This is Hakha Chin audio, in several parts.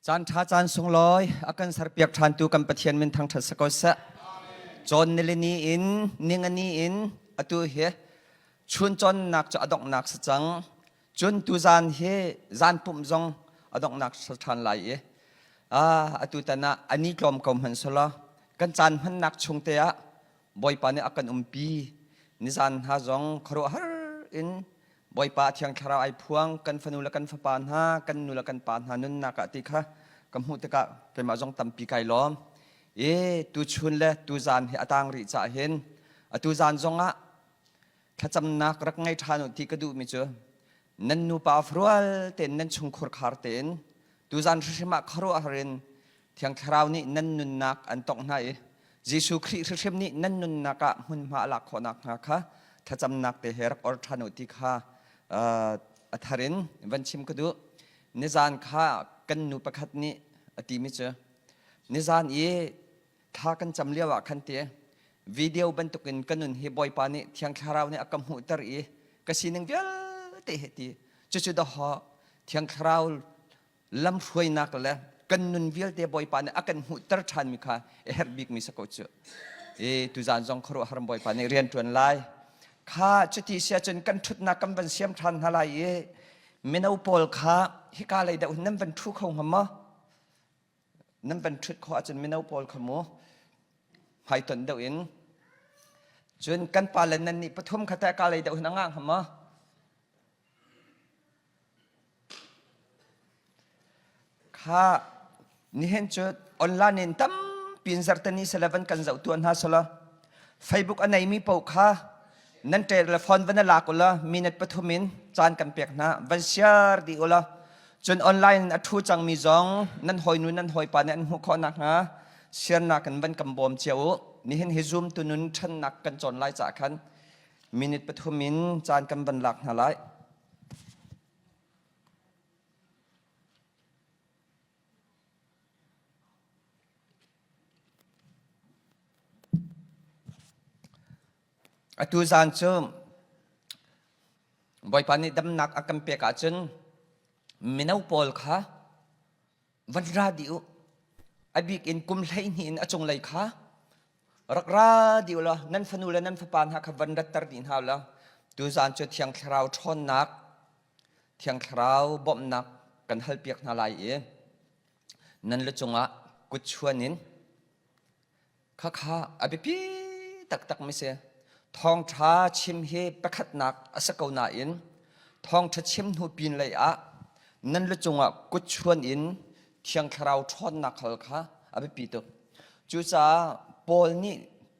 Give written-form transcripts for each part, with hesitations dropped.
Caan ṭha caan sunglawi a kan serpiak ṭhantu kan Pathian min thangṭhat si ko seh. Cawn nilini in ningani in atu hi chun cawnnak cu a donghnak si cang. Cun tuzaan hi zan pumh zong a donghnak si ṭhan lai i atu tan ah a ni tlawm ko hmanh selaw kan caan hmannak chung te ah Bawipa nih a kan umpi. Nizan hna zong khuaruahhar in Bawipa Thiang Thlarau ai phuang kan fanu le kan fapa hna kan nu le kan pa hna nunnak ah ti kha ka hmuh tikah keimah zong tampi kai lawm. I tuchun le tuzaan hi a tang rih caah hin atu zaan zongah thlacamnak rak ngei ṭhan u ti ka duhmi cu nan nupa rual tein nan chungkhur khar tein tuzaan hrimhrim ah khuaruahhar in Thiang Thlarau nih nan nunnak an tongh hna i Jesuh Khrih hrimhrim nih nan nunnak ah hmunhma a lak khawh nakhnga kha thlacamnak te he rak or ṭhan u ti kha a thar in van chim ka duh. Nizan kha kan nu pakhat nih a timi cu nizan i thla kan cam lio ah khan ti video bantukin ka nun hi Bawipa nih Thiang Thlarau nih a ka hmuhter i ka sining vialte he ti cucu dawhaw Thiang Thlarau lamhruainak le kan nun vialte Bawipa nih a kan hmuhter ṭhanmi kha a herh bikmi si ko cu. E tuzaan zong khuaruahhar Bawipa nih rian ṭuan lai. Kha cuti si ahcun kan ṭhutnak kan van siam ṭhan hna lai i mino pawl kha hika lei deuh hin nan van ṭhu kho hnga maw? Nan van ṭhut khawh ahcun mino pawl kha mu hmaitonh deuh in cun kan pa le nan nih pathum kha teh ka lei deuh hin a ngah hnga maw? Kha nihin cu online in tampi in zarhteni sele van kan zoh tuah hna selaw Facebook a neimi paoh kha nan telephone van i lak ulaw minute pathum in caan kan pek hna van share dih ulaw cun online in a ṭhu cangmi zong nan hawinu nan hawipa nih an hmuh khawh nakhnga share nak in van kan bawm cio u. Nihin hi Zoom tu nun ṭhannak kan cawn lai caah khan minute pathum in caan kan van lak hna lai. Atu zan cu Bawipa nih damnak a kan pek ahcun mino pawl kha van ra dih u. A bik in kum 12 in a cunglei kha rak ra dih u law nan fanu le nan fapa hna kha van ratter dih hna u law tuzaan cu Thiang Thlarau ṭhawnnak, Thiang Thlarau bawmhnak kan halpiak hna lai i nan lu cungah kut chuan in Khakha a biapi taktak mi si. Thawngṭha chim hi pakhatnak a si ko nain thawngṭha chim hnu pin lei ah nan lu cungah kut chuan in Thiang Thlarau ṭhawnnak hal kha a biapi tuk. Cucaah Paul nih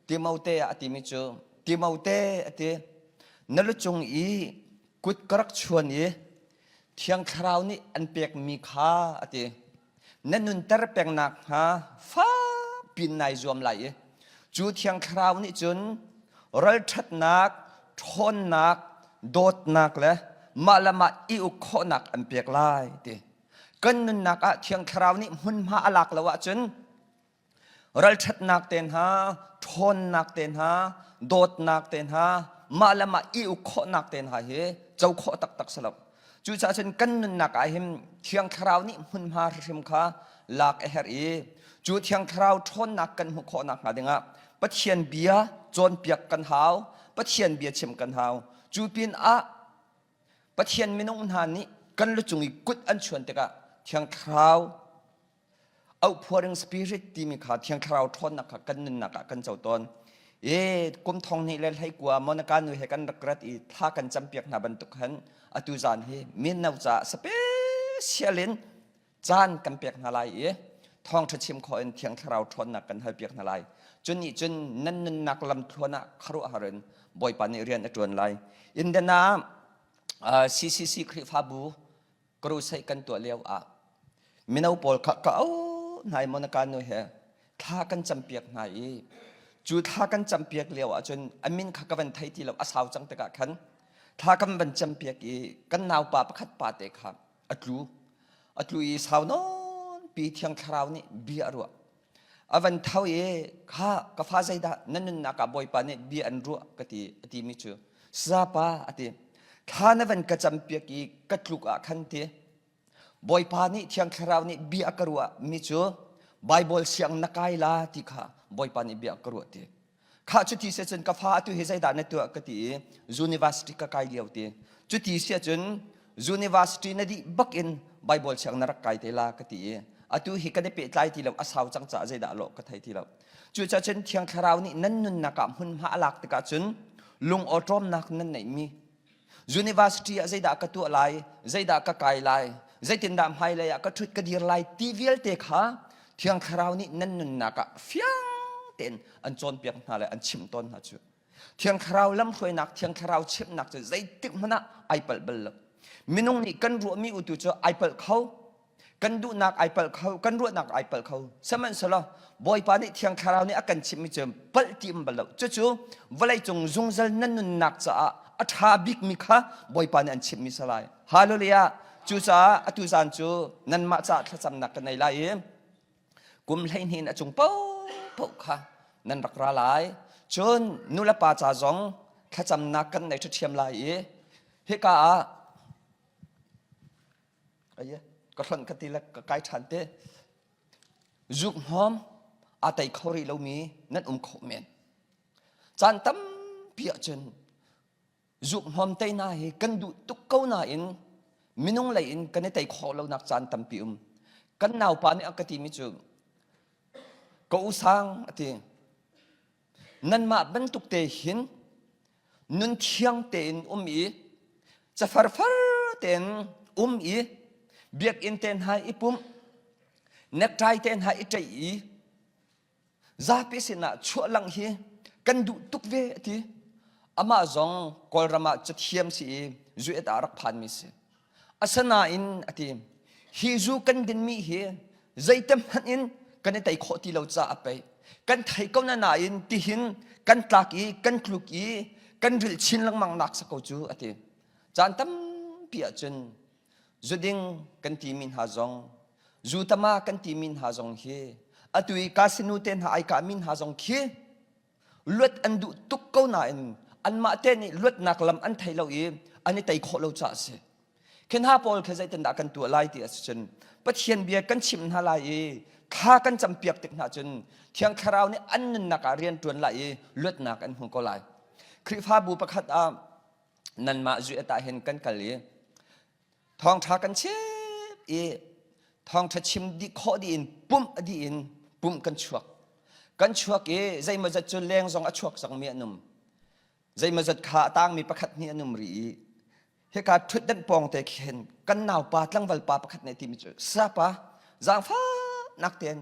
Timote ah a timi cu Timote a ti na lu cung i kut ka rak chuan i Thiang Thlarau nih an pekmi kha a ti. Na nunter peng nakhnga fakpi in nai zuam lai i cu Thiang Thlarau nih cun ralṭhatnak, ṭhawnnak, dawtnak le mah le mah i uk khawhnak an pek lai ti. Kan nunnak ah Thiang Thlarau nih hmunhma a lak lo ahcun Ralṭhatnak te hna, ṭhawnnak te hna, dawtnak te hna, mah le mah i uk khawhnak te hna hi co khawh taktak si lo. Cucaah cun kan nunnak ah hin Thiang Thlarau nih hmunhma hrimhrim kha lak a herh i cu Thiang Thlarau ṭhawnnak kan hmuh khawh nakhnga dingah Pathian bia cawnpiak kan hau, Pathian bia chim kan hau. Cu pinah Pathian minung hna nih kan lucung i kut an chuan tikah Thiang Thlarau outpouring spirit timi kha thiang thlarau ṭhawnnak kha kan nunnak ah kan co tawn e kum thong hnih le hlei kua Monica nu he kan rak rat i thla kan campiak hna bantuk khan atu zan hi mino caah special in caan kan pek hna lai i thawngṭha chim khawh in thiang thlarau ṭhawnnak kan halpiak hna lai cun nih cun nan nunnak lam thluan ah khuaruahhar in Bawipa nih rian a ṭuan lai Indiana CCC Khrihfabu crusade kan tuah lio ah mino pawl kha ka auh hna i Monica nu he thla kan campiak hna i cu thla kan campiak lio ahcun a min kha ka van thei ti lo a sau cang tikah khan thla kan van campiak i kan naupa pakhat pa te kha a tlu a tlu i sau nawn pi thiang thlarau nih bia a ruah a van tho i kha ka fa zeidah na nunnak ah bawipa nih bia an ruah ka ti a ti mi cu sapa a ti thla na van ka campiak i ka tluk ah khan ti. Bawipa nih Thiang Thlarau nih bia a ka ruah mi cu Bible siang na kai la ti kha Bawipa nih bia a ka ruah ti. Khah cuti si cun ka fa atu hi zeidah na tuah ka ti i university ka kai lio ti. Cuti si ahcun university na dih bak in Bible siang na rak kai te la ka ti i atu hi kan i pehtlai ti lo a sau cang caah zeidah lawh ka thei ti lo. Cucaah cun Thiang Thlarau nih nan nunnak ah hmunhma a lak tikah cun lung awṭawmnak nan neihmi University ah zeidah ka tuah lai, zeidah ka kai lai, zeitindah hmailei ah ka ṭhut ka dir lai ti vialte kha Thiang Thlarau nih nan nunnak ah fiang tein an cawnpiak hna le an chimh tawn hna cu. Thiang Thlarau lamhruainak, Thiang Thlarau chimhnak cu zeitik hmanh ah ai palh bal lo. Minung nih kan ruahmi utu cu ai palh kho, kan duhnak ai palh kho kan ruahnak ai palh kho sihmanhsehlaw bawipa nih thiang thlarau nih a kan chimhmi cu palh ti um bal lo cucu vawleicung zungzal nan nunnak caah a ṭha bikmi kha bawipa nih an chimhmi si lai hallelujah cucaah atu zan cu nanmah caah thlacamnak ka nei lai i kum 12 in a cung paohpaoh kha nan rak ra lai cun nulepa ca zong thlacamnak kan nei ṭhiam lai i hika ah Aye, ka hlonh ka ti le ka kai ṭhan te. Zuk hnawm aa tei kho rih lomi nan um kho men. Caan tampi ahcun zuk hnawm teina hi kan duh tuk ko nain minung lei in kan i tei khawh lonak caan tampi um. Kan naupa nih a ka timi cu ka u sang a ti. Nanmah bantuk te hin nun thiang tein um i cafar far tein um i biakinn te hna i pumh necktie te hna i ṭaih i zapi sinah chuah langh hi kan duh tuk ve a ti. Amah zong Kawlram ah cathiam si i zuet ah rak phanmi si. Asinain a ti, hi zu kan dinmi hi zeite hmanh in kan i tei khawh ti lo caah a pei. Kan thei ko na nain tihin kan tlak i kan tluk i kan rilh chin lengmang nak sa ko cu a ti. Caan tampi ahcun zuding kan timi hna zong zu tama kan timi hna zong hi atu i kasinu te hna ai kahmi hna zong khi luat an duh tuk ko nain anmah te nih luatnak lam an thei lo i an i tei khawh lo caah a si. Khi hna pawl kha zeitindah kan tuah lai ti a si cun Pathian bia kan chimh hna lai i thla kan campiak tik hna cun Thiang Thlarau nih an nunnak ah rian ṭuan lai i luatnak an hmu ko lai. Khrihfabu pakhat ah nanmah zuet ah hin kan kal i thawngṭha kan chim i thawngṭha chim dih khawh dih in pumh a dih in pumh kan chuak kan chuak i zeimawzat cu leng zong a chuak cangmi an um zeimawzat kha a tangmi pakhat hnih an um rih i hika ṭhutdenh pawng te khin kan naupa tlangval pa pakhat nih timi cu sapa zaangfahnak tein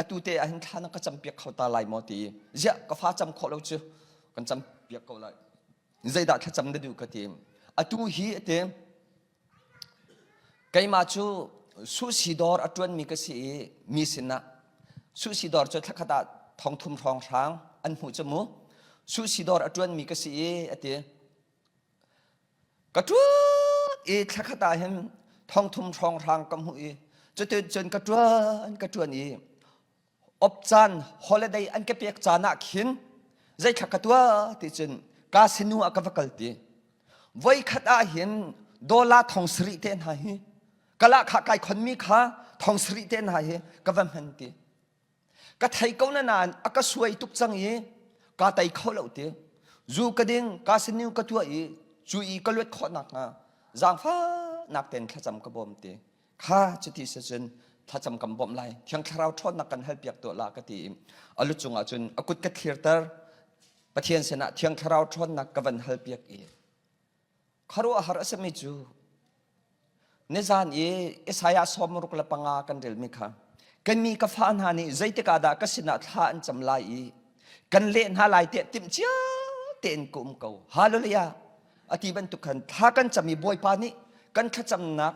atu te ah hin thla na ka campiak kho ta lai maw ti ziah ka fa cam khawh lo cu kan campiak ko lai zeidah thlacam na duh ka ti atu hi a ti keimah cu sushi dawr a ṭuanmi ka si i mi sinah sushi dawr cu thlakhat ah thongthum hrawng hrang an hmuh cu mu sushi dawr a ṭuanmi ka si i a ti ka ṭuan i thlakhat ah hin thongthum hrawng hrang ka hmuh i cutin cun ka ṭuan ka ṭuan i op caan holiday an ka pek caan ah khin zeithla ka tuah ti cun ka sinu ah ka va kal ti voikhat ah hin dollar thong sarih te hna hi kala kha kai khonmi kha thong sarih te hna hi ka va hman ti ka thei ko na nain a ka suai tuk cang i ka tei kho lo ti zu ka ding ka sinu ka tuah i cu i ka luat khawh nak hnga zaangfahnak ten thlacam ka bawm ti Kha cuti si cun thlacam kan bawmh lai. Thiang Thlarau ṭhawnnak kan halpiak tuah la ka ti i a lu cungah cun a kut ka thlirter. Pathian sinah Thiang Thlarau ṭhawnnak ka van halpiak i khuaruahhar a simi cu nizan i Isaiah 65 kan relmi kha kan mi ka fa hna nih zeitik ah dah ka sinah thla an cam lai i kan leh hna lai tiah timh cia tein ka um ko. Hallelujah! A ti bantuk khan thla kan cam i Bawipa nih kan thlacamnak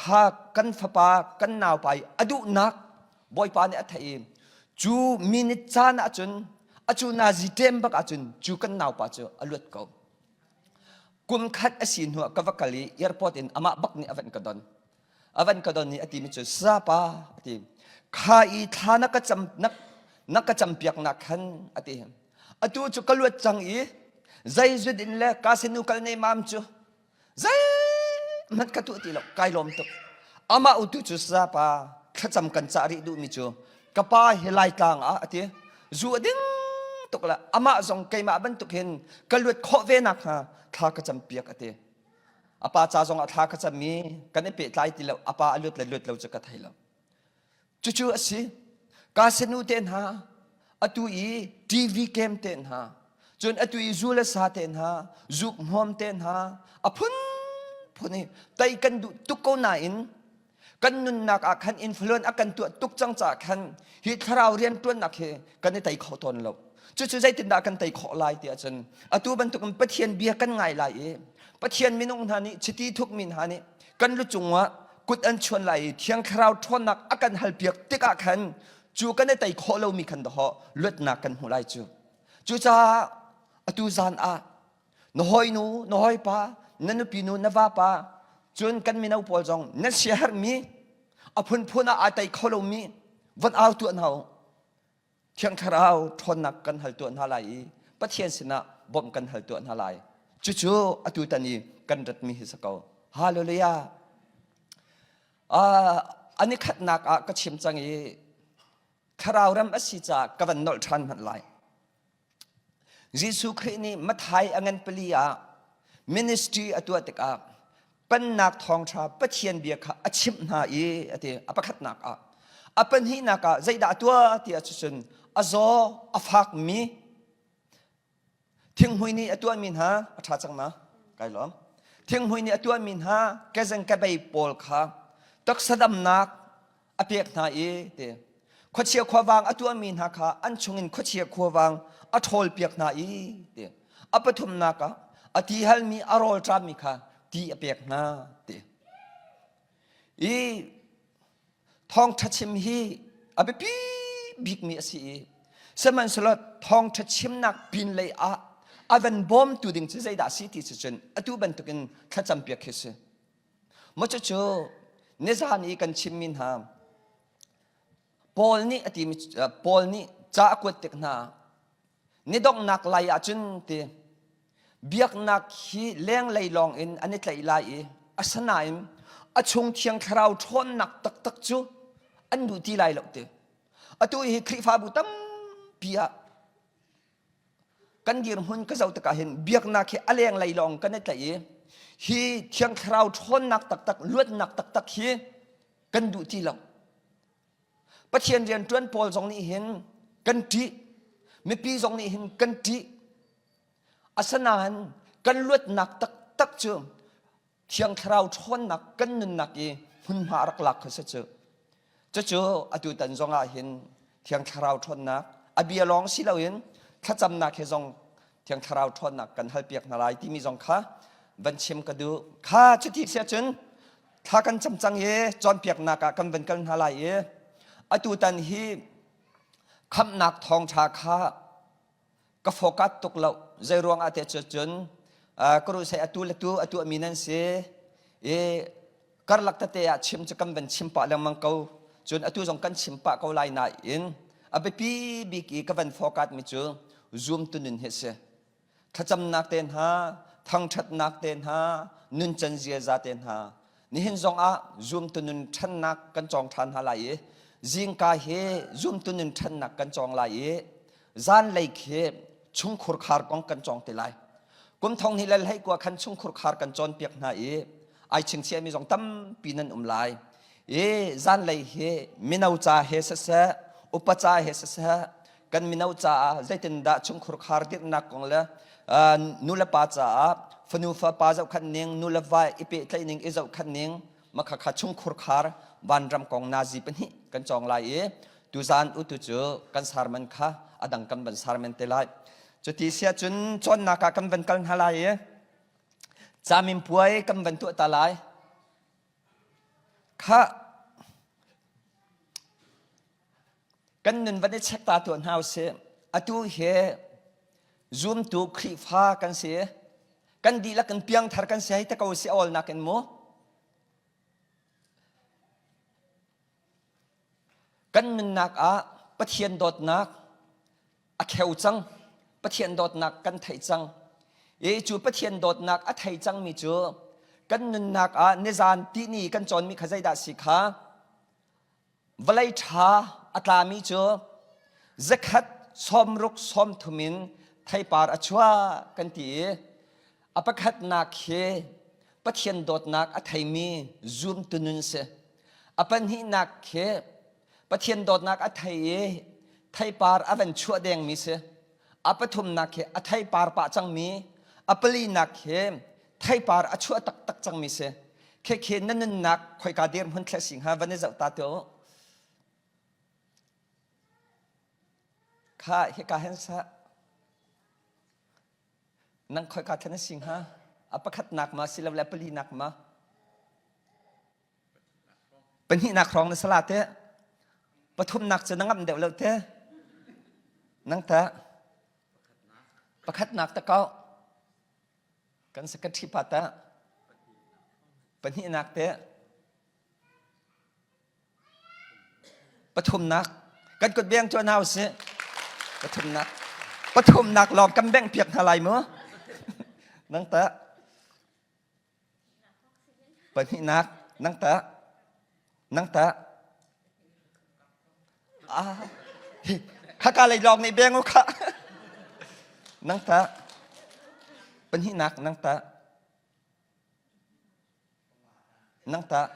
kha kan fapa kan naupa i a duhnak Bawipa nih a theih i cu minute caan ahcun a cu nazi ṭem bak ahcun cu kan naupa cu a luat ko. Kum khat a si hnuah ka va kal i airport in amah bak nih a van ka don. A van ka don i a timi cu sapa a ti. Kha i thla na ka cam na, na ka campiaknak khan a ti. Atu cu ka luat cang i zei zut in le ka sinu kal ne mam cu zeihmanh ka tuah ti lo kai lawm tuk. Amah utu cu sazapa thlacam kan cah rih duhmi cu ka pa hi Laitlang ah a ti. Zu a ding tuk le amah zong keimah bantuk hin ka luat khawh ve nakhnga thla ka cam piak a ti. A pa ca zong ah thla ka cam i kan i pehtlai ti lo. A pa a luat le luat lo cu ka thei lo. Cucu a si. Kasenu te hna, atu i TV game te hna, cun atu i zu le sa te hna, zuk hmawm te hna, a phunphun i tei kan duh tuk ko nain kan nunnak ah khan influence a kan tuah tuk cang caah khan hi thlarau rianṭuannak hi kan i tei kho tawn lo. Cucu zeitindah kan tei khawh lai ti ahcun atu bantukin Pathian bia kan ngai lai i Pathian minung hna nih chiti thukmi hna nih kan lu cungah kut an chuan lai i Thiang Thlarau ṭhawnnak a kan halpiak tikah khan cu kan i tei khawh lomi khan dahawh luatnak kan hmu lai cu. Cucaah atu zan ah na hawinu, na hawipa, na nupi nu, na vapa, cun kan mino pawl zong nan siaherhmi a phunphun ah aa tei kho lomi von au tuah hna u. Thiang Thlarau ṭhawnnak kan hal tuah hna lai i Pathian sinah bawmh kan hal tuah hna lai. Cucu atu tan i kan ratmi hi si ko. Hallelujah. Uh, an i khatnak ah ka chim cang i thlarau ram a si caah ka van nolh ṭhan hmanh lai. Jesuh Khrih nih Matthai a ngan pali ah ministry a tuah tikah pennak thawngṭha Pathian bia kha a chimh hna i a ti a pakhatnak ah a pahnihnak ah zeidah a tuah ti ahcun a zaw a fakmi thinghmui nih a tuahmi hna a ṭha cang ma kai lawm thinghmui nih a tuahmi hna kezeng kebei pawl kha taksa damnak a pek hna i ti khuachia khuavang a tuahmi hna kha an chungin khuachia khuavang a ṭhawlpiak hna i ti a pathumnak ah a ti halmi a rawl ṭammi kha ti a pek hna ti i thawngṭha chim hi a biapi bikmi a si i sihmanhsehlaw thawngṭha chimnak pin lei ah a van bawmtu ding cu zeidah a si ti cu cun atu bantukin thlacampiak khi si Maw cucu nizan i kan chimmi hna Paul nih a timi Paul nih ca a kuat tik hna ni donghnak lai ahcun ti biaknak hi lenglei lawng in an i tlaih lai i asinain a chung thiang thlarau ṭhawnnak taktak cu an duh ti lai lo ti atu hi Khrihfabu tampi ah Kan dirhmun ka zoh tikah hin biaknak hi a lenglei lawng kan i tlaih i hi Thiang Thlarau ṭhawnnak taktak, luatnak taktak hi kan duh ti lo. Pathian rianṭuan pawl zong nih hin kan ṭih. Mipi zong nih hin kan ṭih. Asinain kan luatnak taktak cu Thiang Thlarau ṭhawnnak kan nunnak i hmunhma rak lak kha si cu. Cucu atu tan zong ah hin Thiang Thlarau ṭhawnnak a bia lawng si loin thlacamnak he zong Thiang Thlarau ṭhawnnak kan halpiak hna lai timi zong kha van chim ka duh. Kha cuti si ahcun thla kan cam cang i cawnpiaknak ah kan van kal hna lai i atu tan hi khamhnak thawngṭha kha ka focus tuk lo zei ruang ah te cun ka ruh atu le tu a tuahmi nan si i karlak tete ah chim cu kan van chim pah lengmang ko cun atu zong kan chim pah ko lai nain a biapi bik i ka van focus mi cu zoom tu nun hi si thlacamnak te hna thangṭhatnak te hna nuncan ziaza te hna nihin zong ah zoom tu nun ṭhannak kan cawng ṭhan hna lai i zingka hi zoom tu nun ṭhannak kan cawng lai i zanlei khi chungkhur khar kong kan cawng te lai kum thong hnih le hlei kua khan chungkhur khar kan cawnpiak hna i ai chingchiahmi zong tampi nan um lai i zanlei hi mino ca he siseh upa ca he siseh kan mino caah zeitindah chungkhur khar dirhnak kong le nu le pa caah fanu fapa zohkhanh ning nu le va i pehtlaih ning i zohkhanh ning makhakha chungkhur khar vanram kong nazi pahnih kan cawng lai i tuzan utu cu kan sarman kha a dang kan van sarmen te lai cuti sia cun cawnnak ah kan van kal hna lai i camin puai kan van tuah ta lai kha kan nun van i check ta tuah hna usih atu hi zumtu Khrihfa kan si kan dihlak in piangthar kan si hei te ko si awlnak in mu Kan nunnak ah Pathian dawtnak a kheu cang. Pathian dawtnak kan theih cang. I cu Pathian dawtnak a thei cangmi cu Kan nunnak ah nizan tihni kan cawnmi kha zeidah si kha? Vawlei ṭha a tlami cu zakhat sawmruk sawmthum in theipar a chuah kan ti i a pakhatnak hi Pathian dawtnak a theimi zumtu nun si. A pahnihnak khi Pathian dawtnak a thei i theipar a van chuah dengmi si. A pathumnak hi a theipar pah cangmi, a palinak hi theipar a chuah taktak cangmi si. Khekhe na nunnak khoika dirhmun thleh si hnga van i zoh ta tuah u. Kha hika hin sah nang khoika thlen na si hnga? A pakhatnak ma silole a palinak ma? Pahnihnak hrawng na sala te. Pathumnak cu na ngamh deuh lo te. Nang ta. Pakhatnak ta kau. Kan secretary pa ta. Pahnihnak te. Pathumnak. Kan kut beng cu hna usih. Pathumnak. Pathumnak lawng kan bengh piak hna lai mu. Nang ta. Pahnihnak, nang tah? Nang tah? Ah, khaka lei lawng nih beng u kha. Nang tah? Pahnihnak, nang tah? Nang tah?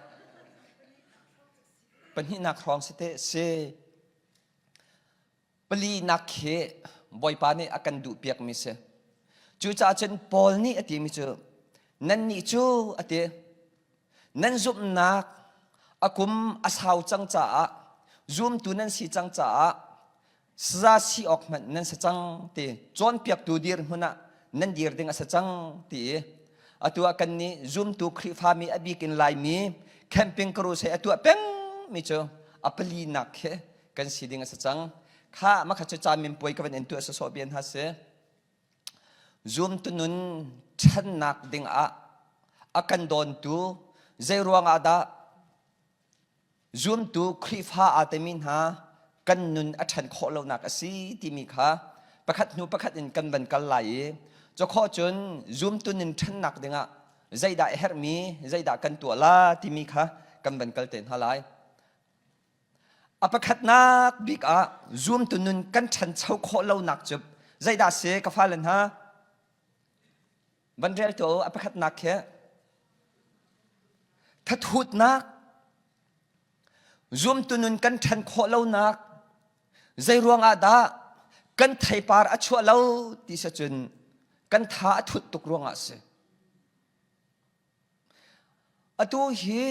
Pahnihnak hrawng si te si. Palinak khi Bawipa nih a kan duhpiakmi si. Cucaah cun Paul nih a timi cu nannih cu a ti nan zumhnak a kum a sau cang caah zumtu nan si cang caah saza si awk hmanh nan si cang ti cawnpiaktu dirhmun ah nan dir ding a si cang ti i atu ah kannih zumtu Khrihfami a bik in Laimi camping crusade a tuah pengmi cu a palinak khi kan si ding a si cang. Kha makha cu ca minpuai ka van in tuah sawsawh bian ha si. Zumtu nun ṭhannak ding ah a kan dawntu zei ruang ah dah zumtu Khrihfa aa temi hna kan nun a ṭhan khawh lonak a si timi kha pakhat hnu pakhat in kan van kal lai i cakhawh cun zumtu nun ṭhannak dingah zeidah a herhmi zeidah kan tuah la timi kha kan van kal te hna lai. A pakhatnak bik ah zumtu nun kan ṭhancho khawh lonak cu zeidah si ka fale hna? Van rel tuah u a pakhatnak khi thathutnak zumtu nun kan ṭhan khawh lonak zei ruangah dah kan theipar a chuah lo ti si cun kan tha a thut tuk ruangah a si. Atu hi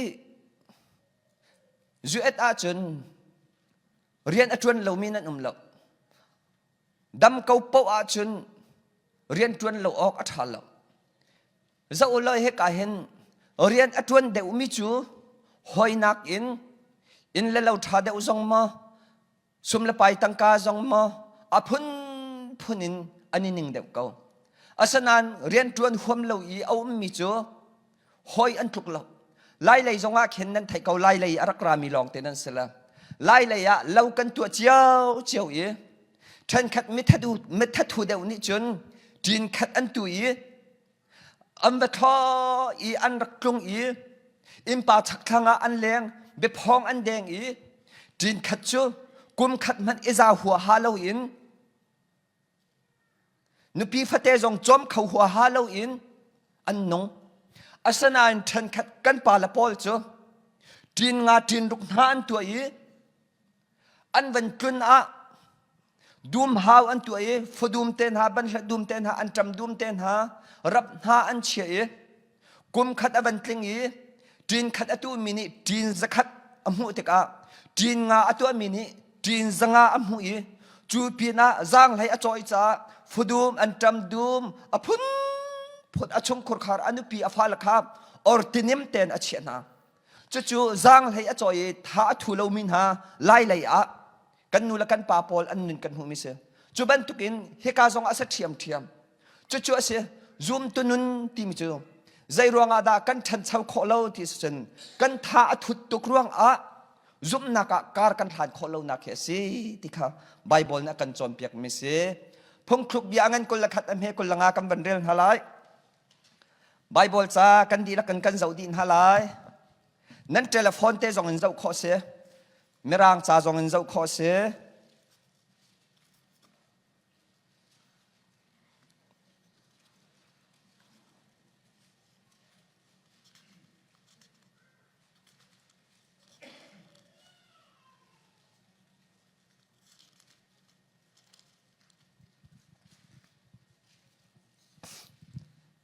US ahcun rian a ṭuan lomi nan um lo. Dam ko paoh ahcun rian ṭuan lo awk a ṭha lo. Zoh u law hika hin rian a ṭuan deuhmi cu hawinak in inn le lo ṭha deuh zong maw sum le pai tangka zong maw a phunphun in an i ning deuh ko. Asinain rianṭuan huam lo i a ummi cu hawi an tluk lo. Lailei zongah khin nan theih ko Lailei a rak rami lawng te nan si le. Lailei ah lo kan tuah cio cio i ṭhenkhat mithathu deuh nih cun ṭin khat an tu i An va thlaw i an rak tlung i innpa chakthlang ah an leng, biaphawng an deng i ṭin khat cu kum khat hmanh i za huaha loin nupi fate zong cawm kho huaha loin an nung. Asinain ṭhenkhat kan pa le pawl cu ṭin nga ṭin ruk hna an tuah i an van tlun ah Dumhau an tuah i fudum te hna, banhla dum te hna, anṭam dum te hna, rap hna an chiah i kum khat a van tling i ṭin khat a tuhmi nih ṭin zakhat a hmuh tikah ṭin nga a tuahmi nih ṭin zanga a hmuh i cu pinah zaanghlei a cawi caah fudum anṭam dum a phunphun a chungkhur khar a nupi a fale kha ortinim tein a chiah hna. Cucu zaanghlei a cawi i tha a thu lomi hna lailei ah kan nu le kan pa pawl an nun kan hmuhmi si. Cu bantukin hika zong ah a si ṭhiamṭhiam. Cucu a si zumtu nun timi cu zei ruangah dah kan ṭhancho khawh lo ti si cun kan tha a thut tuk ruangah zumhnak ah kar kan hlan khawh lonak hi a si ti kha Bible nih a kan cawnpiakmi si. Phungthluk bia ngan 21 a hme 25 kan van rel hna lai. Bible ca kan dihlak in kan zoh dih hna lai. Nan telephone te zong in zoh khawh si. Mirang ca zong in zoh khawh si.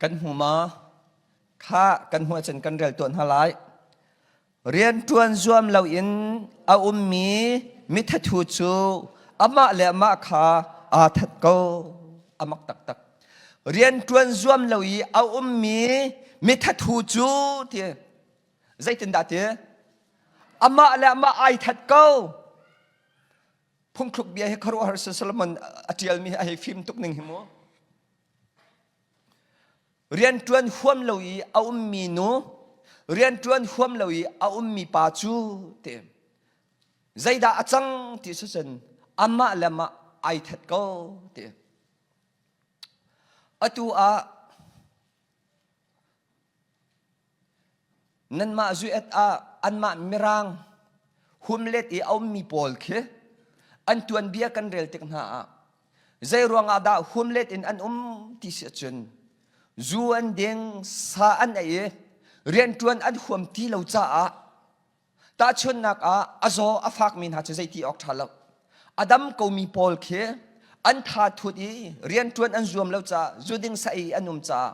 Kan hmu maw? Kha kan hmuh ahcun kan rel tuah hna lai. Rianṭuan zuam loin a ummi mithathu cu amah le amah kha aa that ko. A mak taktak. Rianṭuan zuam lo i a ummi mithathu cu ti zeitindah ti? Amah le amah ai that ko. Phungthluk bia hi khuaruahhar Solomon a ṭialmi hi a hei fim tuk ning hi mu. Rianṭuan huam lo i a ummi nu, rianṭuan huam lo i a ummi pa cu ti zeidah a cang ti si cun amah le amah ai that ko ti. Atu ah Nanmah zuet ah anmah Mirang humlet i a ummi pawl khi an tuanbia kan rel tik hna ah zei ruangah dah humlet in an um ti si ahcun zu an ding, sa an ei i rianṭuan an huam ti lo caah Tahchunhnak ah a zaw a fakmi hna cu zeiti awk ṭha lo. A dam komi pawl khi an tha thut i rianṭuan an zuam lo caah zuding sa ei an um caah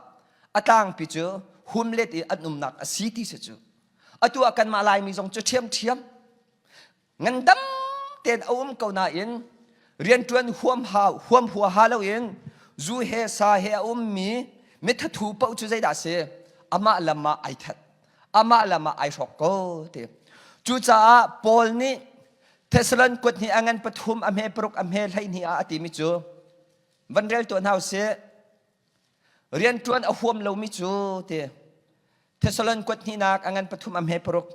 a tlangpi cu humlet i an umnak a si ti si cu. Atu ah kanmah Laimi zong cu ṭhiamṭhiam ngandam tein a um ko nain rianṭuan huam ha huam huaha loin zu he sa he a ummi mithathu paoh cu zeidah a si amah lam ah ai that amah lam ah ai hrawk ko ti cucaah Paul nih Thessalon kuat hnih a ngan pathum a hme paruk a hme 12 ah a timi cu van rel tuah hna usih rianṭuan a huam lomi cu ti Thessalon kuat hnihnak a ngan pathum a hme paruk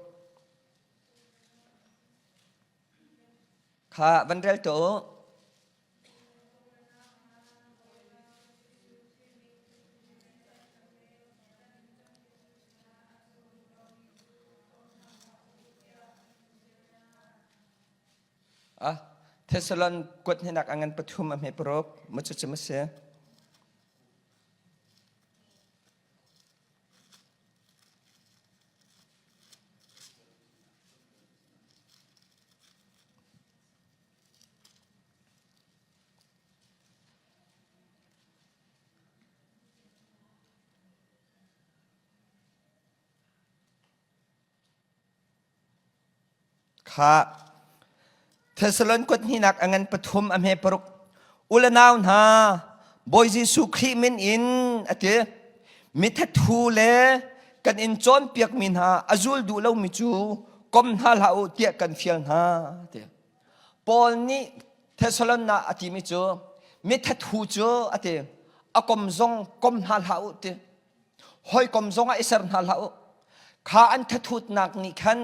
Kha van rel tuah u. Ah, Thessalon kuat hnenak a ngan pathum a hme paruk mu cu cu si. Kha Thessalon kuat hnihnak a ngan pathum a hme paruk u le nau hna Bawi Jesuh Khrih min in a ti mithathu le kan in cawnpiakmi hna a zul duh lomi cu kom hna hlah u tiah kan fial hna ti Paul nih Thessalon ah a timi cu mithathu cu a ti a kom zong kom hna hlah u ti hawikom zong ah i ser hna hlah u kha an thathutnak nih khan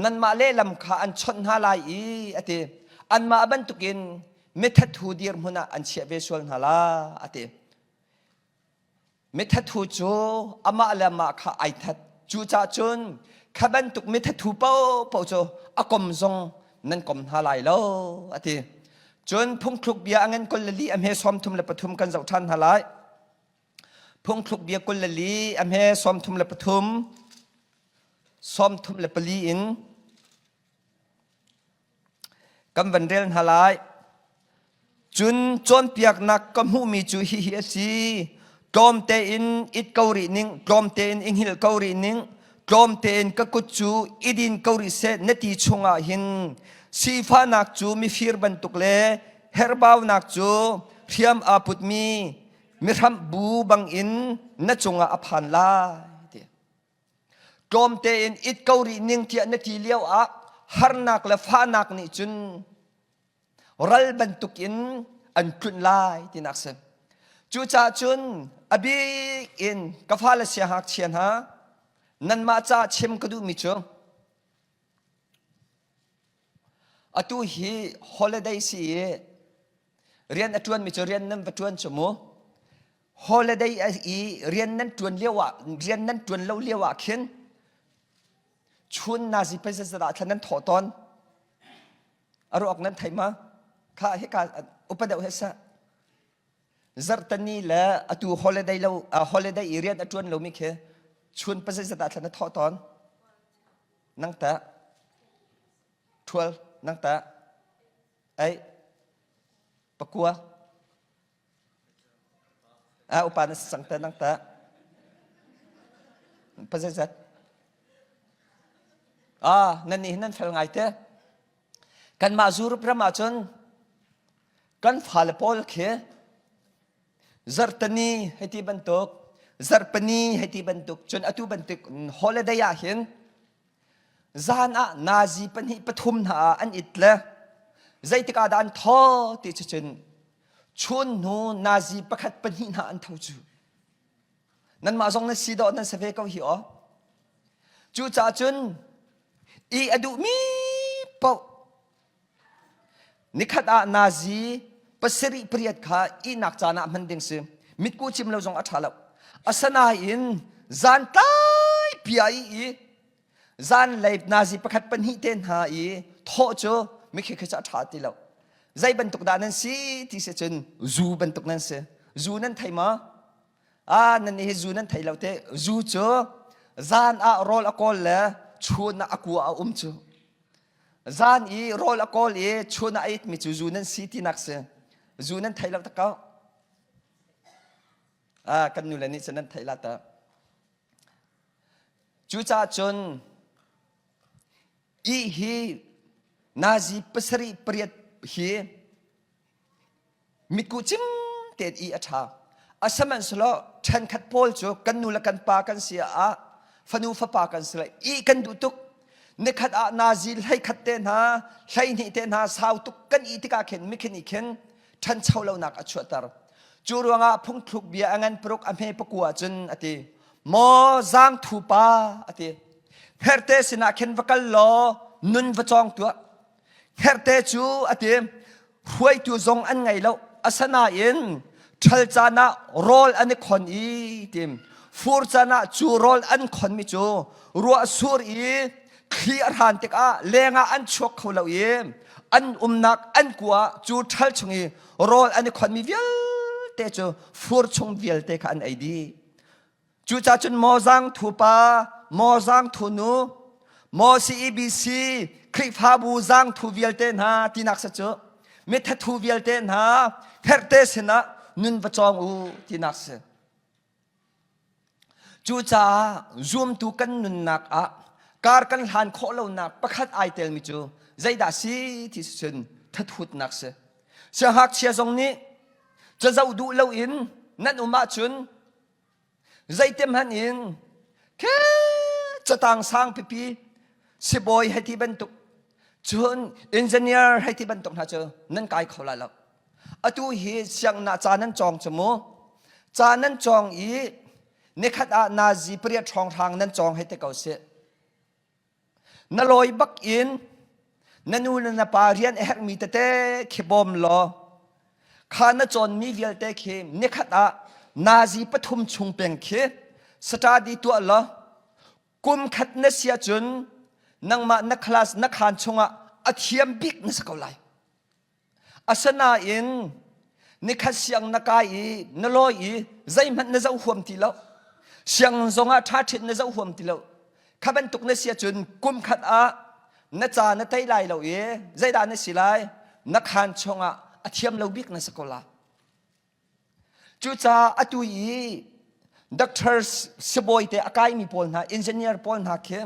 nanmah lehlam kha an chawnh hna lai i a ti anmah bantukin mithathu dirhmun ah an chiah ve sual hna la a ti mithathu cu amah le amah kha ai that cucaah cun kha bantuk mithathu paohpaoh cu a kom zong nan kom hna lai lo a ti cun phungthluk bia a ngan kol le li a hme sawm thum le pathum kan zoh ṭhan hna lai Phungthluk bia 24 a hme 33 34 in kan van rel hna lai. Cun cawnpiaknak ka hmuhmi cu hihi a si. Tlawm tein it ko rih ning, tlawm tein i hngilh ko rih ning, tlawm tein ka kut cu i din ko rih seh na ti chungah hin sifahnak cu mifir bantuk le herhbaunak cu hriam aa putmi mihramh bu bangin na cungah a phan lai ti tlawm tein it ko rih ning tiah na ti lio ah harnak le fahnak nih cun ral bantukin an tlunh lai tinak si cucaah cun a bik in ka fale siangngakchia hna nanmah caah chim ka duhmi cu atu hi holiday si i Rian a ṭuanmi cu rian nan va ṭuan cu mu. Holiday i rian nan ṭuan lio ah rian nan ṭuan lo lio ah khin chun nazi pei zeizat ah thlan nan thawh tawn. A ruak nan thei ma? Kha hika upa deuh he sah. Zarhtani le atu holiday lo holiday i rian a ṭuan lomi khi chun pazeizat ah thlan na thawh tawn? Nang tah? Ṭhual nang tah? Ei pakua? Ah upa na si cang te nang tah? Pazeizat? Ah nan nih hin nan fel ngai te. Kanmah Europe ram ahcun kan fale pawl khi zarhteni hei ti bantuk zarhpini hei ti bantuk cun atu bantuk holiday ah hin zan ah nazi pahnih pathum hna ah an it le zeitik ah dah an thaw ti cu cun chun hnu nazi pakhat pahnih hna an tho cu nanmah zong na si dawh nan si ve ko hi aw cucaah cun i a duhmi paoh Nikhat ah nazi pasarih pariat kha ihnak caan ah hman ding si. Mitku cim lo zong a ṭha lo. Asinain zan tlai pia i i zanlei nazi pakhat pahnih te hna i thawh cu mikhi khi cu a ṭha ti lo. Zei bantuk dah nan si ti si cun zu bantuk nan si. Zu nan thei maw? Ah nan nih hi zu nan thei lo te. Zu cu zan ah rawl a kawl le chun ah a kua a um cu. Zan i rawl a kawl i chun ah a itmi cu zu nan si tinak si. Zu nan thei lo tak ko. Ah, kan nule nih cun nan thei la ta. Cucaah cun i hi nazi pasarih pariat hi Mitkuh cim tein ih a ṭha. Asihmanhsehlaw ṭhenkhat pawl cu kan nu le kan pa kan si ah fanu fapa kan si lai ih kan duh tuk. Nikhat ah nazi hleikhat te hna, hleihnih te hna sau tuk kan ih tikah khin mikhin ih khin ṭhancho lonak a chuahter. Cu ruangah phungthluk bia a ngan paruk a hme pakua cun a ti. Maw zaangthu pa a ti. Hngerhte sinah khin va kal law nun va cawng tuah. Hngerhte cu a ti. Hruaitu zong an ngei lo. Asinain ṭhal caan ah rawl an i khon i tim fur caan ah cu rawl an khonmi cu ruah sur i thli a hran tikah lengah an chuak kho lo i an umnak an kua cu ṭhal chung i rawl an i khonmi vialte cu fur chung vialte kha an ei dih. Cucaah cun maw zaangthu pa, maw zaangthu nu, maw CEBC, Khrihfabu zaangthu vialte hna tinak sa cu mithathu vialte hna hngerhte sinah nun va cawng u tinak si. Cucaah zumtu kan nunnak ah kar kan hlan khawh lonak pakhat ai telmi cu zeidah si ti cun thathutnak si. Siangngakchia zong nih cazoh duh loin nan um ahcun Zeitihmanh in khe catang sang pipi sibawi hei ti bantuk cun engineer hei ti bantuk hna cu nan kai kho lai lo. Atu hi sianginn ah ca nan cawng cu mu. Ca nan cawng i nikhat ah nazi pariat hrawnghrang nan cawng hei ti ko sih. Na lawi bak in na nu le na pa rian a herhmi tete khi bawm law kha na cawnmi vialte khi nikhat ah nazi pathum chung peng khi study tuah law kum khat na si ahcun nangmah na class na khaan chungah a thiam bik na si ko lai. Asinain nikhat siang na kai i na lawi i zeihmanh na zoh huam ti lo. Sianginn zongah ṭha ṭhin na zoh huam ti lo. Kha bantuk na si ahcun kum khat ah na ca na tei lai lo i zeidah na si lai? Na khaan chungah a thiam lo bik na si ko lai. Cucaah atu i doctor sibawi te a kaimi pawl hna, engineer pawl hna khi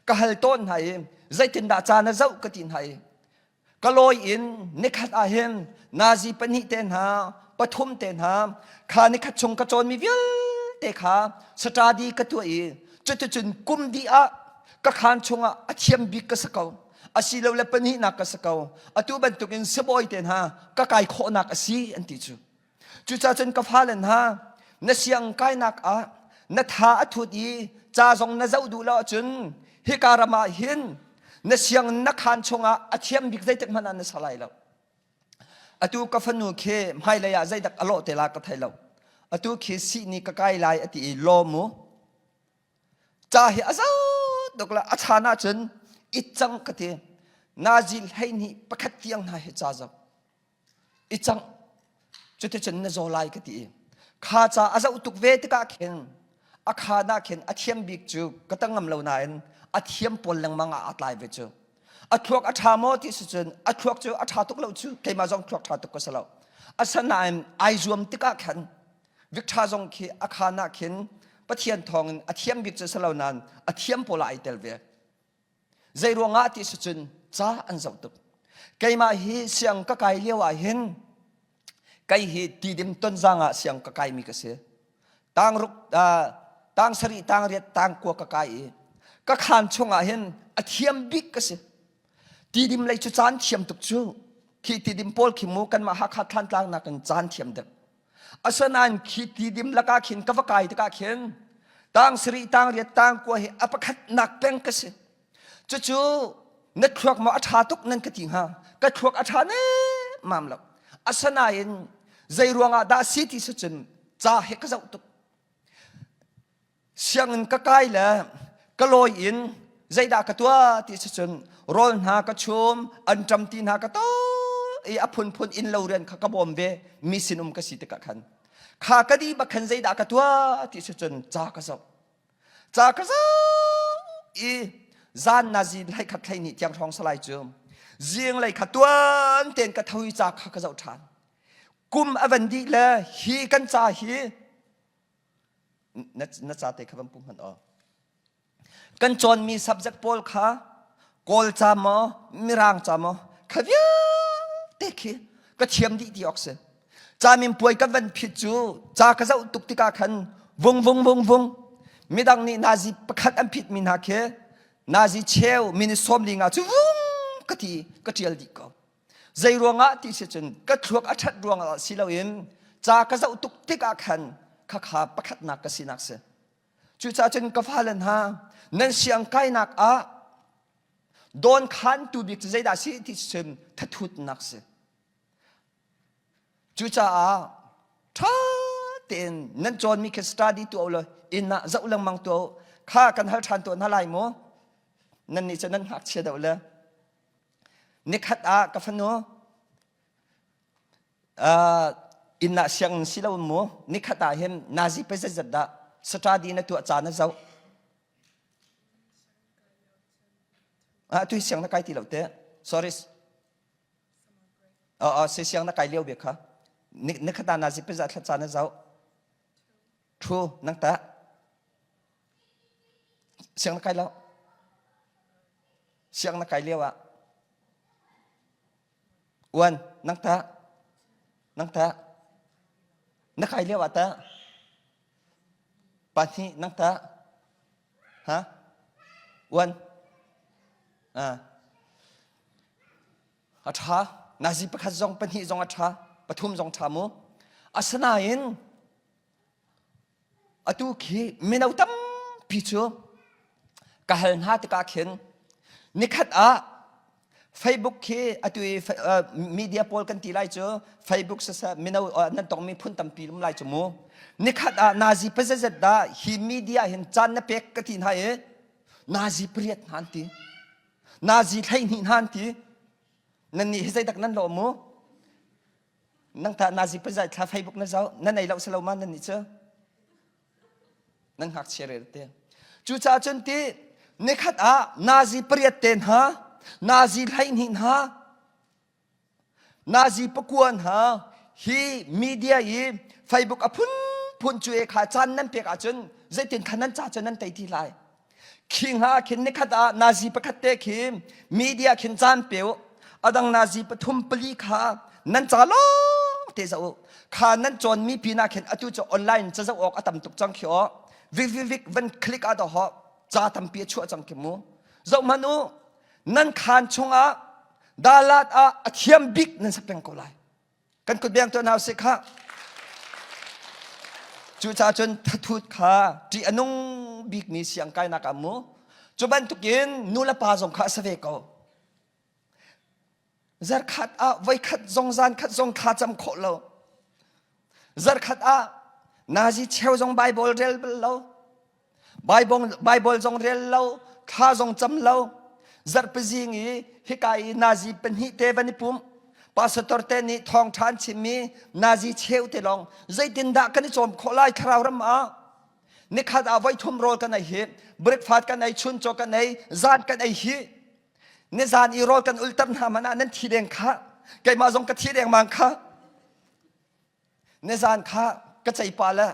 ka hal tawn hna i zeitindah ca na zoh ka ti hna i Ka lawi in nikhat ah hin nazi pahnih te hna, pathum te hna, kha nikhat chung ka cawnmi vialte kha study ka tuah i cuticun kum dih ah ka khaan chungah a thiam bik ka si ko. Asilole pahnihnak ka si ko. Atu bantukin sibawi te hna ka kai khawhnak a si an ti cu. Cucaah cun ka fale hna, na siang kainak ah na tha a thut i ca zong na zoh duh lo ahcun hika ram ah hin na siang na khaan chungah a thiam bik zeitik hmanh ah na sa lai lo. Atu ka fanu khi hmailei ah zeidak a lawh te la ka thei lo. Atu khi sihni ka kai lai a ti i law mu. Ca hi a zau tuk la a chan ahcun it cang ka ti. Nazi 12 pakhat tiang hna hi ca zoh. I cang. Cuticun na zaw lai ka ti i kha ca a zoh tuk ve tikah khin a khaan ah khin a thiam bik cu ka tang ngam lo nain a thiam pawl lengmang ah aa tlai ve cu. A thluak a ṭha maw ti si cun a thluak cu a ṭha tuk lo cu keimah zong thluak ṭha tuk ka si lo. Asinain ai zuam tikah khan Victor zong khi a khaan ah khin Pathian thawngin a thiam bik cu si lo nain a thiam pawl ah ai tel ve. Zei ruangah ti si cun ca an zoh tuk. Keimah hi siang ka kai lio ah hin kei hi tidim tonzang ah siang ka kaimi ka si. Tang ruk tang sarih tang riat tang kua ka kai i ka khaan chungah hin a thiam bik ka si. Tidim lei cu caan thiam tuk cu. Khi tidim pawl khi mu kanmah Hakha Thlantlang nakin caan thiam deuh. Asinain khi tidim lakah khin ka va kai tikah khin tang sarih tang riat tang kua hi a pakhatnak peng ka si. Cucu na thluak maw a ṭha tuk nan ka ti hnga. Ka thluak a ṭha mam lo. Asinain zei ruangah dah si ti si cun ca he ka zoh tuk. Sianginn ka kai le ka lawi in zeidah ka tuah ti si cun rawl hna ka chum, anṭam ti hna ka tawl i a phunphun inn lo rian kha ka bawm ve mi sinum ka si tikah khan. Kha ka dih bak khan zeidah ka tuah ti si cun ca ka zoh. Ca ka zoh i zan nazi hlei khat hlei hnih tiang hrawng salai cu zinglei kha tuan tein ka tho i ca kha ka zoh ṭhan. Kum a van dih le hi kan ca hi na, na ca te kha van pu hmanh aw. Kan cawnmi subject pawl kha Kawl ca maw, Mirang ca maw, kha vialte khi ka thiam dih ti awk si. Caminpuai ka van phit cu ca ka zoh tuk tikah khan vung vung vung vung midang nih nazi pakhat an phitmi hna khi nazi cheu minute 45 cu vung ka ti ka ṭial dih ko. Zei ruangah ti si cun ka thluak a ṭhat ruangah si loin ca ka zoh tuk tikah khan khakha pakhatnak ka sinak si. Cucaah cun ka fale hna nan siang kainak ah dawn khantu bik cu zeidah si ti cun thathutnak si. Cucaah ṭha tein nan cawnmi khi study tuah u law inn ah zoh lengmang tuah u. Kha kan hal ṭhan tuah hna lai mu. Nan nih cu nan ngakchia deuh le Nikhat ah ka fanu uh, inn ah sianginn si lo mu nikhat ah hin nazi pe zeizat dah study na tuah ca na zoh ah tu siang na kai ti lo te sorry oh oh si siang na kai lio bia kha nikhat ah nazi pe za thla ca na zoh thu nang ta siang na kai lo Siang na kai lio ah uan nang ta nang ta na kai lio ah ta pahnih nang ta ha uan ah a ṭha nazi pakhat zong pahnih zong a ṭha pathum zong ṭha mu asinain Atu khi mino tampi cu ka hal hna tikah khin nikhat ah Facebook khi atu i media pawl kan ti lai cu Facebook siseh mino nan tongmi phun tampi um lai cu mu. Nikhat ah nazi pazazat dah hi media hin caan na pek ka ti hna i nazi pariat hna an ti. Nazi 12 hna an ti. Nan nih hi zeidak nan lawh mu? Nang tah nazi pazai thla Facebook na zoh na nei lo salo ma nan nih cu nan ngakchia rel te cucaah cun ti nikhat ah nazi pariat te hna nazi 12 hna nazi pakua hna hi media i Facebook a phunphun cu e kha caan nan pek ahcun zeitin kha nan ca cu nan tei ti lai Khi hnga khin nikhat ah nazi pakhat te khi media khin caan pe u. Adang nazi pathum pali kha nan ca lawng te zoh u. Kha nan cawnmi pinah khin atu cu online ca zoh awk a tam tuk cang khi aw. Vik vik vik van click ah dawh ca tampi a chuah cang khi mu. Zoh hmanh u. Nan khaan chungah dalat ah a thiam bik nan sak peng ko lai. Kan kut beng tuah hna usih khah. Cucaah cun thathut kha ṭih a nung bikmi siang kainak ah mu. Cu bantukin nu le pa zong kha a si ve ko. Zarkhat ah voikhat zong zan khat zong thla cam khawh lo. Zarkhat ah Nazi cheu zong Bible rel bal lo. Bible, Bible zong rel lo, thla zong cam lo. Zarhpizing i hika i Nazi pahnih te van i pum. Pastor te nih thawngṭha an chimmi Nazi cheu te lawng zeitindah kan i cawm khawh lai thlarau ram ah? Nikhat ah voi thum rawl kan ei hi, breakfast kan ei, chuncaw kan ei, zan kan ei hi. Nizan i rawl kan ulter hna hmanh ah nan thi deng kha. Keimah zong ka thi dengmang kha. Nizan kha ka cei pa le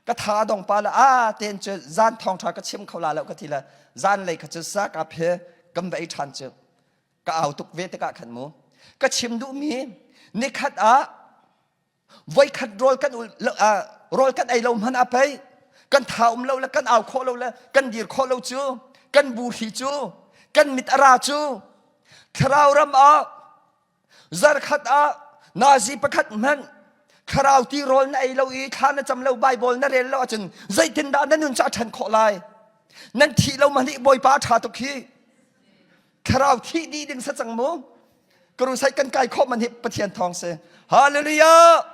ka tha dong pa le a ten cu zan thawngṭha ka chim kho la lo ka ti le zan lei kha cu sa ka phe kan va ei ṭhan cu ka au tuk ve tikah khan mu ka chim duhmi nikhat ah voikhat rawl kan ul rawl kan ei lo hmanh ah pei kan tha um lo le kan au khawh lo le kan dir khawh lo cu kan bu hri cu kan mit a ra cu thlarau ram ah Zarkhat ah nazi pakhat hmanh thlarau tirawl na ei lo i thla na cam lo Bible na rel lo ahcun zeitindah na nun cu a ṭhan khawh lai? Nan thih lo mah nih Bawipa a ṭha tuk hi. Thlarau thih dih ding sa cang mu. Karusai kan kai khawh man hi Pathian thawng si. Hallelujah!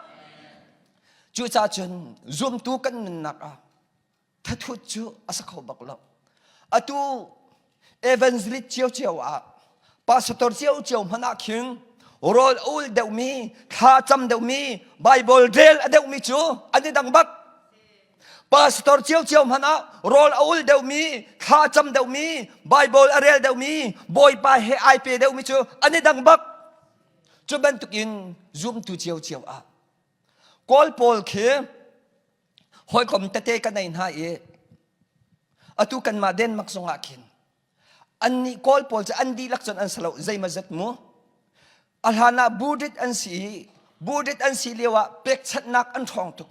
Cucaah cun zumtu kan nunnak ah thathut cu a si kho bak lo. Atu evangelist ciocio ah pastor ciocio hmanh ah khin rawl a ul deuhmi thla cam deuhmi Bible rel a deuhmi cu an i dang bak. Pastor ciocio hmanh ah rawl a ul deuhmi thla cam deuhmi Bible a rel deuhmi Bawipa he ai pe deuhmi cu an i dang bak. Cu bantukin zumtu ciocio ah Kawl pawl khi hawikom tete ka nei hna i atu kanmah Denmark zongah khin annih Kawl pawl cu an dihlak cun an si lo zeimazat mu a hlan ah Buddhist an si i Buddhist an si lio ah pekchanhnak an ṭhawng tuk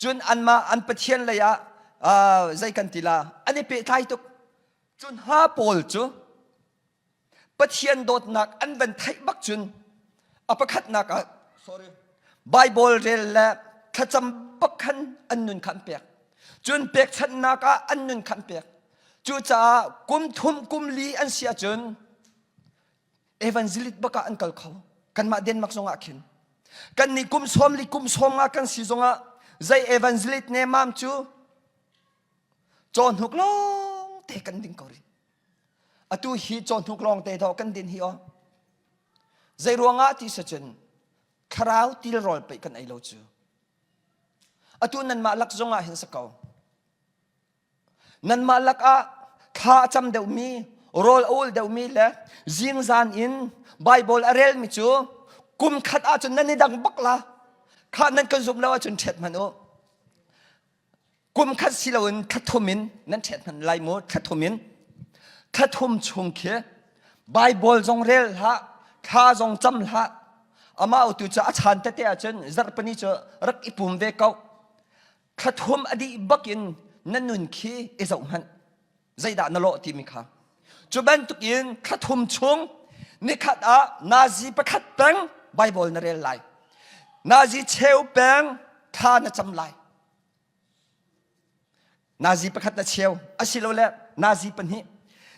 cun anmah an pathian lei ah zei kan ti la an i pehtlai tuk cun ha pawl cu Pathian dawtnak an van theih bak cun a pakhatnak ah sorry Bible rel le thlacam bak khan an nun kha an pek. Cun pekchanhnak ah an nun kha an pek. Cucaah kum thum kum li an si ahcun evangelist bak ah an kal kho. Kanmah Denmark zong ah khin. Kannih kum sawm li kum sawm nga kan si zongah zei evangelist ne mam cu cawhnuk lawng te kan ding ko rih. Atu hi cawhnuk lawng te dawh kan din hi aw. Zei ruangah ti si cun thlarau tilrawl pei kan ei lo cu. Atu nanmah lak zongah hin si ko. Nanmah lak ah thla a cam deuhmi, rawl a ul deuhmi le zingzan in Bible a relmi cu kum khat ahcun nan i dang bak la. Kha nan kan zumh lo ahcun ṭhet hmanh u. Kum khat si loin thla thum in nan ṭhet hmanh lai mu thla thum in thla thum chung khi Bible zong rel hlah thla zong cam hlah amah tu cu a chan tete ahcun zarhpini cu rak i pum ve ko thla thum a dih bak in na nun khi i zoh hmanh zeidah na lawh timi kha cu bantukin thla thum chung nikhat ah nazi pakhat peng Bible na rel lai nazi cheu peng thla na cam lai Nazi pakhat na cheu asilole nazi pahnih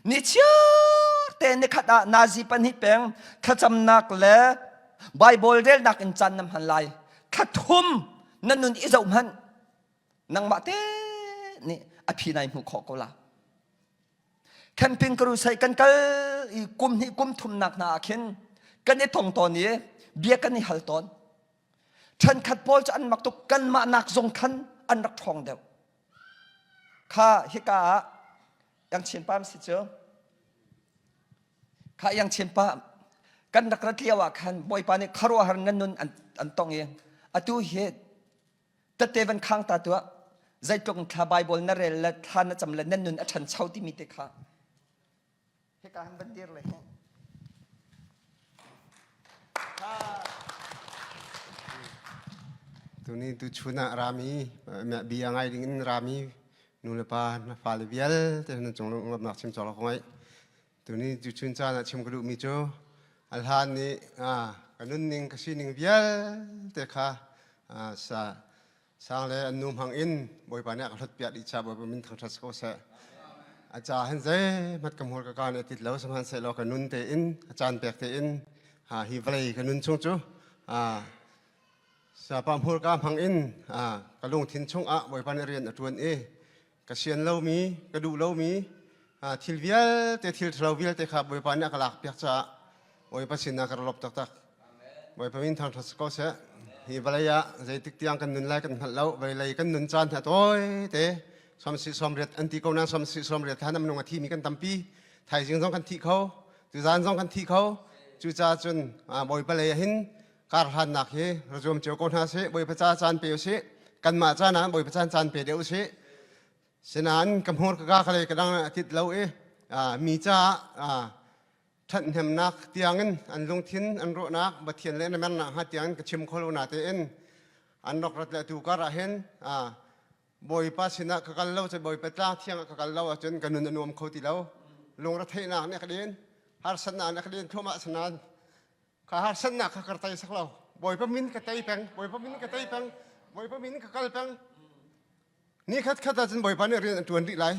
ni chiar te nikhat ah nazi pahnih peng thlacamnak le Bible relnak in caan na hman lai thla thum na nun i zoh hmanh nangmah te nih a phi nai hmuh khawh ko la camping crusade kan kal i kum hnih kum thumnak hna ah khin kan i tong tawn i bia kan i hal tawn Ṭhenkhat pawl cu an mak tuk kanmah nak zong khan an rak ṭhawng deuh. Kha hika ah Yangchin pa si cu kha Yangchin pa kan rak rat lio ah khan Bawipa nih khuaruahhar nan nun an, an tong i atu hi tete van khang ta tuah zeitluk thla Bible na rel le thla na cam le nan nun a ṭhancho timi te kha Hika han van dir le hi. Tuni tuchun ah rami bia ngai ding in rami nu le pa na fale vialte nan cung lawmhnak chim cawk ko ngai. Tuni tuchun caan ah chim ka duhmi cu a hlan nih ka nunning ka sining vialte kha sa Sang le an nu hmang in Bawipa nih a ka hlotpiak dih ca Bawipa min thangṭhat si ko seh. A ca hin zeihmanh ka hmur ka kaa nih a tit lo sihmanhsehlaw ka nun tein a caan pek tein hi vawlei ka nun chung cu. Sapa hmurka hmang in ka lungthin chungah Bawipa nih rian a ṭuan i ka sian lomi, ka duh lomi thil vialte, thil ṭhalo vialte kha Bawipa nih a ka lakpiak caah Bawipa sinah ka ra lawm taktak. Bawipa min thangṭhat si ko seh. Hi vawlei ah zeitik tiang kan nun lai kan hngalh lo. Vawlei kan nun caan hi a tawi te. Sawmsih sawmriat an ti ko nain sawmsih sawmriat hlan a minung a thimi kan tampi. Thaizing zong kan thi kho. Tuzaan zong kan thi kho. Cucaah cun Bawipa lei ah hin kar hlannak hi ra zuam cio ko hna sih. Bawipa ca caan pe usih. Kanmah caan ah Bawipa caan caan pe deuh usih. Sinain ka hmur ka ka lei ka dang a tit lo i mi caah ṭhathnemnak tiangin an lungthin an ruahnak Pathian le na mernak hnga tiangin ka chim kho lo natein an rak rat le atu kar ah hin Bawipa sinah ka kal lo cun Bawipa tlang thiang ah ka kal lo ahcun ka nun a nuam kho ti lo lungretheihnak nih a ka din harsatnak nih a ka din thluahmah sanan ka harsatnak kha ka tei sak lo Bawipa min ka tei peng Bawipa min ka tei peng Bawipa min ka kal peng Ni khat khat ahcun Bawipa nih rian a ṭuan rih lai.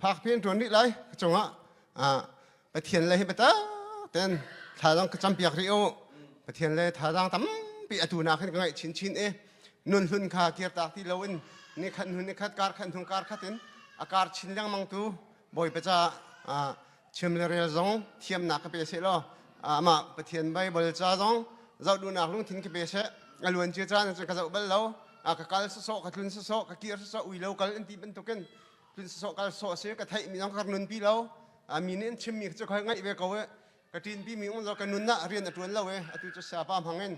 Fakpi an ṭuan rih lai. Ka cungah Pathian le hi biatak tein thazaang ka campiak rih u. Pathian le thazaang tampi atu nak hin ka ngaih chinchin i nun hlun kha kirtak ti loin ni khat hnu ni khat kar khat hnu kar khat in a kar chin lengmang tu Bawipa caah chim le rel zong thiamnak ka pe seh law amah Pathian Baibal ca zong zoh duhnak lungthin ka pe seh a luan cia caan cun ka zoh bal lo ka kal sawsawh ka tlun sawsawh ka kir sawsawh ui lo kal an ti bantukin tlun sawsawh kal sawh si ka theih mi zong ka nun pi lo mi nih an chimmi cu ka ngaih ve ko e ka ṭin pi mi um zo ka nun ah rian a ṭuan lo e atu cu sapa hmang in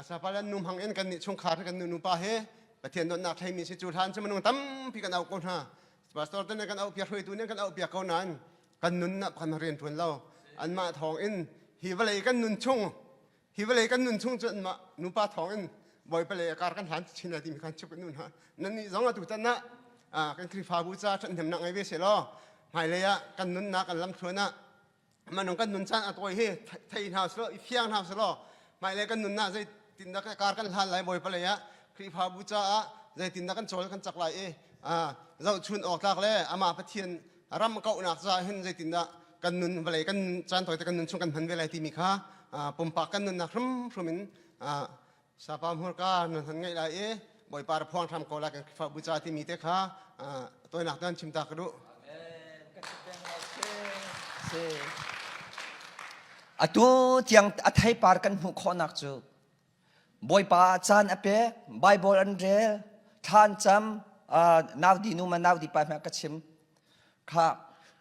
sapa le nu hmang in kan nih chungkhar kan nu nupa he Pathian dawtnak theimi si cu hlan cu minung tampi kan auh ko hna pastor te nih kan auh piak hruaitu nih kan auh piak ko nain kan nun ah kan rian ṭuan lo anmah thawng in hi vawlei kan nun chung hi vawlei kan nun chung cu anmah nupa thawng in bawipa le kar kan hlan chin lai timi kan chip kan nun ha nan nih zong atu tan ah kan Khrihfabu ca ṭhathnemnak ngei ve seh law hmailei ah kan nunnak kan lamthluan ah manung kan nun caan a tawi hi thei hna selaw i fiang hna selaw hmailei kan nunnak zeitindah kar kan hlan lai bawipa lei ah Khrihfabu caah zeitindah kan cawl kan cak lai i zohchun awk tlak le amah Pathian ram kauhnak caah hin zeitindah kan nun vawlei kan caan tawite kan nun chung kan hman ve lai timi kha pumpak kan nunnak hrimhrim in sapa hmurka nan han ngaih lai i Bawipa ra phuang hram ko lai kan Khrihfabu ca timi te kha tawinak nan chim ta ka duh. Atu tiang a theipar kan hmuh khawhnak cu Bawipa caan a pek, Bible an rel, thla an cam, nau di nu ma nau di pa hmeh ka chim. Kha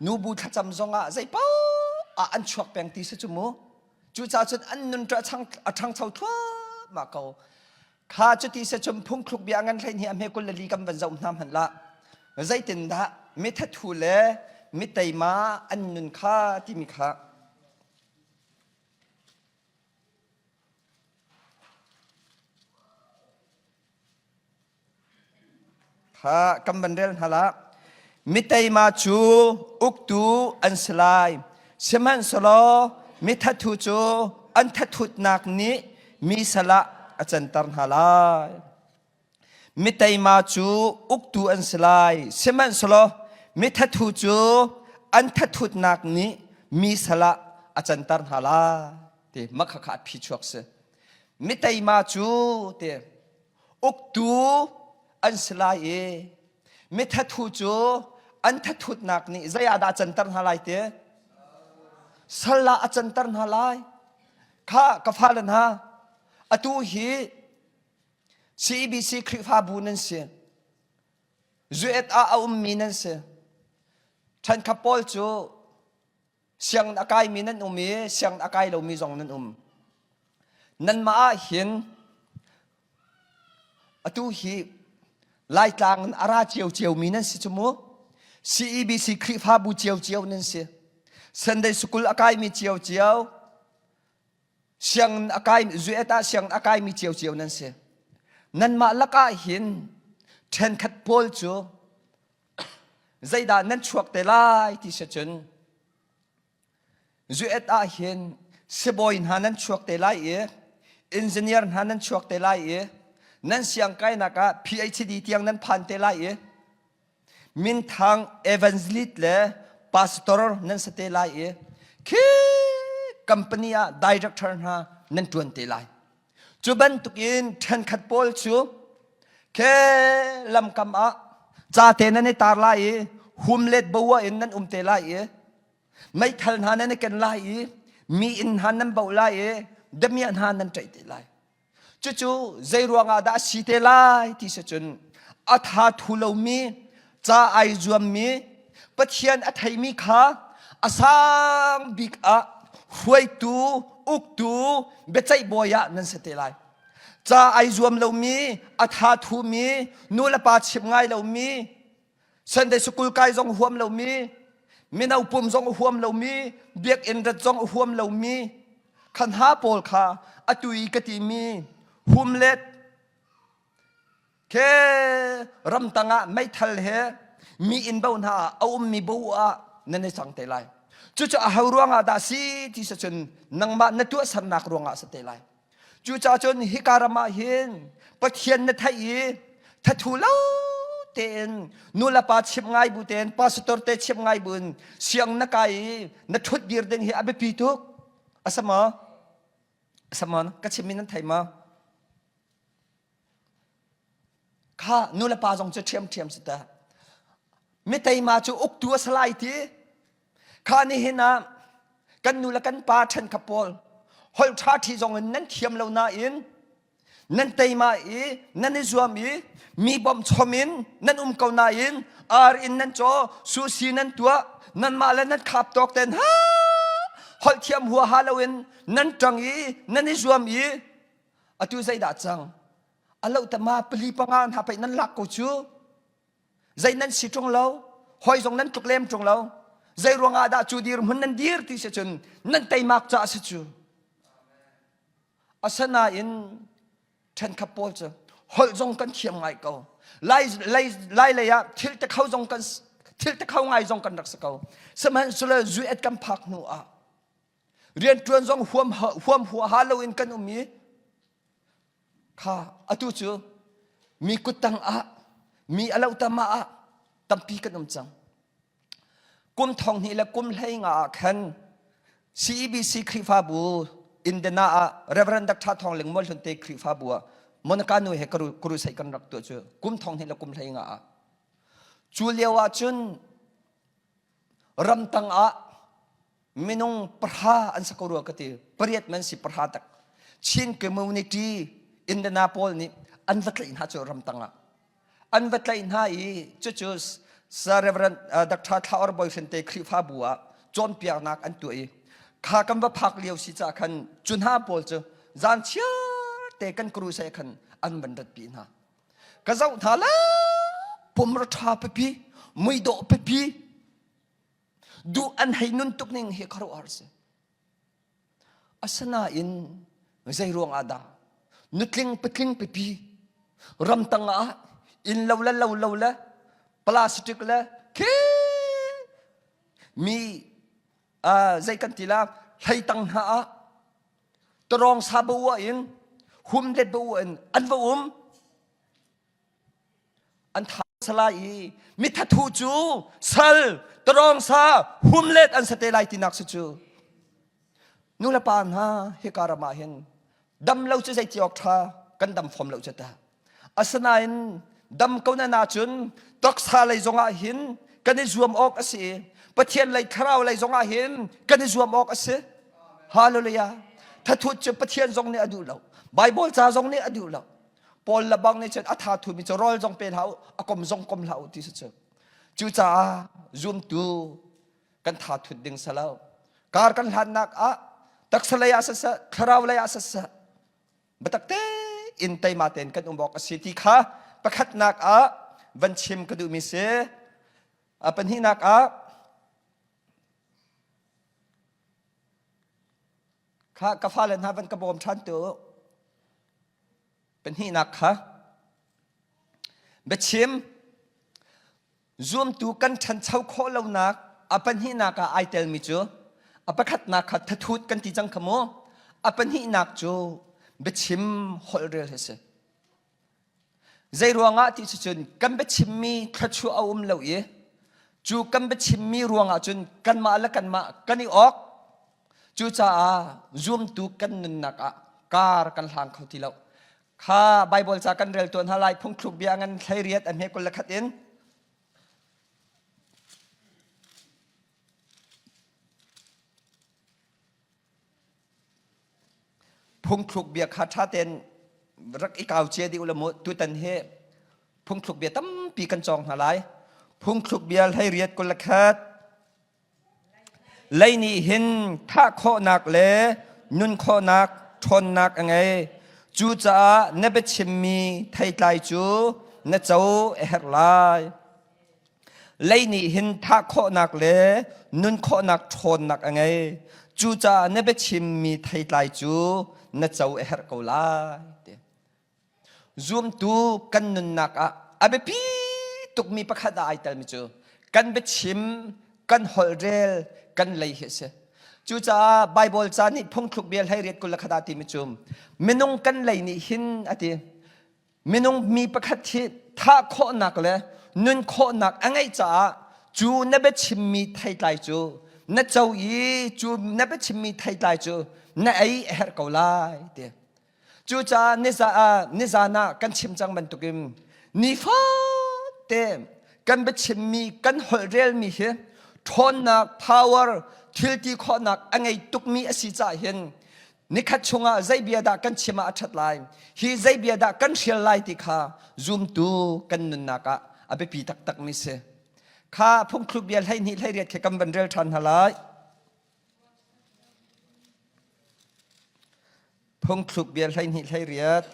nubu thlacam zongah zeipaoh ah an chuak peng ti si cu mu. Cucaah cun an nun cu a ṭhangcho thluahmah ko. Kha cuti se cun phungthluk bia ngan hlein hi a hme 24 kan van zoh hna hmanh lah. Zeitindah mithathu le miteima an nun kha timi kha Kha kan van rel hna la. Miteima cu uktu an si lai. Sihmanhsehlaw mithathu cu an thathutnak nih mi sal ah a canter hna lai. Miteima cu uktu an si lai. Sihmanhsehlaw mithathu cu an thathutnak nih mi sal ah a canter hna lai. Ti makhakha a phi chuak si. Miteima cu ti uktu an si lai i mithathu cu an thathutnak nih zei ah dah a canter hna lai ti sal ah a canter hna lai kha ka fale hna atu hi CEBC Khrihfabu nan si Zuet ah a ummi nan si ṭhenkhat pawl cu Sianginn a kaimi nan um i sianginn a kai lomi zong nan um. Nanmah ah hin atu hi Laitlang in a ra ciocio mi nan si cu mu. CEBC Khrihfabu ciocio nan si. Sunday School a kaimi ciocio, sianginn a kai zuet ah sianginn a kaimi ciocio nan si. Nanmah lakah hin ṭhenkhat pawl cu zeidah nan chuak te lai ti si cun zuet ah hin sibawi hna nan chuak te lai i engineer hna nan chuak te lai i nan siangkainak ah PhD tiang nan phan te lai i minthang evangelist le pastor nan si te lai i khi company ah director hna nan tuan te lai. Cu bantukin ṭhenkhat pawl cu khe lamkam ah ca te nan i tar lai i humlet bo in nan um te lai i meithal hna nan i ken lai i mi inn hna nan boh lai i damiah hna nan ṭaih te lai. Cucu zei ruangah dah a si te lai ti si cun a tha thu lomi ca ai zuammi Pathian a theimi kha a sang bik ah hruaitu uktu biaceih bawi ah nan si te lai. Ca ai zuam lomi a tha thumi nu le pa chim ngai lomi Sunday school kai zong huam lomi mino pum zong a huam lomi biakinn rat zong a huam lomi kha hna pawl kha atu i ka timi humlet ke ramtang ah meithal he mi inn bo hna ah a ummi bo ah nan i cang te lai cucu a ho ruangah dah si ti si cun nangmah na tuahsernak ruangah si te lai Cucaah cun hika ram ah hin Pathian na theih i thathu lo tein nu le pa chimh ngai bu tein pastor te chimh ngai bu in siang na kai i na ṭhut dir ding hi a biapi tuk. A si maw? A si maw? Ka chimmi nan thei maw? Kha nu le pa zong cu ṭhiamṭhiam si ta. Mi teima cu uktu a si lai ti. Kha nihin ah kan nu le kan pa ṭhenkhat pawl holh ṭha ṭhi zong in nan thiam lo nain nan teima i nan i zuam i mi bawmchom in nan um ko nain ar in nan caw susi nan tuah nanmah le nan khap tawk ten ha holh thiam huaha loin nan ṭang i nan i zuam i atu zeidah cang a lo tama pali panga hna pei nan lak ko cu Zei nan si ṭung lo, hawi zong nan tluk lem ṭung lo. Zei ruangah dah cu dirhmun nan dir ti si cun nan teimak caah si cu. Asinain ṭhenkhat pawl cu holh zong kan thiam ngai ko. Lai, lai, lai lei ah thil te kho zong kan thil te kho ngai zong kan rak si ko. Sihmanhsehlaw zuet kan phak hnu ah rianṭuan zong huam huam huaha loin kan um i Kha atu cu mi kuttang ah mi a lohtama ah tampi kan um cang. Kum thong hnih le kum hlei nga ah khan CEBC Khrihfabu Indiana ah Reverend Dr. Thawng Ling Mual Hlun te Khrihfabu ah Monica nu he crusade kan rak tuah cu kum thong hnih le kum hlei nga ah. Cu lio ah cun ramtang ah minung pahra an si ko rua ka ti pariat man si pahra tak Chin community Indiana pawl nih an va tlaih hna cu ramtang ah an va tlaih hna i cucu Sir Reverend Dr. Thla Or Boyfriend te Khrihfabu ah cawnpiaknak an tuah i kha kan va phak lio si ca khan cu hna pawl cu zan chiar te kan crusade khan an van rat pi hna ka zoh hna la pumra ṭha pipi muidawh pipi duh an hei nun tuk ning hi khuaruahhar si asinain zei ruang ah dah nutling patling pipi ramtang ah inn lo le lo lo le plastic le khi mi zei kan ti la hlei tang hna ah tarawng sa bu in hum let bu in an va um An tha sala i mithathu cu sal tarawng sa humlet an sa te lai tinak si cu. Nu le pa hna hika ram ah hin dam lo cu zei ti awk tha kan dam fom lo cu ta. Asinain dam ko na na cun taksa lei zong ah hin kan i zuam awk a si i Pathian lei thlarau lei zong ah hin kan i zuam awk a si. Hallelujah. Thathut cu Pathian zong nih a duh lo. Bible ca zong nih a duh lo. Paul le bang nih cun a tha thumi cu rawl zong pe hlah u, a kom zong kom hlah u ti si cu. Cucaah zumtu kan tha thut ding si lo. Kar kan hlannak ah taksa lei ah siseh, thlarau lei ah siseh, biatak tein teima tein kan um awk a si ti kha pakhatnak ah van chim ka duhmi si. A pahnihnak ah kha ka fale hna van ka bawm ṭhan tu. Pahnihnak kha biachim zuamtu kan ṭhancho khawh lonak a pahnihnak ah ai telmi cu a pakhatnak kha thathut kan ti cang kha mu a pahnihnak cu biachim holhrel hi si zei ruangah ti cun kan biachimmi thluachuah a um lo i cu kan biachimmi ruangah cun kanmah le kanmah kan i awk cucaah zuamtu kan nunnak ah. Kar kan hlang kho ti lo. Kha Bible ca kan rel tuan hna lai phungthluk bia ngan 18 a hme 21 in. Phungthluk bia kha ṭha tein rak i kau cia dih u law mu tutan hi phungthluk bia tampi kan cawng hna lai. Phungthluk bia 18 21 Lei nih hin thah khawhnak le nun khawhnak ṭhawnnak a ngei. Cucaah na biachimmi theitlai cu na co a herh lai. Lei nih hin thah khawhnak le nun khawhnak ṭhawnnak a ngei. Cucaah na biachimmi theitlai cu na co a herh ko lai. Zumtu kan nunnak ah a biapi tukmi pakhat ah ai telmi cu kan biachim, kan holhrel, kan lei hi a si. Cucaah Baibal ca nih phungthluk bia 18 21 ah timi cu minung kan lei nih hin a ti minung mi pakhat hi thah khawhnak le nun khawhnak a ngeih caah cu na biachimmi theitlai cu na co i cu na biachimmi theitlai cu na ei a herh ko lai ti. Cucaah nizan ah kan chim cang bantukin nifate kan biachimmi kan holhrelmi hi ṭhawnnak power thil ti khawhnak a ngei tukmi a si caah hin nikhat chungah zei bia dah kan chim ah a ṭhat lai hi zei bia dah kan hrial lai ti kha zumtu kan nunnak ah a biapi taktakmi si. Kha phungthluk bia 12 18 khi kan van rel ṭhan hna lai. Phungthluk bia 12 18.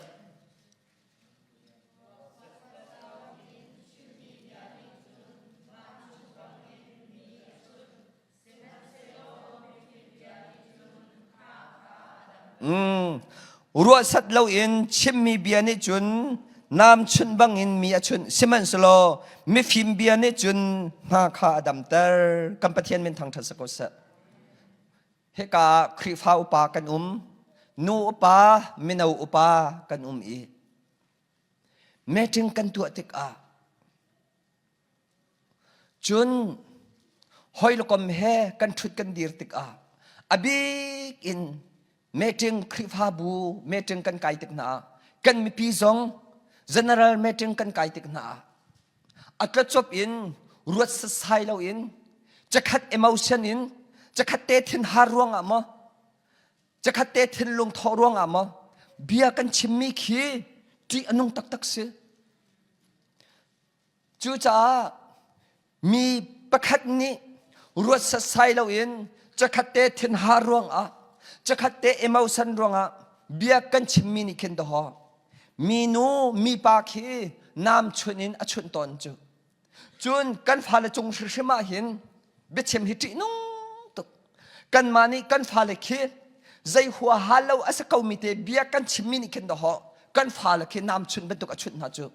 Mm. Ruahsat loin chimmi bia nih cun nam chunh bangin mi a chunh. Sihmanhsehlaw mifim bia nih cun hna kha a damter. Kan Pathian min thangṭhat si ko seh. Hika ah Khrihfa upa kan um, nu upa, mino upa kan um i meeting kan tuah tikah cun hoi le kom he kan ṭhut kan dir tikah a bik in meeting Khrihfabu meeting kan kai tik hna ah kan mipi zong general meeting kan kai tik hna ah A tlacop in ruat sasai loin cakhat emotion in cakhat te thinhar ruangah maw cakhat te thinlung thawh ruangah maw bia kan chimmi khi ṭih a nung taktak si. Cucaah mi pakhat nih ruat sasai loin cakhat te thinhar ruangah cakhat te emotion ruangah bia kan chimmi nih khin dawh Minu mipa khi nam chun in a chunh tawn cu. Cun kan fale cung hrimhrim ah hin biachim hi ṭihnung tuk. Kanmah nih kan fale khi zei huaha lo a si komi te bia kan chimmi nih khin dawhawh kan fale khi nam chunh bantuk a chunh hna cu.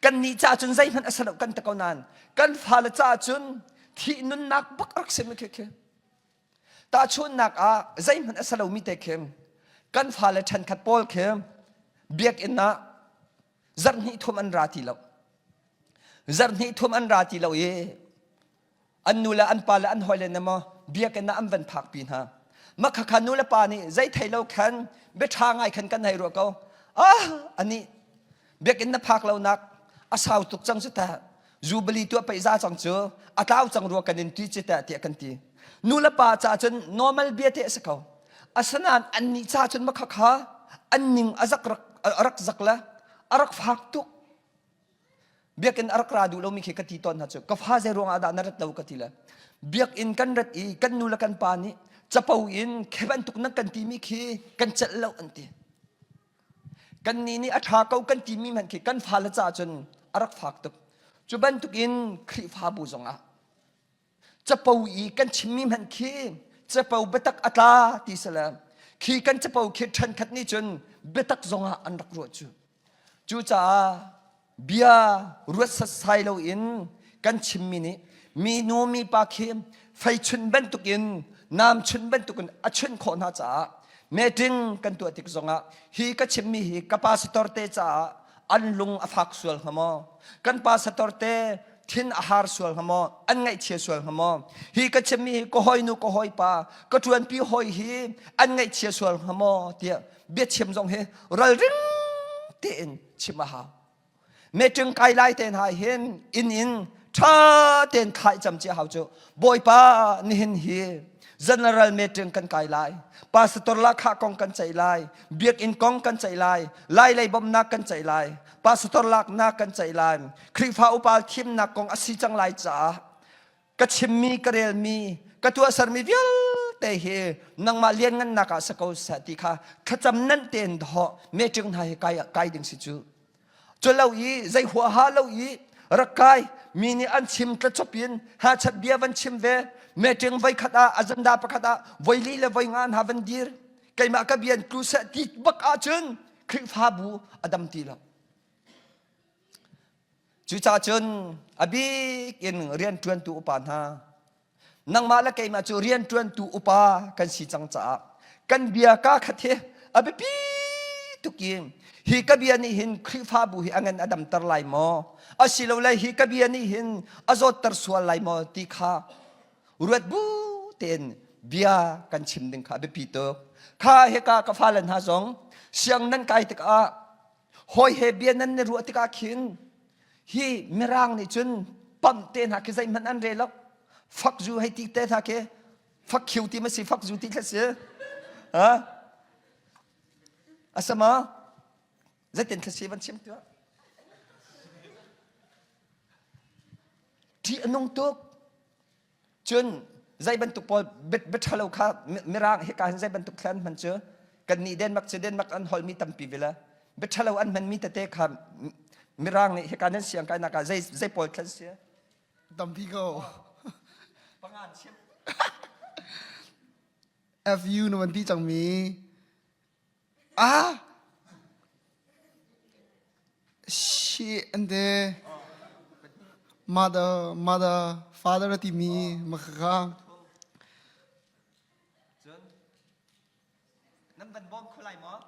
Kannih caah cun zeihmanh a si lo kan ti ko nain kan fale caah cun thih nunnak bak rak simi khi khi. Tahchunhnak ah zeihmanh a si lomi te khi kan fale ṭhenkhat pawl khi biakinn ah zarhhnih thum an ra ti lo. Zarhhnih thum an ra ti lo i an nu le an pa le an hawile nih maw biakinn ah an van phakpi hna. Mah khakha nu le pa nih zei thei lo khan biaṭha ngai khan kan hei ruah ko. Ah anih biakinn na phak lonak a sau tuk cang cu teh Jubilee tuah pei za cang cu a tlau cang rua kan in ti ci teh tiah kan ti. Nu le pa ca cun normal bia te a si ko. Asinain annih ca cun makha kha an ning a zak rak a rak zak le a rak fak tuk. Biakinn a rak ra duh lomi khi ka ti tawn hna cu ka fa zei ruangah dah na rat lo ka ti le biakinn kan rat i kan nu le kan pa nih capo in khi bantuk nan kan timi khi kan celh lo an ti. Kannih nih a ṭha ko kan timi hmanh khi kan fale caah cun a rak fak tuk. Cu bantukin Khrihfabu zongah capo i kan chimmi hmanh khi capo biatak a tla ti si le khi kan capo khi ṭhenkhat nih cun biatak zongah an rak ruah cu. Cucaah bia ruat satsai loin kan chimmi nih minu mipa khi fei chunh bantukin nam chunh bantukin a chunh khawh hna caah meeting kan tuah tik zongah hi ka chimmi hi ka pastor te caah an lung a fak sual hnga maw kan pastor te thin a har sual hnga maw an ngaihchia sual hnga maw hi ka chimmi hi ka hawinu ka hawipa ka ṭuanpi hawi hi an ngaihchia sual hnga maw tiah biachim zong hi ralring tein chim a hau meṭing kai lai te hna hin inn in ṭha tein thlai cam cia hau cu bawipa nihin hi general meeting kan kai lai pastor la kha kong kan ceih lai biakinn kong kan ceih lai lai lei bawmhnak kan ceih lai pastor laknak kan ceih lai Khrihfa upa thimnak kong a si cang lai caah ka chimmi ka relmi ka tuahsermi vialte hi nangmah lianngannak ah sa ko seh ti kha thlacam nan tein dawh meeting hna hi kai kai ding si cu cu lo i zei huaha lo i rak kai mi nih an chim tlachop in ha chat bia van chim ve meeting voi khat ah agenda pakhat ah voi li le voi nga hna van dir keimah ka bian tlu seh ti bak ahcun Khrihfabu a dam ti lo Cucaah cun a bik in rianṭuantu upa hna, nangmah le keimah cu rianṭuantu upa kan si cang caah kan bia kaa khat hi a biapi tuk i hi ka bia nih hin Khrihfabu hi a ngan a damter lai maw asilole hi ka bia nih hin a zawtter sual lai maw ti kha ruat bu tein bia kan chim ding kha a biapi tuk. Kha hika ka fale hna zong siang nan kai tikah Hawi he bia nan i ruah tikah khin hi Mirang nih cun pamh te hna khi zeihmanh an rel lo. Fak zu hei ti te hna khi fak khiu ti ma si fak zu ti thla si. Ha? Asama zeitin thla si van chim tuah. Ṭih a nung tuk. Cun zei bantuk pawl bia ṭhalo kha Mirang hika hin zei bantuk thla an hman cu kannih Denmark cu Denmark an holmi tampi vila bia ṭhalo an hmanmi tete kha Mirang nih hika nan siang kainak ah zei zei pawl thlan si? Tampi ko. Pangan chim. FU na van ti cangmi Ah! Shit an ti. Mother, mother, father a timi makhakha. Cun nan van bawm kho lai maw?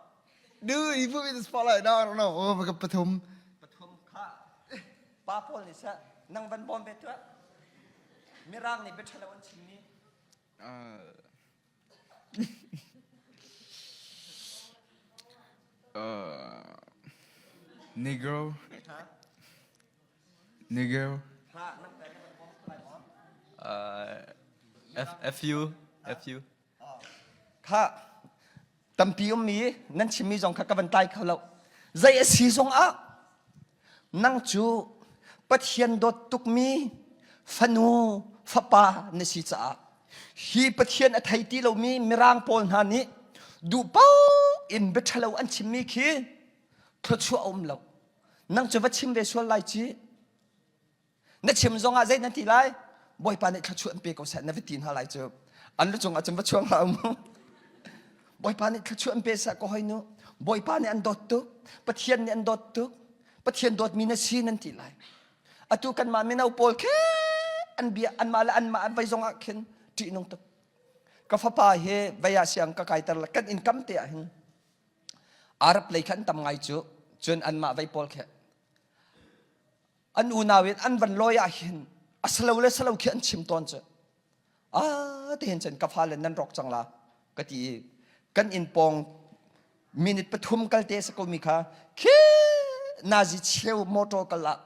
Dude, you put me in the spotlight now. I don't know. Oh, ka pathum. Pathum kha. Pa pawl nih seh nang van bawm ve tuah. Mirang nih bia ṭhalo an chimmi. Uh, Negro. Negro. Uh, F FU FU. Kha tampi ummi nan chimmi zong kha ka van tlai kho lo. Zei a si zong ah Nang cu Pathian dawt tukmi fanu fapa na si caah hi Pathian a thei ti lomi Mirang pawl hna nih duh paoh in bia ṭhalo an chimmi khi thluachuah a um lo. Nang cu va chim ve sual lai ci. Na chim zongah zei na ti lai? Bawipa nih thluachuah an pe ko seh na va ti hna lai cu. An lu cungah cun va chuang hlah mu. Bawipa nih thluachuah an pe seh ka hoi nu. Bawipa nih an dawt tuk. Pathian nih an dawt tuk. Pathian dawtmi na si nan ti lai. Atu kanmah mino pawl khi an bia anmah le anmah an vai zongah khin ṭihnung tuk. Ka fapa hi vei ah siang ka kaiter la kan inn kam te ah hin Arab lei khan tam ngai cu cun anmah vei pawl khi an unau in an van lawi ah hin a salo le salo khi an chim tawn cu ah ti hin cun ka fale nan rawk cang la ka ti i kan inn pawng minute pathum kal te sa ko mi kha khi nazi cheu motor kal ah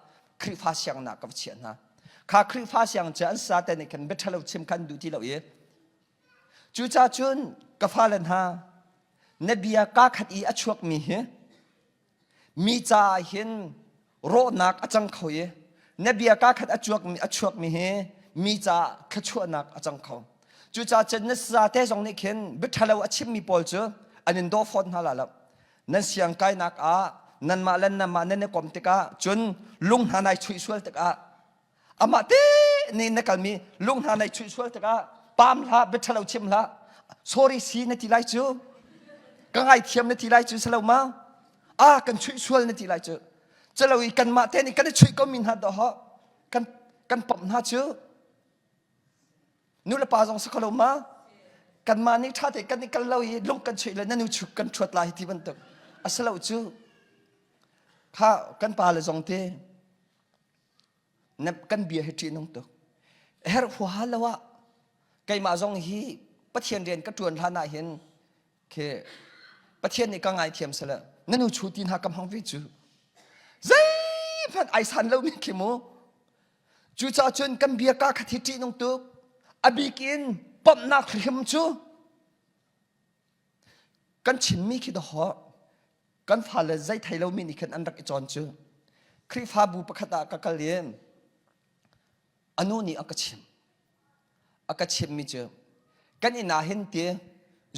Khrihfa siangnak ka va chiah hna kha Khrihfa siang cu an sa te nih khan bia ṭhalo chim khan duh ti lo i cucaah cun ka fale hna na bia kaa khat i a chuak mi hi Mi caah hin rawhnak a cang kho i na bia kaa khat a chuakmi a chuakmi hi mi caah thluachuahnak a cang kho. Cucaah cun na sate zong nih khin biaṭhalo a chimmi pawl cu an in daw fawn hna la lo. Nan siang kainak ah nanmah le nanmah nan i kom tikah cun lung hna nai chuih sual tikah amah te nih na kalmi lung hna nai chuih sual tikah pam hlah biaṭhalo chim hlah sorry si na ti lai cu ka ngaithiam na ti lai cu salo ma a kan chuih sual na ti lai cu calo i kanmah te nih kan i chuih ko mi hna dawh kan kan pamh hna cu nu le pa zong si kho lo ma kanmah nih ṭha te kan i kal lo i lung kan chuih le na nu chuk kan ṭhuat lai ti bantuk a si lo cu kha kan pa le zong te. Na kan bia hi ṭih nung tuk. Herh huaha lo ah keimah zong hi Pathian rian ka ṭuan hlan ah hin khi Pathian nih ka ngaithiam sele na nu chu ti hna ka hmang ve cu. Zeihmanh ai san lomi khi mu. Cucaah cun kan bia ka khat hi ṭih nung tuk. A bik in pamhnak hrim cu kan chimmi khi dawh kan fale zei thei lomi nih khan an rak i cawn cu Khrihfabu pakhat ah ka kal i a nu nih a ka chimh a ka chimhmi cu kan inn ah hin ti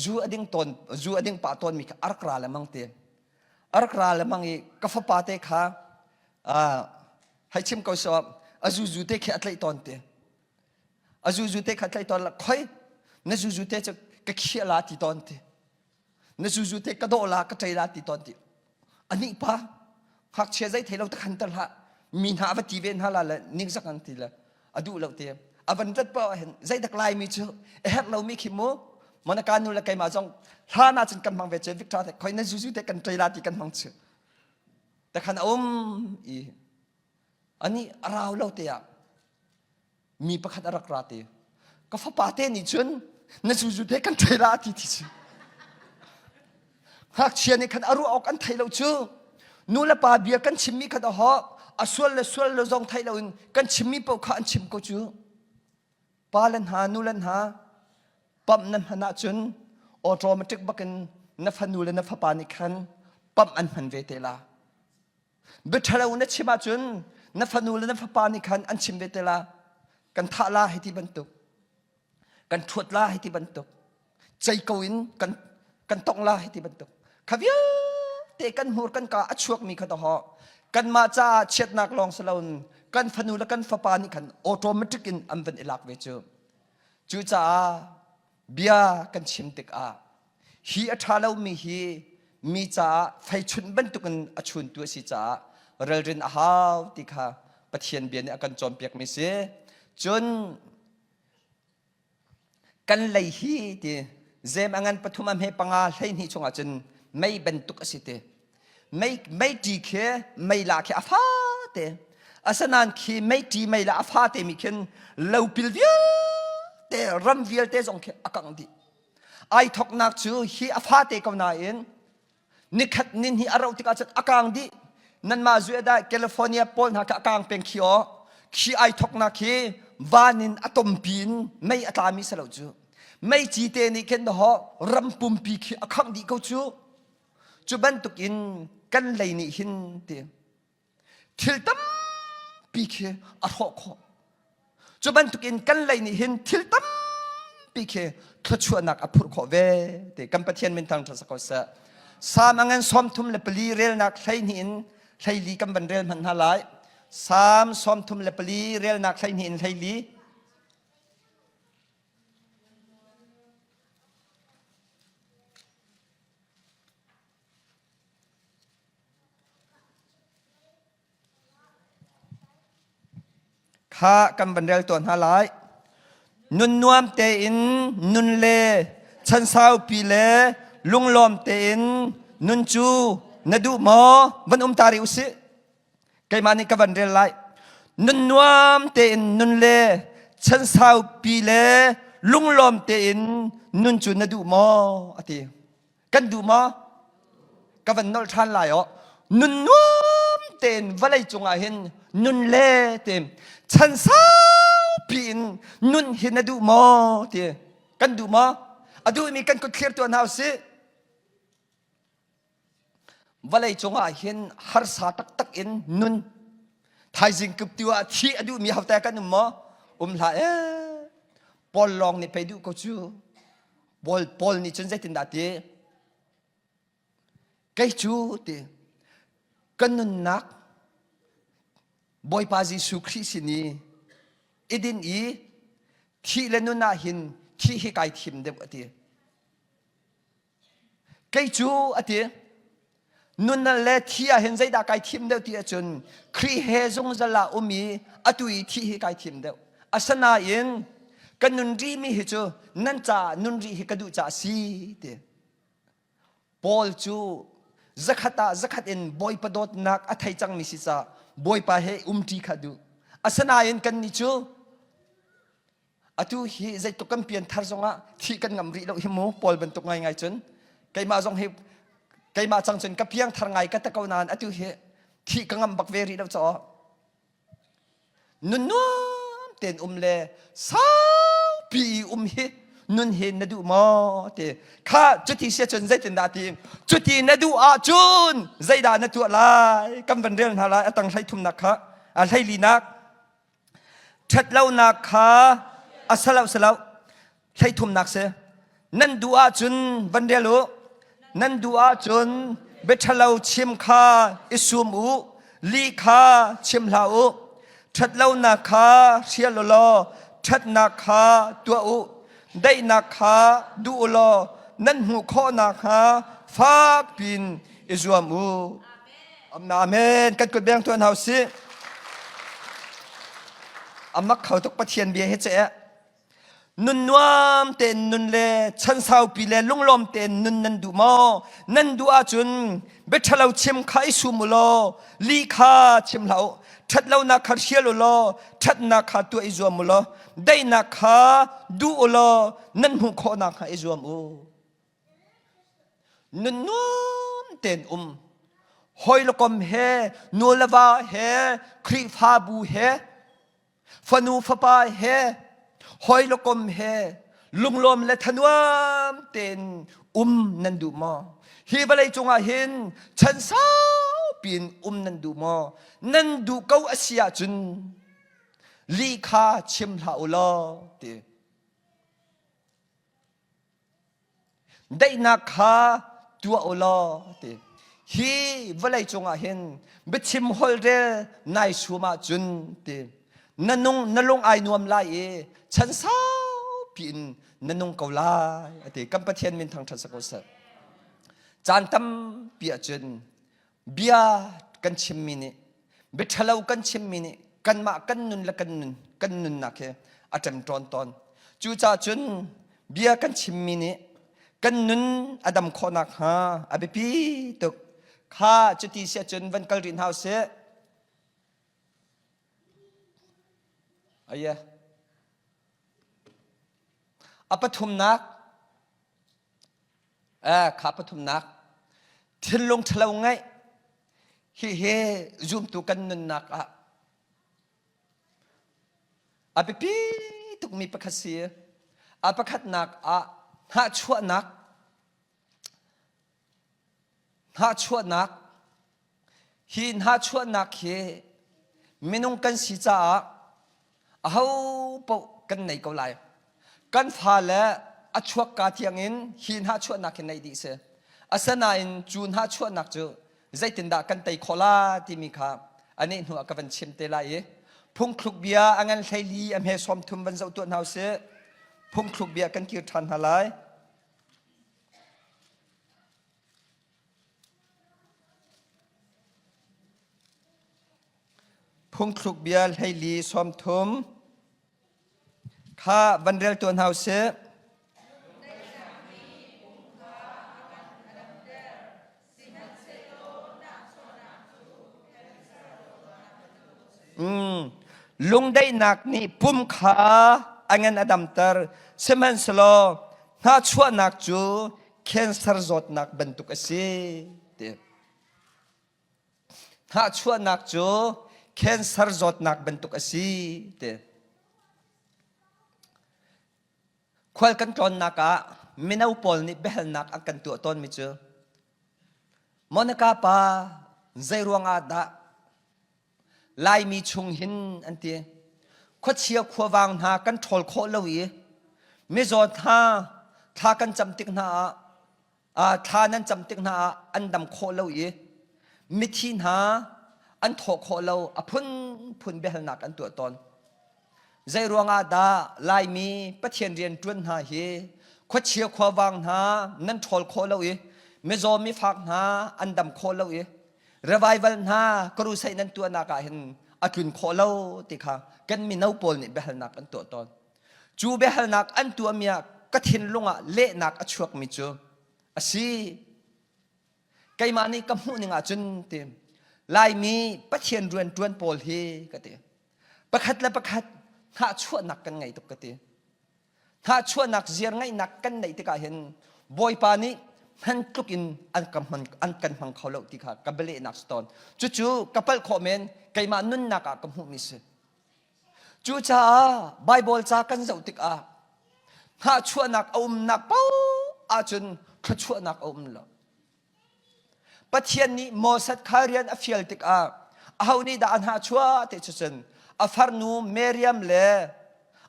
zu a ding tawn zu a ding pah tawnmi kha a rak ra lengmang ti a rak ra lengmang i ka fapa te kha hei chim ko sawh a zuzu te khi a tlaih tawn ti a zuzu te kha tlaih tawn la khoi na zuzu te cu ka khiah la ti tawn ti na zuzu te ka dawh la ka ṭei la ti tawn ti anih pa ngakchia zei thei lo ta khan ter hlah mi hna va ti ve hna la le ningzak an ti le a duh lo ti a van rat pa hin zeidak lai mi cu a herh lo mi khi mu Monica nu le keimah zong hlan ah cun kan hmang ve cu Victor te khoi na zuzu te kan ṭei la ti kan hmang cu te khan a um i ani a rau lo te ah mi pakhat a rak ra te ka fapa te nih cun na zuzu te kan thei la ti ti si ngakchia nih khan a ruah awk an thei lo cu nu le pa bia kan chimmi khan a ho a sual le sual lo zong thei loin kan chimmi paoh kha an chim ko cu pa le hna nu le hna pamh na hman ahcun automatic bakin na fanu le na fapa nih khan pamh an hman ve te la Biaṭhalo na chim ahcun na fanu le na fapa nih khan an chim ve te la. Kan thah la hei ti bantuk. Kan ṭhuat la hei ti bantuk. Cei ko in kan kan tongh la hei ti bantuk. Kha vialte kan hmur kan ka a chuakmi kha dawh kanmah caah chiatnak lawng si loin kan fanu le kan fapa nih khan automatic in an van i lak ve cu. Cucaah bia kan chim tikah Hi a ṭha lomi hi mi caah feichunh bantukin a chuntu a si caah ralrin a hau ti kha Pathian bia nih a kan cawnpiakmi si. Cun kan lei hi ti zem a ngan pathum a hme panga 12 chungah cun mei bantuk a si ti. Mei mei ṭi khi mei la khi a fate. Asinain khi mei ṭi mei la a fate mi khin lopil vialte ram vialte zong khi a kangh dih. Ai thoknak cu hi a fate ko nain nikhat nin hi a rauh tikah cun a kang dih. Nanmah zueda California pawl hna kha a kang peng khi aw. Khi ai thoknak hi van in a tompi in mei a tlami si lo cu. Mei cite nih khin ho ram pumpi khi a khangh dih ko cu. Cu bantuk in kan lei nih hin ti thil tampi khi a hrawh khawh. Cu bantukin kan lei nih hin thil tampi khi thluachuahnak a phurh khawh ve ti kan Pathian min thangṭhat sak ko seh. Salm a ngan 34 relnak 12 in 14 kan van rel hmanh hna lai. Salm 34 relnak 12 in 14. Kha kan van rel tuah hna lai. Nun nuam tein nun le chan saupi le lunglawm tein nun cu na duh maw? Van um ta rih usih. Keimah nih ka van rel lai. Nun nuam tein nun le chan saupi le lunglawm tein nun cu na duh maw? A ti. Kan duh maw? Ka van nolh ṭhan lai aw. Nun nuam tein vawlei cungah hin nun le te chan saupi in nun hi na duh maw ti kan duh maw? A duhmi kan kut thlir tuah hna usih. Vawlei cungah hin harsa taktak in nun thaizing kuptu ah thih a duhmi hote kan um maw? Um hlah ee. Paul lawng nih pei duh ko cu. Paul, Paul nih cun zeitindah ti? Kei cu ti ka nunnak Bawipa Jesuh Khrih sin i i din i thih le nun ah hin thih hi kai thim deuh a ti. Kei cu a ti nun le thi ah hin zeidah kai thim deuh ti ahcun Khrih he zungzal ah um i atu i thih hi kai thim deuh. Asinain ka nun rihmi hi cu nan caah nun rih hi ka duh caah a si ti. Paul cu zakhat ah zakhat in Bawipa dawtnak a thei cangmi si caah Bawipa he umṭi kha duh. Asinain kannih cu atu hi zeitluk kan pian thar zongah thih kan ngam rih lo hi mu Paul bantuk ngaingai cun keimah zong hi keimah cang cun ka piang thar ngai ka ta ko nain atu hi thih ka ngam bak ve rih lo caw Nun nuam tein um le saupi i um hi nun hi na duh maw ti kha cuti sia cun zeitindah ti cuti na duh ahcun zeidah na tuah lai kan van rel hna lai a tang hlei thumnak kha a hlei linak ṭhatlonak kha a salo salo Hleithumnak si. Nan duh ahcun van rel u. Nan duh ahcun biaṭhalo chim kha i sum u. Lih kha chim hlah u. Ṭhatlonak kha hrial u law ṭhatnak kha tuah u. Daihnak kha duh u law nan hmuh khawh nakhnga fak piin i zuam u. Amen. Kan kut beng tuan hau sih. Amak kho tuk Pathian bia hi che. Nun nuam tein nun le chan saupi le lunglawm tein nun nan duh maw? Nan duh ahcun biaṭhalo chim kha i sum u law lih kha chim hlah u. Ṭhatlonak kha hrial u law ṭhatnak kha tuah i zuam u law daihnak kha duh u law nan hmuh khawh nakhnga i zuam u. Nun nuam tein um. Hawi le kom he, nu le va he, Khrihfabu he, Fanu fapa he hawi le kom he lunglawm le thanuam tein um nan duh maw? Hi vawlei cungah hin chan saupi in um nan duh maw? Nan duh ko a si ahcun lih kha chim hlah u law ti. Daihnak kha tuah u law ti. Hi vawlei cungah hin biachim holhrel nai sum ahcun ti. Na nung na lung ai nuam lai i chan saupi in na nung ko lai ati. Kan Pathian min thangṭhat sak ko seh. Caan tampi ahcun bia kan chimmi nih biaṭhalo kan chimmi nih kanmah kan nun le kan nun kan nunnak hi a ṭemṭawn tawn. Cucaah cun bia kan chimmi nih kan nun a dam khawh nakhnga a biapi tuk. Kha cuti si ahcun van kal rih hna usih. Aye. A pathumnak Eh, kha pathumnak thinlung ṭhalo ngeih hihi zumtu kan nunnak ah a biapi tukmi pakhat si. A pakhatnak ah hnahchuahnak hnahchuahnak hi hnahchuahnak hi minung kan si caah aho paoh kan nei ko lai. Kan fale a chuakka tiangin hi hnahchuahnak hi neih dih si. Asinain cu hnahchuahnak cu zeitindah kan tei khawh la timi kha a neh hnu ah ka van chim te lai i phungthluk bia a ngan hleili a hme 30 van zoh tuah hna usih. Phungthluk bia kan kir ṭhan hna lai. Phungthluk bia 14 30 kha van rel tuah hna usih. Mm. Lungdaihnak nih pum kha a ngan a damter. Sihmanhsehlaw hnahchuahnak cu cancer zawtnak bantuk a si. Ti. Hnahchuahnak cu cancer zawtnak bantuk a si ti. Khual kan tlawnnak ah mino pawl nih biahalnak an kan tuah tawnmi cu Monica pa zei ruangah dah Laimi chung hin an ti khuachia khuavang hna kan ṭhawl khawh lo i mizaw hna thla kan cam tik hna ah thla nan cam tik hna ah an dam khawh lo i mithi hna an thawh khawh lo a phunphun biahalnak an tuah tawn. Zei ruangah dah Laimi Pathian rian ṭuan hna hi khuachia khuavang hna nan ṭhawl khawh lo i mizaw mifak hna an dam khawh lo i revival hna crusade nan tuahnak ah hin a tlun khawh lo ti kha kan mino pawl nih biahalnak an tuah tawn. Cu biahalnak an tuahmi ah ka thinlung ah lehnak a chuakmi cu a si. Keimah nih ka hmuh ning ahcun ti Laimi Pathian rianṭuan pawl hi ka ti. Pakhat le pakhat hnahchuahnak kan ngei tuk ka ti. Hnahchuahnak ziar ngeihnak kan neih tikah hin Bawipa nih hman tluk in an kan hman an kan hmang kho lo ti kha ka bialehnak si tawn. Cucu ka palh khawh men keimah nunnak ah ka hmuhmi si. Cucaah Baibal ca kan zoh tikah hnahchuahnak a umnak paoh ahcun thluachuahnak a um lo. Pathian nih Moses kha rian a fial tikah aho nih dah a hnahchuah ti cu cun a farnu Miriam le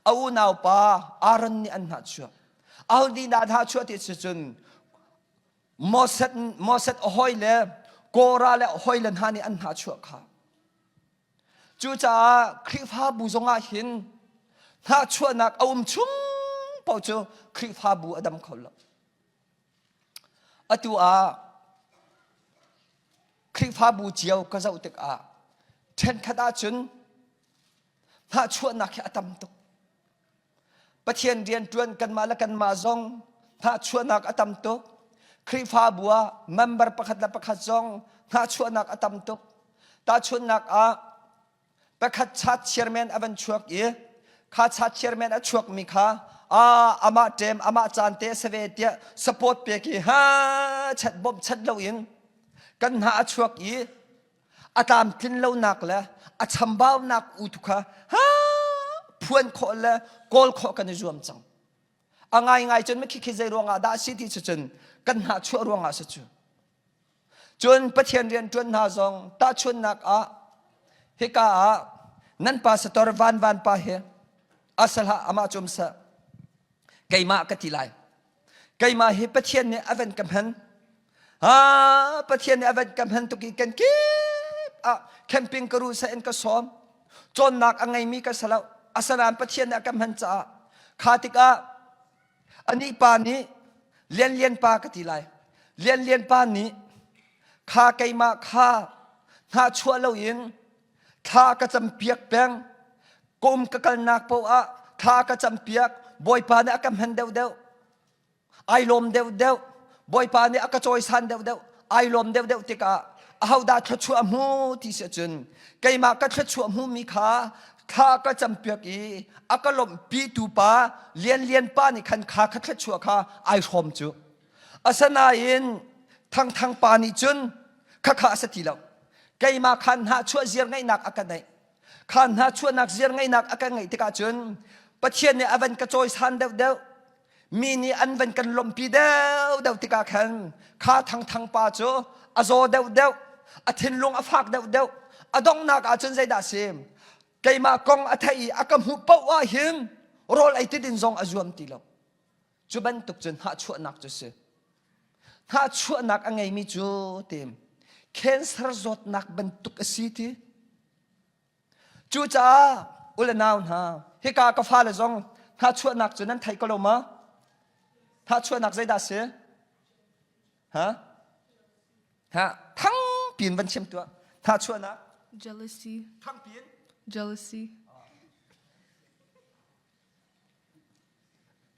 a unaupa Aaron nih an hnahchuah. Aho nih dah a hnahchuah ti cu cun Moses, Moses a hawi le Korah le a hawile hna nih an hnahchuah kha. Cucaah Khrihfabu zongah hin hnahchuahnak a um chung paoh cu Khrihfabu a dam kho lo. Atu ah Khrihfabu cio ka zoh tikah ṭhenkhat ahcun hnahchuahnak hi a tam tuk. Pathian rianṭuan kanmah le kanmah zong hnahchuahnak a tam tuk. Khrihfabu ah member pakhat le pakhat zong hnahchuahnak a tam tuk. Tahchunhnak ah pakhat chat chairman a van chuak i kha chat chairman a chuakmi kha a amah ṭem amah caan te a si ve tiah support pek i ha chat bawmh chat loin kan hna a chuak i a tlamtlin lonak le a chambaunak u tu kha ha phuan khawh le kawl khawh kan i zuam cang a ngaingai cun khi zei ruangah dah si ti cu cun kan hna chuah ruangah si cu Cun Pathian rianṭuan hna zong tahchunhnak ah hika ah nan pastor Van Van pa hi a si hlah amah cu um seh keimah ka ti lai. Keimah hi Pathian nih a van ka hman. Ha Pathian nih a van ka hman tuk i kan kip ah camping ka ru seh in ka sawm. Cawnnak a ngeimi ka si lo. Asinain Pathian nih a ka hman caah kha tikah Anih pa nih Lian Lian pa ka ti lai. Lian Lian pa nih kha keimah kha hnahchuah loin thla ka campiak peng. Ka um ka kalnak paoh ah thla ka campiak. Bawipa nih a ka hman deuhdeuh. Ai lawm deuhdeuh. Bawipa nih a ka cawisan deuhdeuh. Ai lawm deuhdeuh tikah ahodah thluachuah hmu ti si ahcun keimah ka thluachuah hmumi kha thla ka campiak i a ka lawmhpitu pa Lian Lian pa nih khan kha kha thluachuah kha ai hrawm cu asinain Thangthang pa nih cun khakha a si ti lo keimah khan hnahchuah ziar ngeihnak a ka neih kha hnahchuahnak ziar ngeihnak a ka ngeih tikah cun Pathian nih a van ka cawisan deuhdeuh mi nih an van kan lawmhpi deuhdeuh tikah khan kha thangthang pa cu a zaw deuhdeuh a thinlung a fak deuhdeuh a donghnak ah cun zeidah si keimah kong a theih i a ka hmuh paoh ah hin rawl ei tidin zong a zuam ti lo cu bantuk cun hnahchuahnak cu si hnahchuahnak a ngeimi cu tim cancer zawtnak bantuk a si ti Cucaah u le nau hna, hika ka fale zong hnahchuahnak cu nan thei ko lo ma? Hnahchuahnak zeidah a si? Ha? Ha? Thangpi in van chim tuah. Hnahchuahnak. Jealousy. Thangpi in. Jealousy.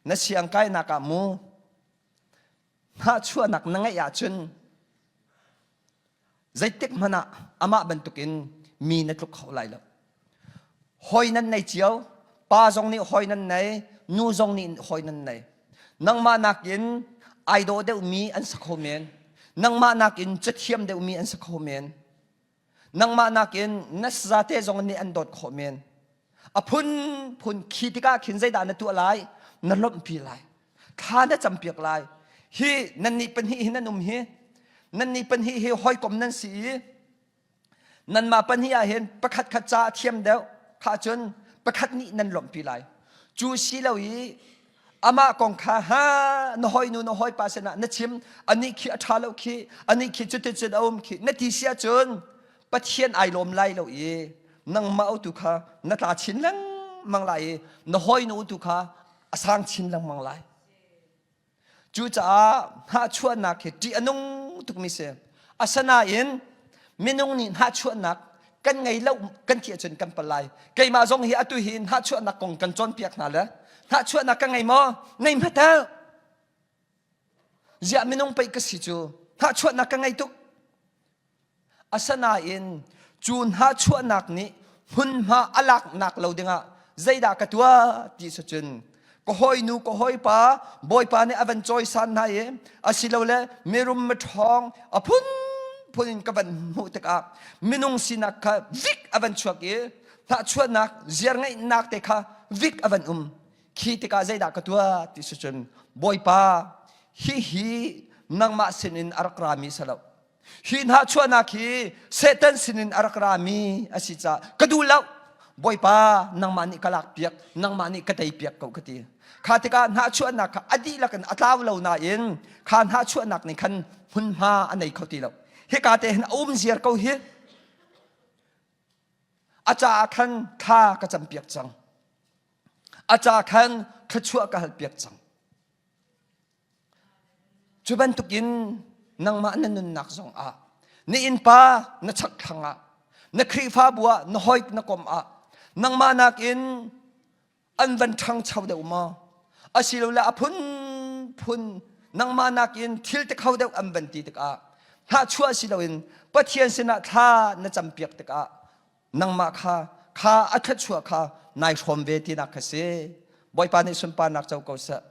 Na siang kainak ah mu hnahchuahnak na ngeih ahcun Zeitik hmanh ah amah bantukin mi na tluk kho lai lo. Hawi nan nei cio, pa zong nih hawi nan nei, nu zong nih hawi nan nei. Nangmah nakin ai dawh deuhmi an si kho men. Nangmah nakin cathiam deuhmi an si kho men. Nangmah nakin na sazate zong nih an dawt khawh men. A phunphun khi tikah khin zeidah na tuah lai? Na lawmhpi lai. Thla na campiak lai. Hi nannih pahnih hi nan um hi. Nannih pahnih hi hawikom nan si i nanmah pahnih ah hin pakhat khat ca a thiam deuh kha cun pakhat nih nan lawmhpi lai. Cu si lo i amah kong kha ha na hawinu na hawipa sinah na chim anih khi a ṭha lo khi anih khi cuticun a um khi na ti si ahcun Pathian ai lawm lai lo i nangmah tu kha na tla chin lengmang lai i na hawinu tu kha a sang chin lengmang lai. Cucaah hnahchuahnak hi ṭih a nung tukmi si. Asinain minung nih hnahchuahnak kan ngei lo kan ti ahcun kan pal lai. Keimah zong hi atu hi hnahchuahnak kong kan cawnpiak hna le hnahchuahnak ka ngei maw? Ngei hmatel. Ziah minung pei ka si cu hnahchuahnak ka ngei tuk. Asinain cu hnahchuahnak nih Hmunhma a laknak lo dingah zeidah ka tuah ti cun ka hawinu ka hawipa Bawipa nih a van cawisan hna i asilole mirum miṭhawng a phunphun in ka van hmuh tikah minung sinak kha vik a van chuak i hnahchuahnak ziarngeihnak te kha vik a van um. Khi tikah zeidah ka tuah ti si cun Bawipa hihi nangmah sinin a rak rami si lo. Hi hnahchuahnak hi Satan sinin a rak rami a si caah ka duh lo. Bawipa nangmah nih ka lakpiak, nangmah nih ka teipiak ko ka ti. Kha tikah hnahchuahnak kha a dihlak in a tlau lo nain kha hnahchuahnak nih khan hmunhma a nei kho ti lo. Hika te hin a um ziar ko hi. A caah khan thla ka campiak cang. A ca khan thluachuah ka halpiak cang. Cu bantukin nangmah na nunnak zongah na innpa na chakthlang ah na Khrihfabu ah na hawi na kom ah nangmah nakin an van ṭhangcho deuh maw asilole a phunphun nangmah nakin thil ti kho deuh an van ti tikah hnahchuah si loin Pathian sinah thla na campiak tikah nangmah kha kha a thluachuah kha nai hrawm ve tinak kha si. Bawipa nih sunparnak co ko seh.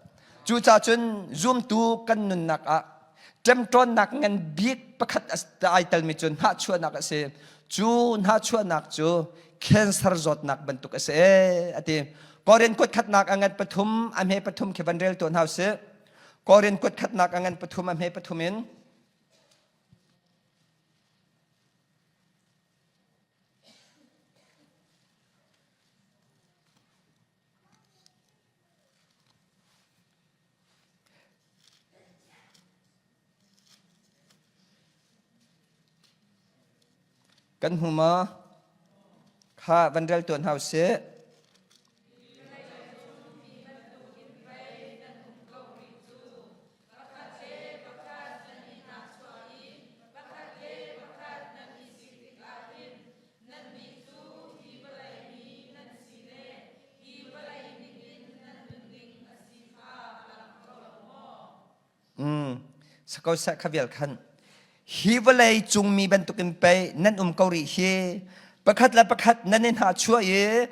Cucaah cun zumtu kan nunnak ah ṭemṭawnnak ngan bik pakhat ai telmi cu hnahchuahnak a si. Cu hnahchuahnak cu cancer zawtnak bantuk a si a ti. Korin kuat khatnak a ngan pathum a hme pathum khi van rel tuah hna usih. Korin kuat khatnak a ngan pathum a hme pathum in Kan hmu maw? Kha van rel tuan hau sih. Sako seh kha vial khan hi vawlei cung mi bantukin pei nan um ko rih hi pakhat le pakhat nan i hnahchuah i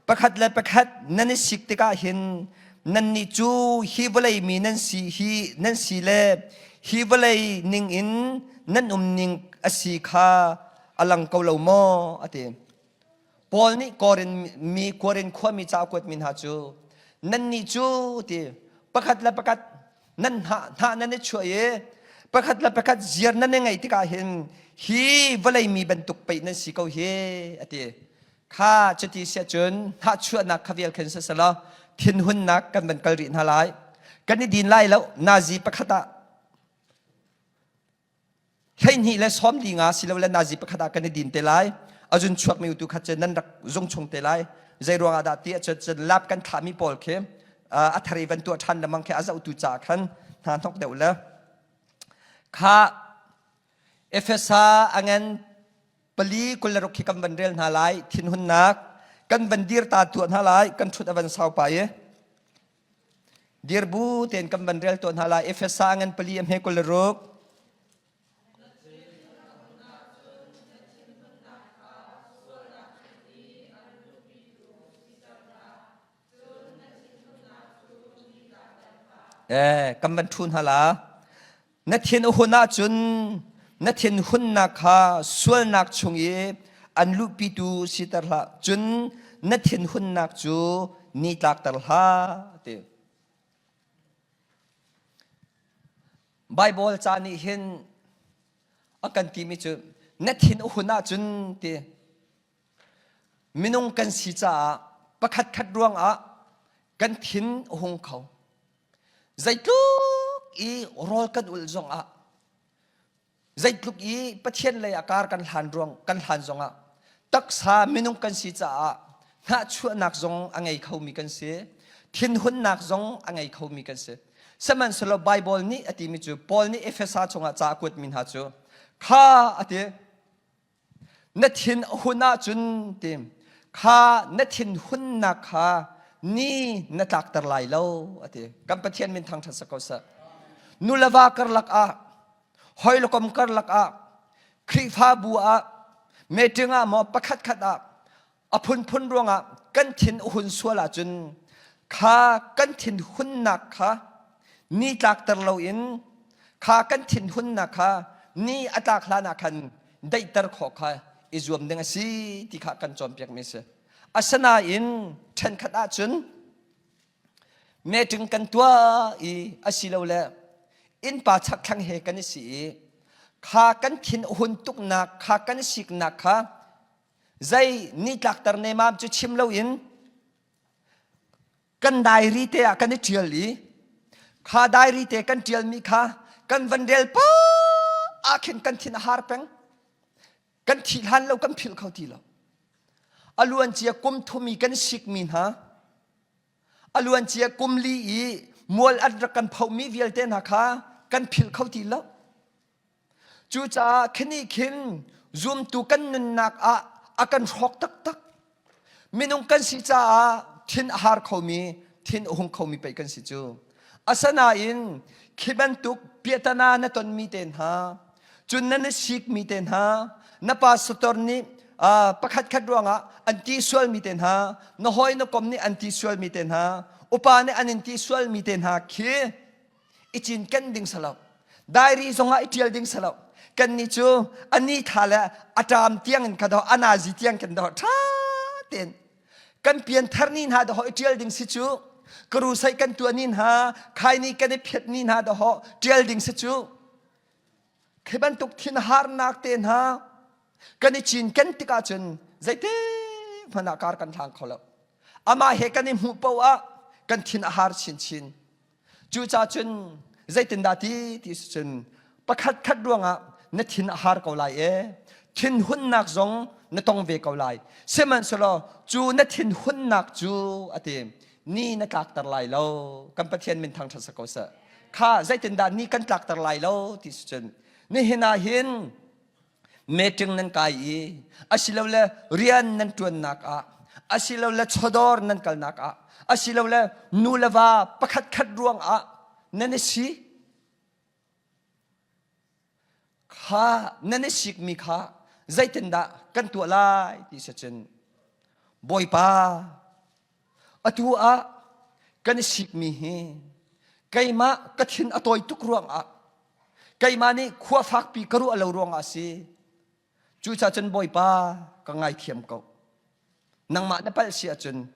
pakhat le pakhat nan i sik tikah hin nannih cu hi vawlei mi nan si hi nan si le hi vawlei ning in nan um ning a si kha a lang ko lo maw a ti Paul nih Korin mi Korin khuami ca a kuatmi hna cu nannih cu ti pakhat le pakhat nan hnah hnah nan i chuah i pakhat le pakhat ziar nan i ngeih tikah hin hi vawlei mi bantuk pei nan si ko hi a ti kha cuti siah cun hnahchuahnak kha vial khin siselaw thinhunnak kan van kal rih hna lai kan i din lai lo nazi pakhat ah 12 le 45 silole nazi pakhat ah kan i din te lai azun chuakmi tu khat cu nan rak zung chung te lai zei ruangah dah ti ahcun cun lap kan thlahmi pawl khi a thar i van tuah ṭhan lengmang khi a zohtu ca khan hna hnok deuh le kha Efesa angan pali 26 khi kan van rel hna lai thinhunnak kan van dir ta tuah hna lai kan ṭhut a van sau pa i Dirbu tein kan van rel tuah hna lai. Efesa ngan pali a hme 26. Eh, kan van ṭhu hna la. Na thin a hun ahcun na thinhunnak kha sualnak chung i an luhpitu siter hlah. Cun na thinhunnak cu ni tlakter hlah ti. Baibal ca nih hin a kan timi cu na thin a hun ahcun ti minung kan si caah pakhat khat ruangah kan thin a hung kho. Zeitluk i rawl kan ulh zongah zeitluk i Pathian lei ah kar kan hlan ruang kan hlan zongah taksa minung kan si caah hnahchuahnak zong a ngei khomi kan si thinhunnak zong a ngei khomi kan si sihmanhsehlaw Bible nih a timi cu Paul nih Efesa chungah ca a kuatmi hna cu kha a ti Na thin a hun ahcun ti kha na thinhunnak kha ni na tlakter lai lo a ti. Kan Pathian min thangṭhat sak ko seh. Nu le va karlak ah, hoi le kom karlak ah, Khrihfabu ah, meeting ah maw pakhat khat ah. A phunphun ruangah kan thin a hun sual ahcun kha kan thin hunnak kha ni tlakter loin kha kan thin hunnak kha ni a tlak hlan ah khan daihter khawh kha i zuam ding a si ti kha kan cawnpiakmi a si. Asinain ṭhenkhat ahcun meeting kan tuah i asilole innpa chakthlang he kan i si i kha kan thin a hun tuknak kha kan siknak kha zei ni tlakter nemam cu chim loin kan diary te ah kan i ṭial i kha diary te kan ṭialmi kha kan van rel pa ah khin kan thin a har peng kan thih hlan lo kan philh kho ti lo a luancia kum thum i kan sikmi hna a luancia kum li i mual an rak kan phomi vialte hna kha kan philh kho ti lo cucaah khini khin zumtu kan nunnak ah a kan hrawk taktak Minung kan si caah thin a har khomi, thin a hung khomi pei kan si cu. Asinain khi bantuk piahtana na tonmi te hna, cun na na sikmi te hna, na pastor nih pakhat khat ruangah an ti sualmi te hna, na hawi na kom nih an ti sualmi te hna, upa nih an in ti sualmi te hna khi i cinken ding si lo diary zongah i ṭial ding si lo kannih cu a ni tha le a ṭam tiang in ka doh a nazi tiang kan doh ṭha tein kan pian thar ni hna doh i ṭial ding si cu karusai kan tuah ni hna khaini kan i phiat ni hna doh ṭial ding si cu khi bantuk thinharnak te hna kan i cinken tikah cun zeiti hmanh ah kar kan hlang kho lo amah he kan i hmuh paoh ah kan thin a har chinchin Cucaah cun zeitindah ti ti si cun pakhat khat ruangah na thin a har ko lai e thinhunnak zong na tong ve ko lai sihmanhsehlaw cu na thinhunnak cu a ti ni na tlakter lai lo kan Pathian min thangṭhat si ko seh kha zeitindah ni kan tlakter lai lo ti si cun nihin ah hin meeting nan kai i asilole rian nan ṭuannak ah asilole chawdawr nan kalnak ah asilole nu le va pakhat khat ruang ah nan i si kha nan i sikmi kha zeitindah kan tuah lai ti si cun Bawipa atu ah kan i sikmi hi keimah ka thin a tawi tuk ruangah Keimah nih khua fakpi ka ruah lo ruangah a si. Cucaah cun Bawipa ka ngaithiam ko. Nangmah na palh si ahcun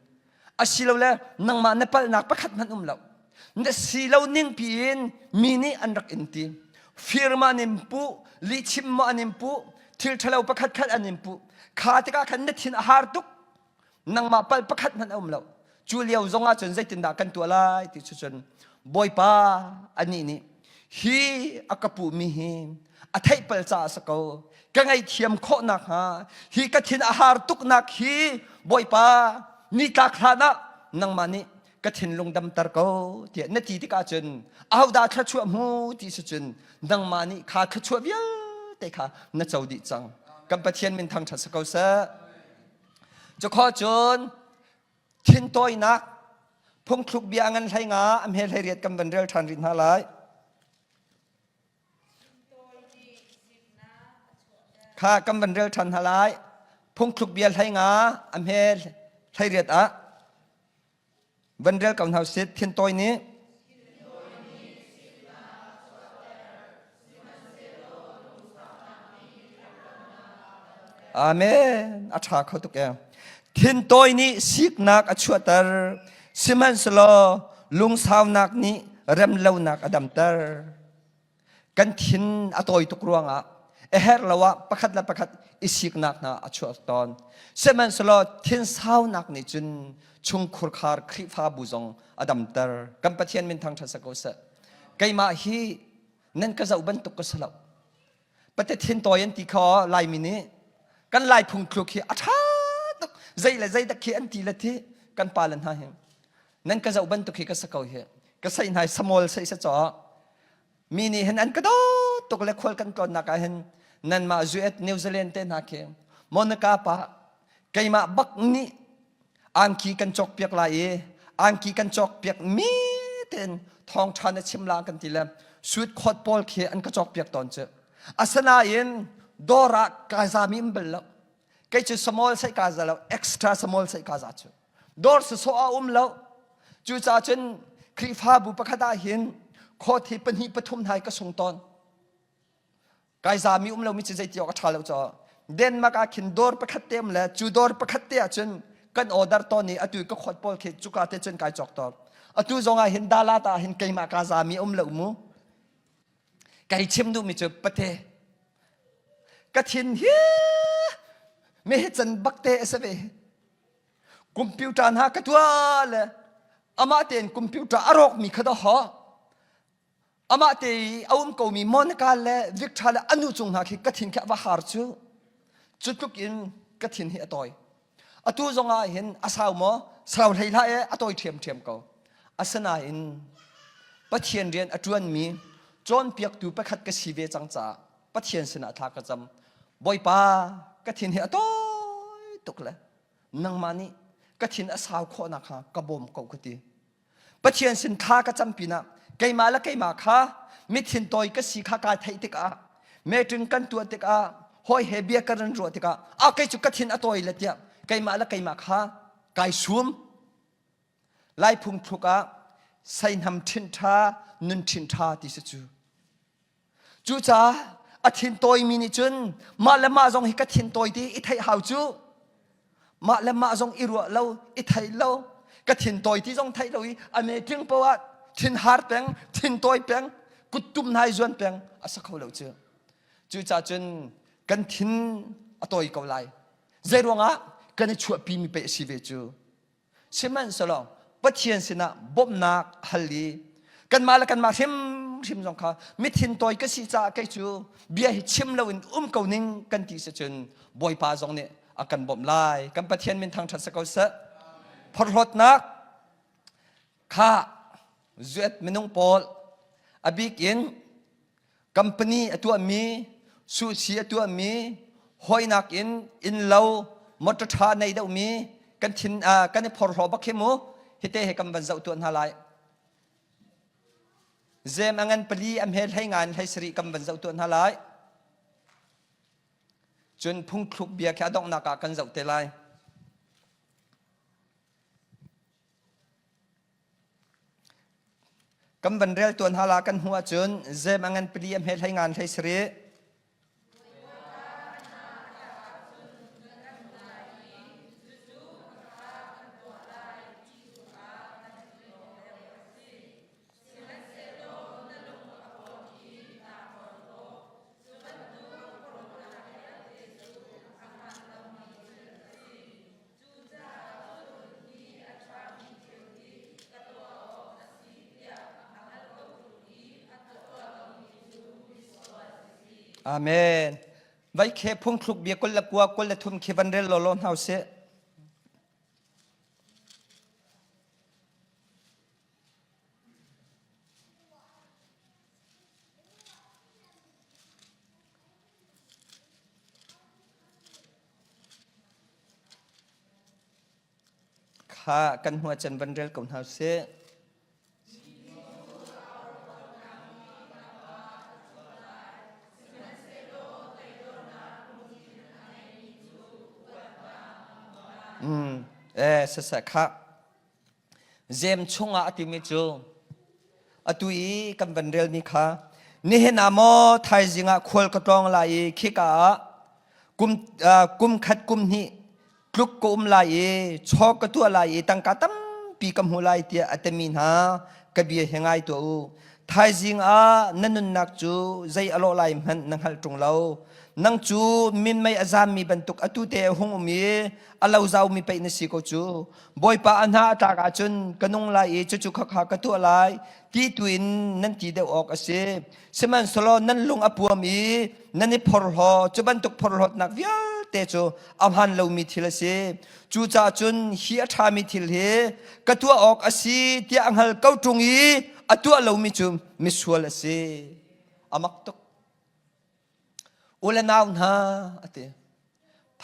asilole nangmah na palhnak pakhat hmanh um lo. Na si lo ning piin mi nih an rak in ti. Fir ma an in puh, lihchim maw an in puh, thil ṭhalo pakhat khat an in puh. Kha tikah khan na thin a har tuk. Nangmah palh pakhat hmanh a um lo. Cu lio zong ah cun zeitindah kan tuah lai ti cu cun Bawipa anih nih hi a ka puhmi hi a theihpal caah a si ko. Ka ngaihthiam khawh nakhnga hi ka thin a har tuknak hi Bawipa nitlak hlan ah nangmah nih ka thinlung damter ko tiah na ti tikah cun ahodah thluachuah hmu ti si cun nangmah nih kha thluachuah vialte kha na co dih cang. Kan Pathian min thangṭhat si ko seh. Cukhawh cun thintawinak phungthluk bia ngan hlei nga a hme hlei riat kan van rel ṭhan rih hna lai. Kha kan van rel ṭhan hna lai. Phungthluk bia hlei nga a hme hlei riat ah Van rel ko hna usih thintawi nih Amen. A ṭha kho tuk e. Thintawi nih siknak a chuahter, sihmanhsehlaw lungsaunak nih remlonak a damter. Kan thin a tawi tuk ruangah a herh lo ah pakhat le pakhat i siknak hna a chuak tawn. Sihmanhsehlaw thinsaunak nih cun chungkhur khar Khrihfabu zong a damter. Kan Pathian min thangṭhat sa ko seh. Keimah hi nan ka zoh bantuk ka si lo. Pate thin tawi an ti kho Laimi nih kan Lai phungthluk hi a ṭha tuk zei le zei dak khi an ti le thi kan pa le hna hi nan ka zoh bantuk hi ka sa ko hi ka sei hna samol sei sa caw Mi nih hin an ka dawt tuk le khual kan tlawnnak ah hin nanmah US New Zealand te hna khi Monica pa keimah bak nih angki kan cawk piak lai i angki kan cawk piak mi tein thawngṭha na chim la kan ti le suit khawt pawl khi an ka cawk piak tawn cu asinain dawr ah kai zami um bal lo. Kei cu small sai ka za lo, extra small sai ka za cu. Dawr sawsawh a um lo. Cucaah cun Khrihfabu pakhat ah hin khawt hi pahnih pathum hna ka sung tawn. Kai zami um lomi cu zeiti awk a ṭha lo caw. Denmark ah khin dawr pakhat te um le cu dawr pakhat te ah cun kan order tawn i atu ka khawt pawl khi cuka te cun kai cawk tawn. Atu zong ah hin Dalat ah hin keimah ka zami um lo mu. Kai chim duhmi cu pate ka thin hi me hi can bak te a si ve. Computer hna ka tuah le amah tein computer a rawkmi kha dah haw. Amah te i a um komi Monica le Victor le anu cung hna khi ka thin khi a va har cu. Cu tluk in ka thin hi a tawi. Atu zong ah hin a sau maw? Sau hlei hlah e, a tawi ṭhiamṭhiam ko. Asinain Pathian rian a ṭuanmi cawnpiaktu pakhat ka si ve cang caah Pathian sinah thla ka cam. Bawipa, ka thin hi a tawi tuk le nangmah nih ka thin a sau khawh nakhnga ka bawm ko ka ti. Pathian sin thla ka cam pinah keimah le keimah kha mithin tawi ka si kha kaa theih tikah meeting kan tuah tikah hawi he bia kan ran ruah tikah ah kei cu ka thin a tawi le tiah keimah le keimah kha kai sum lai phung thluk ah seihnam ṭhinh ṭha nun ṭhinh ṭha ti si cu Cucaah a thin tawimi nih cun mah le mah zong hi ka thin tawi ti i theih hau cu. Mah le mah zong i ruah lo, i thei lo, ka thin tawi ti zong theih lo i a meeting poah ah thin har peng, thin tawi peng, kuttum hnai zuan peng a sa kho lo cu. Cucaah cun kan thin a tawi ko lai. Zei ruangah kan i chuahpi mi pei a si ve cu. Sihmanhsehlaw Pathian sinah bawmhnak hal i kanmah le kanmah hrimhrim zong kha mithin tawi ka si caah kei cu bia hi chim loin um ko ning kan ti si cun Bawipa zong nih a kan bawmh lai. Kan Pathian min thangṭhat si ko seh. Phorhlawtnak kha zuet minung pawl a bik in Company a tuahmi, suhsi a tuahmi, hawinak in innlo, motor ṭha nei deuhmi kan thin uh, kan i phorhlaw bak hi mu hite he kan van zoh tuah hna lai. Zem a ngan pali a hme hlei nga in hlei sarih kan van zoh tuah hna lai. Cun phungthluk bia khi a donghnak ah kan zoh te lai. Kan van rel tuan hala kan hmuh ahcun zem a ngan pali a hme hlei ngan hlei sarih. Amen. Vai khe phungthluk bia kul le kua kul le thum khi van rel lawlaw hna usih. Kha kan hnu ah cun van rel ko hna usih. Mm, eh, saseh kha. Zem chungah a timi cu atu i kan van relmi kha nihin ah maw thaizing ah khual ka tlawng lai i khika ah kum, uh, kum khat kum hnih tluk ka um lai i chaw ka tuah lai i tangka tampi ka hmu lai tiah a timi hna ka bia hi ngai tuah u thaizing ah na nunnak cu zei a lawh lai hmanh na hngalh ṭung lo nang cu minmei a zammi bantuk atu te a hung um i a lo zaumi pei na si ko cu Bawipa a hna a tlak ahcun ka nung lai i cucu khakha ka tuah lai ti tu in nan ti deuh awk a si. Sihmanhsehlaw nan lung a puam i nan i phorhlaw, cu bantuk phorhlawtnak vialte cu a hmaan lomi thil a si. Cucaah cun hi a ṭhami thil hi ka tuah awk a si tiah a hngal ko ṭung i a tuah lomi cu misual a si. A mak tuk. U le nau hna a ti.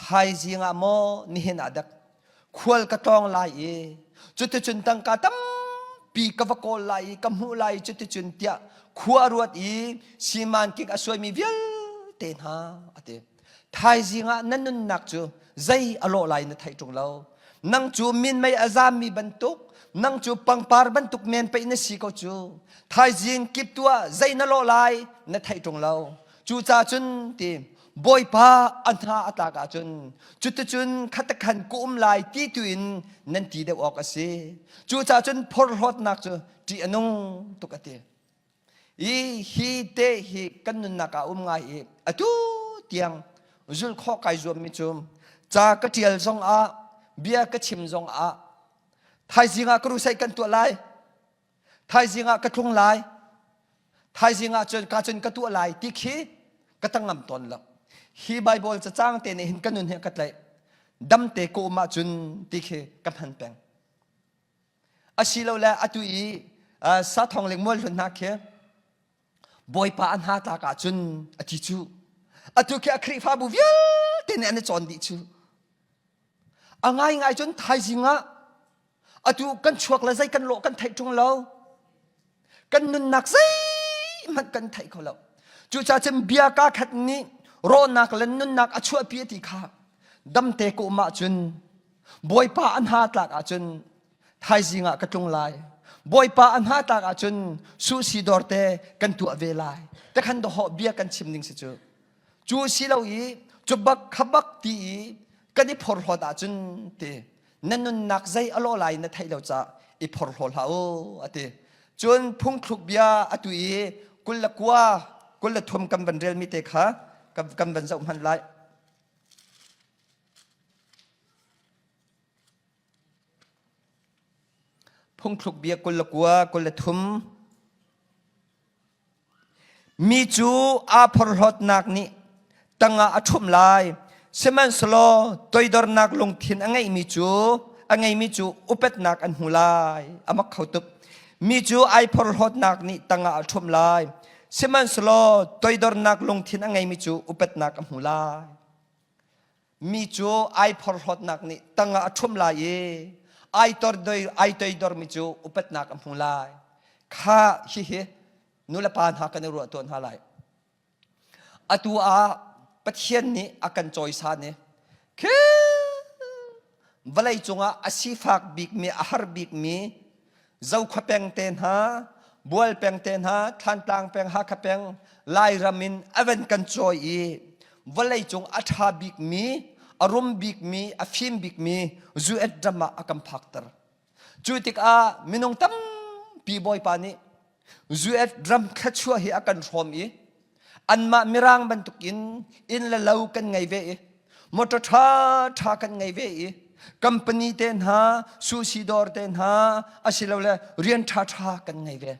Thaizing ah maw nihin ah dak khual ka tlawng lai i cuticun tangka tampi ka va kawl lai i ka hmuh lai i cuticun tiah khua ruat i siman king a suaimi vialte hna a ti. Thaizing ah na nunnak cu zei a lawh lai na theih ṭung lo. Nang cu minmei a zammi bantuk, nang cu pangpar bantuk men pei na si ko cu. Thaizing kip tu ah zei na lawh lai na theih ṭung lo. Cucaah cun ti Bawipa a hna a tlak ahcun cuticun khatakhan ka um lai ti tu in nan ti deuh awk a si. Cucaah cun phorhlawtnak cu ṭih a nung tuk a ti. I hi te hi kan nunnak ah um ngai i atu tiang zulh khawh kai zuammi cu ca ka ṭial zong ah bia ka chim zong ah thaizing ah crusade kan tuah lai thaizing ah ka tlung lai thaizing ah cun ka cun ka tuah lai ti khi ka tang ngam tawn lo hi Bible cacang te nih hin ka nun hi ka tlaih damte ka um ahcun ti khi ka hman peng Asilole atu i sathawng le mualhlun hna khi Bawipa a hna tlak ahcun a ti cu. Atu khi a Khrihfabu vialte nih an i cawn dih cu. A ngaingai cun thaizing ah atu kan chuak le zei kan lawh kan theih ṭung lo. Kan nunnak zeihmanh kan theih kho lo. Cucaah cun bia kaa khat nih rawhnak le nunnak a chuahpi a ti kha damte ka um ahcun Bawipa a hna tlak ahcun thaizing ah ka tlung lai. Bawipa a hna tlak ahcun suhsi dawr te kan tuah ve lai. Te khan dawhawh bia kan chim ning si cu. Cu si lo i cu bak kha bak ti i kan i phorhlawt ahcun ti na nunnak zei a lawh lai na theih lo caah i phorhlaw hlah u a ti. Cun phungthluk bia atu i 29 23 kan van relmi te kha kan van zoh hmanh lai. Phungthluk bia 29 23 Mi cu aa phorhlawtnak nih tangah a ṭhumh lai, sihmanhsehlaw toidornak lungthin a ngeihmi cu a ngeimi cu upatnak an hmu lai. A mak kho tuk. Mi cu ai phorhlawtnak nih tangah a ṭhumh lai, sihmanhsehlaw toidornak lungthin a ngeimi cu upatnak a hmu lai. Mi cu ai phorhlawtnak nih tangah a ṭhum lai i ai ai toidormi cu upatnak a hmu lai. Kha hihi nulepa hna kan i ruah tuah hna lai. Atu ah Pathian nih a kan cawisan i khi vawlei cungah a sifak bikmi a har bikmi Zokhua peng te hna, Bual peng te hna, Thlantlang peng, Hakha peng, Lairam in a van kan cawi i vawleicung a ṭha bikmi, a rum bikmi, a fim bikmi US ram ah a kan phakter. Cu tikah minung tampi Bawipa nih US ram thluachuah hi a kan hrawm i anmah Mirang bantukin inn le lo kan ngei ve i motor ṭha ṭha kan ngei ve i company te hna sushi dawr te hna asilole rian ṭha ṭha kan ngei ve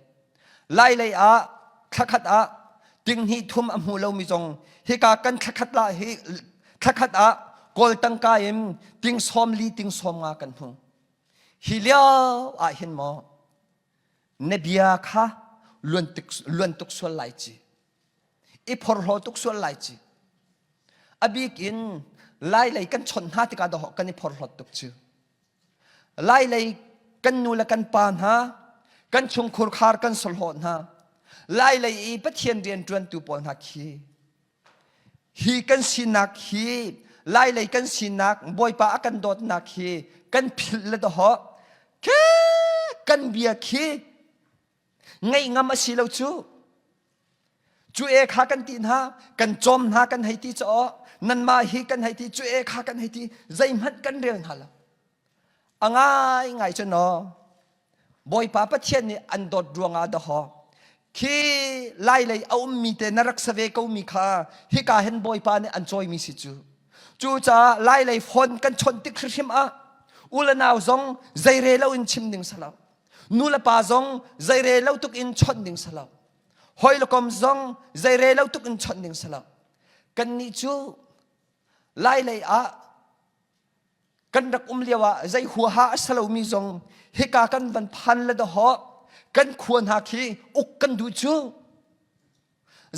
lai lei ah thlakhat ah tinghnih thum a hmu lomi zong hika kan thlakhat la hi thlakhat ah kawl tangka in ting sawm li ting sawm nga kan hmu hi lio ah hin maw na bia kha luan tuk, luan tuk sual lai ci i phorhlaw tuk sual lai ci a bik in lai lei kan chawnh hna tikah dawh kan i phorhlawt tuk cu lai lei kan nu le kan pa hna kan chungkhur khar kan solhlawh hna lai lei i pathian rian ṭuantu pawl hna khi Hi kan sinak hi Lailei kan sinak Bawipa a kan dawtnak hi kan philh le dawhawh khi kan bia khi ngaih ngam a si lo cu cu e kha kan ti hna kan cawm hna kan hei ti caw nanmah hi kan hei ti cu e kha kan hei ti zeihmanh kan rel hna lo A ngaingai cu naw Bawipa Pathian nih an dawt ruangah dahawk khi lailei a ummi te na rak sa ve ko mi kha hika hin Bawipa nih an cawimi si cu. Cucaah lailei phone kan chawnh tik hrimhrim ah u le nau zong zeire lo in chim ding si lo. Nu le pa zong zeire lo tuk in chawnh ding si lo. Hawi le kom zong zeire lo tuk in chawnh ding si lo. Kannih cu lailei ah kan rak um lio ah zei huaha a si lomi zong hika kan van phan le dahawh kan khua hna khi uk kan duh cu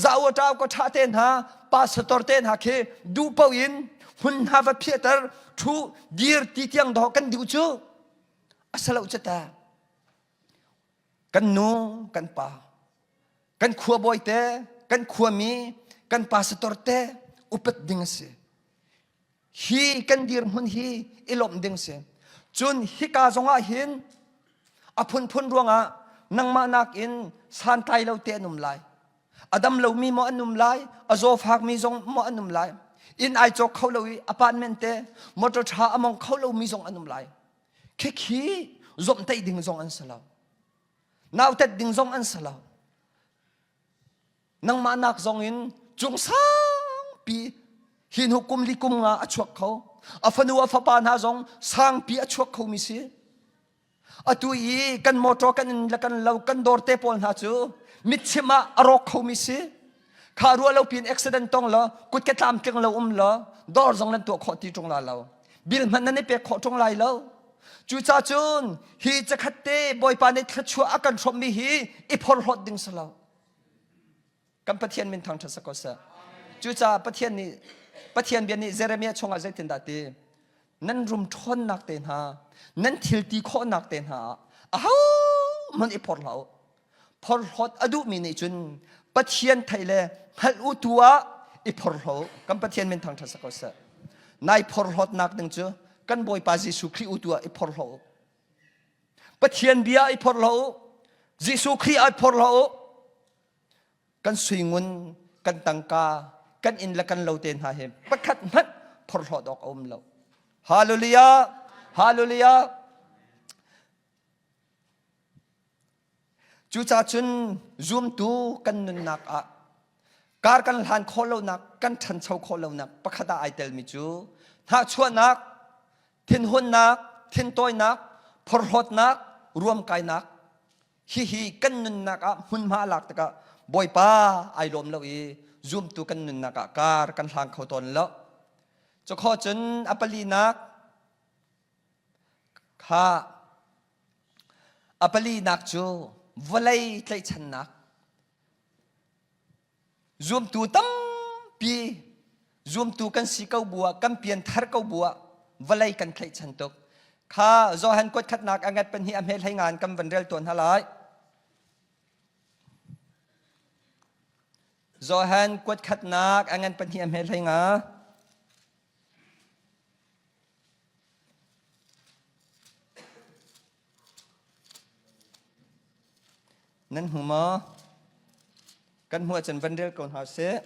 zau ṭau ka ṭha te hna pastor te hna khi duh paoh in hmun hna va phiahter ṭhu dir ti tiang dawh kan duh cu a si lo cu ta kan nu kan pa kan khua bawi te kan khuami kan pastor te upat ding a si. Hi kan dirhmun hi i lawmh ding si. Cun hika zongah hin a phunphun ruangah nangmah nakin santlai lo te an um lai. A dam lomi maw an um lai, a zawfakmi zong maw an um lai. Inn ai cawk kho lo i apartment te motor ṭha a mong kho lomi zong an um lai. Khikhi zomhtaih ding zong an si lo. Nautat ding zong an si lo. Nangmah nak zong in cung sangpi hi hnu kum li kum nga a chuak kho. A fanu a fapa hna zong sangpi a chuak khomi si. Atu i kan motor kan inn le kan lo kan dawr te pawl hna cu mitchim ah a rawk khomi si. Kha ruah lo pin accident tong law kut ke tlamtling lo um law dawr zong nan tuah khawh ti ṭung la lo. Bil hmanh nan i pek khawh ṭung lai lo. Cucaah cun hi cakhat te Bawipa nih thluachuah a kan hrawmhmi hi i phorhlawt ding si lo. Kan Pathian min thangṭhat si ko seh. Cucaah Pathian nih Pathian bia nih Jeremiah chungah zeitindah ti? Nan rum ṭhawnnak te hna, nan thil ti khawhnak te hna ah ahohmanh i phorh hlah u. Phorhlawt a duhmi nih cun Pathian theih le hngalh u tu ah i phorhlaw u. Kan Pathian min thangṭhat si ko seh. Nai phorhlawtnak ding cu kan Bawipa Jesuh Khrih u tu ah i phorhlaw u. Pathian bia i phorhlaw u. Jesuh Khrih ah i phorhlaw u. Kan suingun, kan tangka, kan inn le kan lo te hna hi pakhat hmanh phorhlawt awk a um lo. Hallelujah! Hallelujah! Cucaah cun zumtu kan nunnak ah kar kan hlan khawh lonak, kan ṭhancho khawh lonak pakhat ah ai telmi cu hnahchuahnak, thinhunnak, thintawinak, phorhlawtnak, ruamkainak hihi kan nunnak ah hmunhma a lak tikah Bawipa ai lawm lo i zumtu kan nunnak ah kar kan hlang kho tawn lo. Cukhaw cun a palinak kha a palinak cu vawlei tlaihchannak Zumtu tampi zumtu kan si ko bu ah kan pianthar ko bu ah vawlei kan tlaihchan tuk. Kha Johan kuat khatnak a ngat pahnih a hme hlei ngan kan van rel tawn hna lai. Johan kuat khatnak a ngan pahnih a hme hlei nga. Nan hmu maw? Kan hmuh ahcun van rel ko hna sih.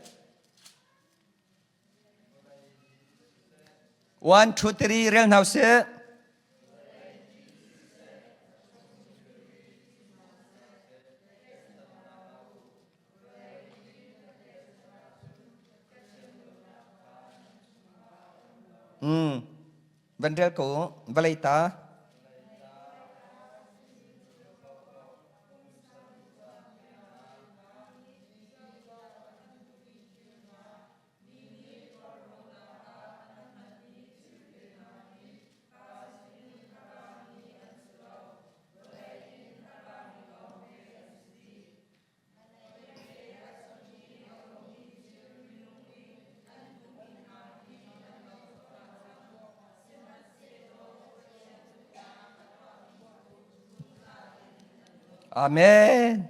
One, two, three, rel hna usih. Hmm. Van rel ko vawlei ta. Amen.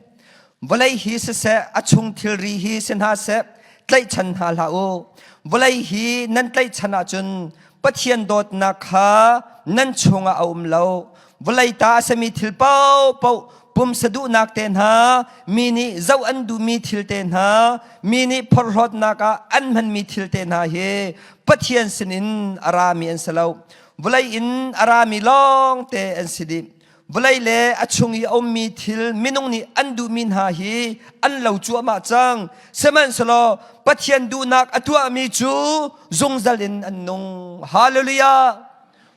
Vawlei hi siseh, a chung thilri hi si hna seh, tlaihchan hna hlah u. Vawlei hi nan tlaihchan ahcun Pathian dawtnak kha nan chungah a um lo. Vawlei ta a simi thil paohpaoh pumsa duhnak te hna, mi nih zoh an duhmi thil te hna, mi nih phorhlawtnak ah an hmanmi thil te hna hi Pathian sinin a rami an si lo. Vawlei in a rami lawng te an si dih. Vawlei le a chung i a ummi thil minung nih an duhmi hna hi an lo cuahmah cang. Sihmanhsehlaw Pathian duhnak a tuahmi cu zungzal in an nung. Hallelujah!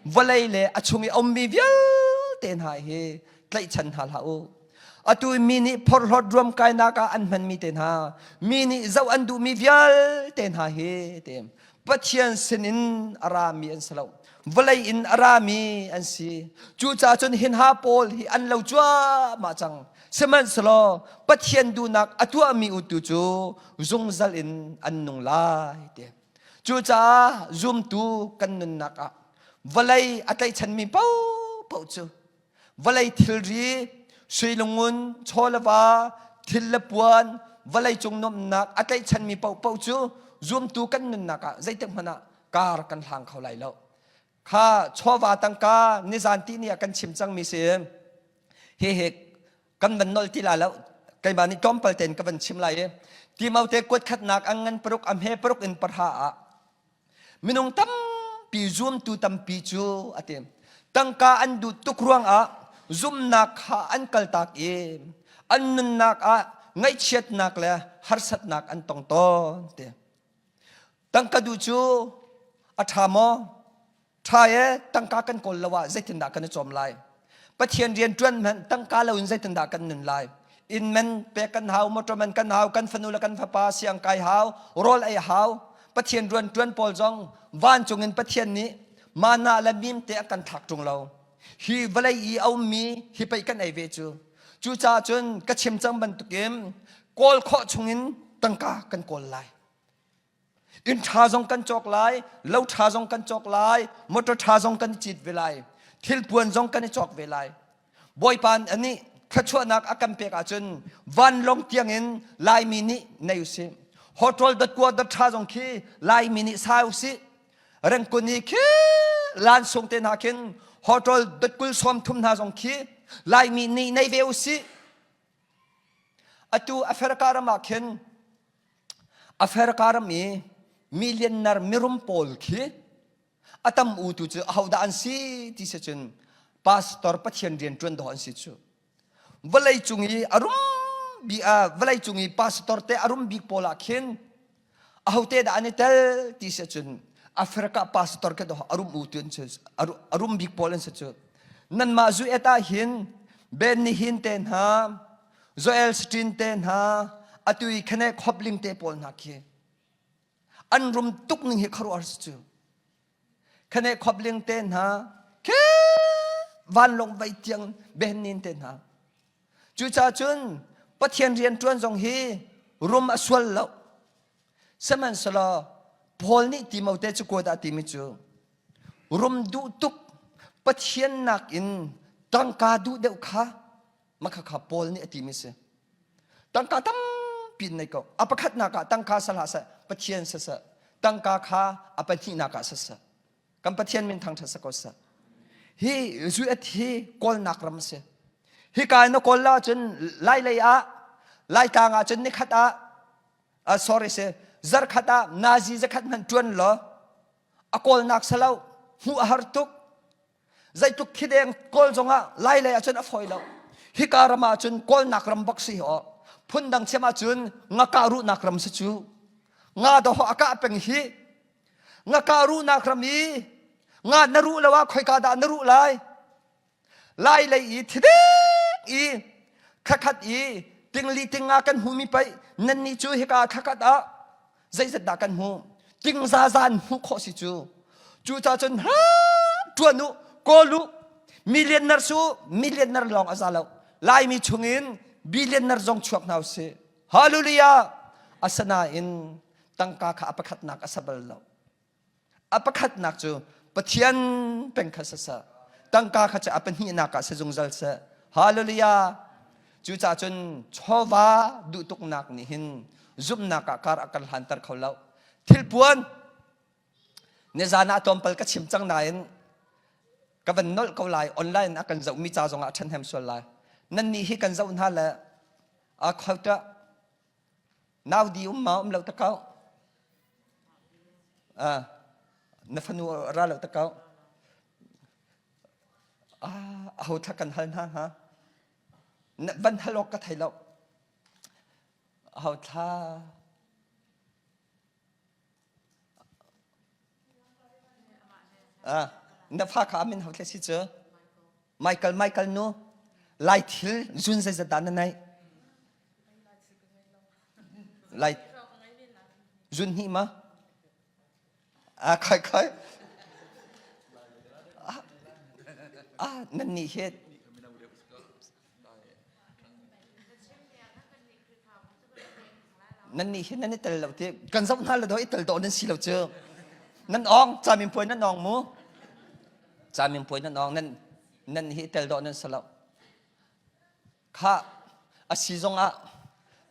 Vawlei le a chung i a ummi vialte hna hi tlaihchan hna hlah u. Atu mi nih phorhlawt ruamkainak ah an hmanmi te hna, mi nih zoh an duhmi vialte hna hi te Pathian sinin a rami an si lo. Vawlei in a rami an si. Cucaah cun hin ha pawl hi an lo cuahmah cang. Sihmanhsehlaw Pathian duhnak a tuahmi utu cu zungzal in an nung lai ti. Cucaah zumtu kan nunnak ah vawlei a tlaihchanmi paohpaoh cu vawlei thilri, sui lungun, chaw le va, thil le puan, vawlei cung nuamhnak a tlaihchanmi paohpaoh cu zumtu kan nunnak ah zeitik hmanh ah. Kar kan hlang kho lai lo. Kha chawva tangka nizan ti ni ah kan chim cangmi si. Hihi kan van nol ti la lo. Keimah nih tlawmpal tein ka van chim lai i Timote kuat khatnak ang ngan paruk a hme paruk in parha ah minung tampi zumtu tampi cu a ti. Tangka an duh tuk ruangah zumnak kha an kaltak i an nunnak ah ngaihchiatnak le harsatnak an tong tawn ti. Tangka duh cu a ṭha maw? Ṭha e, tangka kan kawl lo ah zeitindah kan i cawm lai? Pathian rian ṭuan hmanh tangka loin zeitindah kan nun lai? Inn man pek kan hau, motor man kan hau, kan fanu le kan fapa siang kai hau, rawl ei hau. Pathian rian ṭuan pawl zong vancung in Pathian nih mana le mim te a kan thlak ṭung lo. Hi vawlei i a ummi hi pei kan ei ve cu. Cucaah cun ka chim cang bantukin kawl khawh chungin tangka kan kawl lai. Inn ṭha zong kan cawk lai, lo ṭha zong kan cawk lai, motor ṭha zong kan i cit ve lai, thilpuan zong kan i cawk ve lai. Bawipa nih thluachuahnak a kan pek ahcun vanlawng tiangin Laimi nih nei usih. Hotel datkua dat ṭha zong khi Laimi nih sa usih. Rengkun i khi lansung te hna khin hotel datkul sawm thum hna zong khi Laimi nih nei ve usih. Atu Africa ram ah khin Africa ram i millionaire mirum pawl khi a tam u tu cu ahodah an si ti si cun pastor Pathian rian ṭuan dawh an si cu. Vawlei cung i a rum bi vawlei cung i pastor te a rum bik pawl ah khin ahote dah an i tel ti si cun Africa pastor ke dawh a rum u tu an si a rum bik pawl an si cu. Nanmah zu et ah hin Ben ni hin te hna Joel Stin te hna atu i khane khopling te pawl hna khi an rum tuk ning hi khuaruahhar si cu khane khopling te hna khi vanlawng vai tiang behennin te hna cucaah cun Pathian rian ṭuan zong hi rum a sual lo sihmanhsehlaw Paul nih Timote cu kuat ah timi cu rum duh tuk Pathian nakin tangka duh deuh kha Makhakha Paul nih a timi si. Tangka tampi in nei ko. A pakhatnak ah tangka sa hlah seh, Pathian sa seh. Tangka kha a pahnihnak ah sa seh. Kan Pathian min thangṭhat sa ko seh. Hi zuet hi kawlnak ram a si. Hika in na kawl la cun lai lei ah Laitlang ah cun nikhat ah uh, sorry si zarkhat ah nazi zakhat hmanh ṭuan law a kawlnak salo hmuh a har tuk Zeitluk thideng kawl zongah lai lei ahcun a fawi lo. Hika ram ahcun kawlnak ram bak si aw. Phundang chem ahcun ngakah ruhnak ram si cu. Nga dawh a kah peng hi. Ngakah ruhnak ram i nga na ruh lo ah khoika dah na ruh lai? Lai lei i thideng i khakhat i tingli tinga kan hmumi pei nan nih cu hika khakhat ah zeizat dah kan hmuh tingzazan hmuh khawh si cu cucaah cun ha ṭuan u kawl u millionaire su millionaire lawng a za lo laimi chungin billionaire zong chuak hna usih hallelujah asanain tangka kha a pakhatnak a sa bal lo A pakhatnak cu Pathian peng kha siseh, tangka kha cu a pahnihnak ah si zungzal seh. Hallelujah! Cucaah cun chawva duh tuknak nih hin zumhnak ah kar a kan hlanter kho lo. Thilpuan nizan ah tlawmpal ka chim cang nain ka van nolh ko lai online a kan zohmi ca zongah ṭhenhem sual lai. Nannih hi kan zoh hna le a khau Nau di um ma um lo ta kau. Ah, na fanu ra lo ta kau. Ah, aho thla kan hal hna ha. Na van hal awk ka thei lo. Aho thla. Ah, na fa kha amin ho thla si cu. Michael Michael nu lai thil zun zeizat dah na neih? Lai zun hnih ma? Ah khoi khoi. Ah, ah nan nih hi nan nih hi nan i tel lo ti kan zoh hna le do i tel dawh nan si lo cu nan ong camin puai nan ong mu camin puai nan ong nan nan hi tel dawh nan si lo kha a si zong ah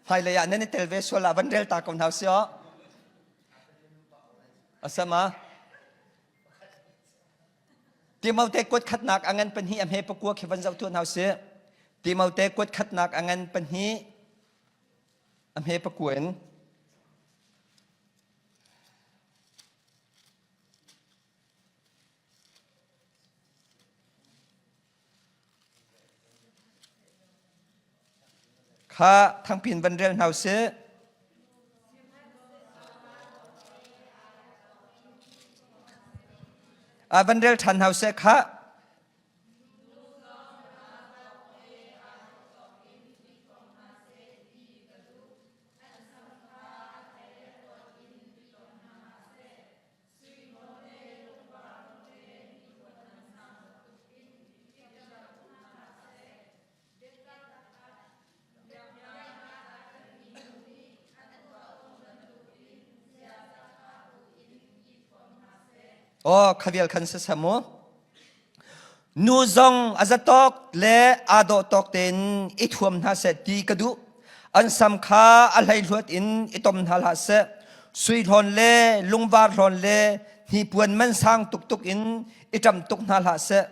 hmailei ah nan i tel ve sual ah van rel ta ko hna si aw asama. Timote kuat khatnak a ngan pahnih a hme pakua khi van zoh tuah hna usih. Timote kuat khatnak a ngan pahnih a hme pakua in. Kha thangpin van rel hna usih. A van rel ṭhan hna usih khah. Aw khavial khan sasam mu. Nu zong a zatawk le aa dawh tawk tein i thuam hna seh ti ka duh. An sam kha a hleihluat in i tom hna hlah seh. Sui hlawn le lungvar hlawn le hnipuan man sang tuktuk in i ṭam tuk hna hlah seh.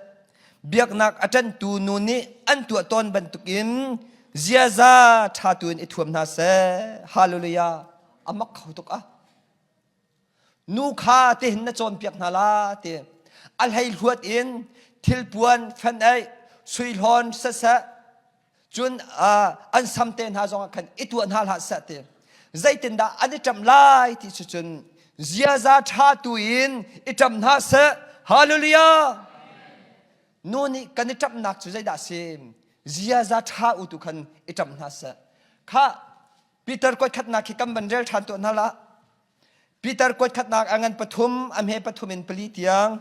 Biaknak a ṭanhtu nu nih an tuah tawn bantukin ziaza ṭha tu in i thuam hna seh. Hallelujah. A mak kho tuk ah. Nu kha tihin na cawnpiak hna la ti. A hleihluat in thilpuan fenh-eih, suihlawn siseh, cun an sam te hna zongah khan i tuah hna hlah seh ti. Zeitindah an i ṭamh lai ti cu cun ziaza ṭha tu in i ṭamh hna seh. Hallelujah! Nu nih kan i ṭamhnak cu zeidah a si? Ziaza ṭha u tu khan i ṭamh hna seh. Khah Peter kuat khatnak khi kan van rel ṭhan tuah hna lah. Peter kuat khatnak a ngan pathum, a hme pathum in pali tiang.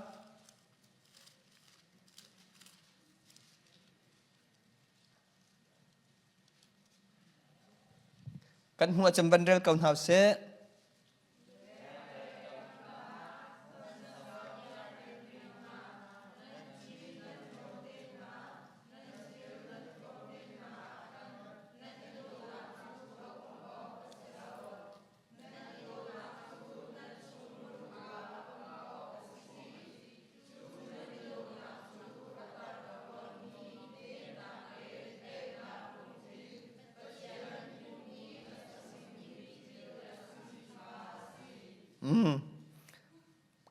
Kan hmu ahcun van rel ko hna usih.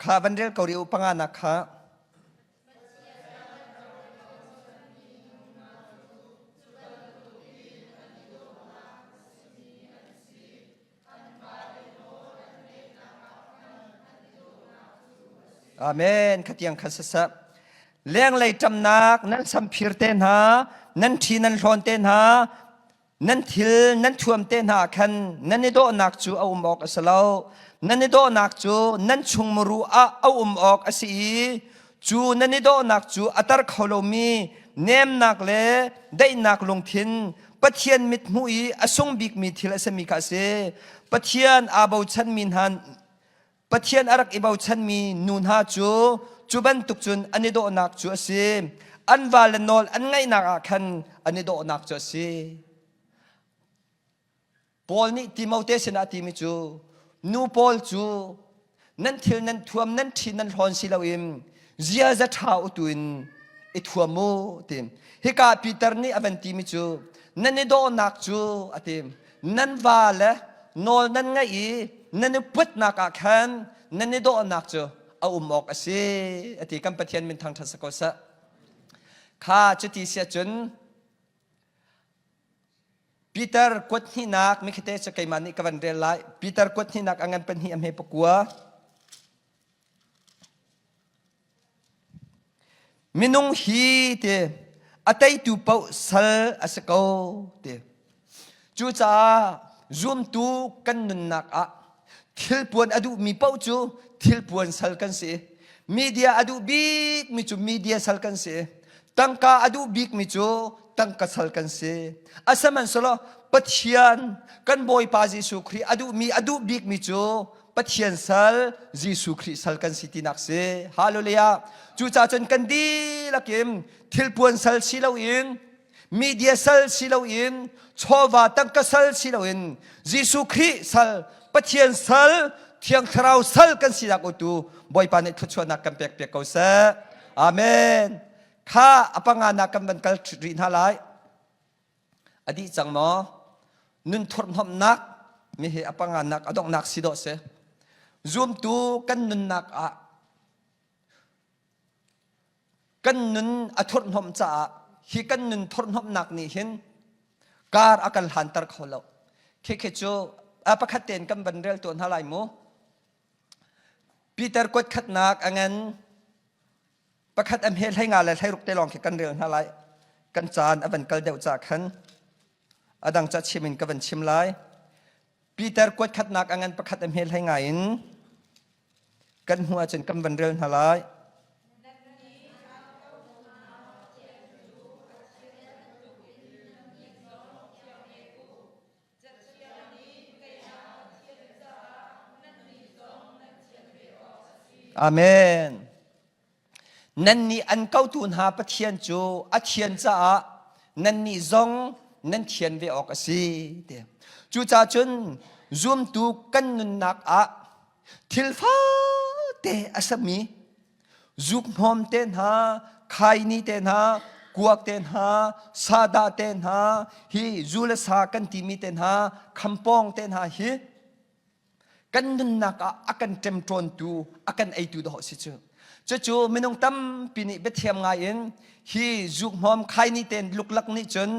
Kha van rel ko rih u panganak kha. Amen. Khatiang kha sasap. Lenglei ṭamnak nan samphir te hna, nan ṭhi nan hlawn te hna, nan thil nan thuam te hna khan nan i dawhnak cu a um awk a si lo. Nan i dawhnak cu nan chungmuru ah a um awk a si i cu nan i dawhnak cu a tar kho lomi nemnak le daihnak lungthin Pathian mithmuh i a sung bikmi thil a simi kha a si. Pathian aa bochanmi hna Pathian a rak i bochanmi nu hna cu cu bantuk cun an i dawhnak cu a si. An vale nawl an ngaihnak ah khan an i dawhnak cu a si. Paul nih Timote sinah a timi cu nu pawl cu nan thil nan thuam nan ṭhi nan hlawn si loin ziaza ṭha u tu in i thuam u ti. Hika Peter nih a van timi cu nan i dawhnak cu a ti. Nan va le nawl nan ngaih i nan i putnak ah khan nan i dawhnak cu a um awk a si a ti. Kan Pathian min thangṭhat si ko seh. Kha cuti si ahcun Peter kuat hnihnak mikhite cu keimah nih ka van rel lai. Peter kuat hnihnak a ngan pahnih a hme pakua. Minung hi ti a teitu paoh sal a si ko ti. Cucaah zumtu kan nunnak ah thilpuan a duhmi paoh cu thilpuan sal kan si. Media a duh bikmi cu media sal kan si. Tangka a duh bikmi cu tangka sal kan si. Asihmanhsehlaw Pathian kan Bawipa Jesuh Khrih a duhmi a duh bikmi cu Pathian sal Jesuh Khrih sal kan si tinak si. Hallelujah. Cucaah cun kan dihlak in thilpuan sal si loin media sal si loin chawva tangka sal si loin Jesuh Khrih sal Pathian sal Thiang Thlarau sal kan sinak utu Bawipa nih thluachuahnak kan pek piak ko seh. Amen. Kha a panga nak kan van kal rih hna lai. A dih cang maw? Nun thurhnomhnak mi hi a panga nak a donghnak si dawh si. Zumtu kan nunnak ah kan nun a thurhnomh caah hi kan nun thurhnomhnak nih hin kar a kan hlanter kho lo. Khi khi cu a pakhat tein kan van rel tuah hna lai mu. Peter kuat khatnak a ngan pakhat a hme hlei nga le hlei ruk te lawng khi kan rel hna lai. Kan caan a van kal deuh ca khan a dang ca chim in ka van chim lai. Peter kuat khatnak a ngan pakhat a hme hlei nga in kan hmuh ahcun kan van rel hna lai. Amen. Nannih an kotu hna Pathian cu a thian caah nannih zong nan thian ve awk a si. Ti. Cucaah cun zumtu kan nunnak ah thil fate a sami zukhnawm te hna, khaini te hna, kuak te hna, sadah te hna, hi zu le sa kan timi te hna, khampawng te hna hi kan nunnak ah a kan ṭemṭawntu, a kan eitu dawh si cu. Cucu minung tampi nih biathiam ngai in hi zukhmawm khaini ten luklak nih cun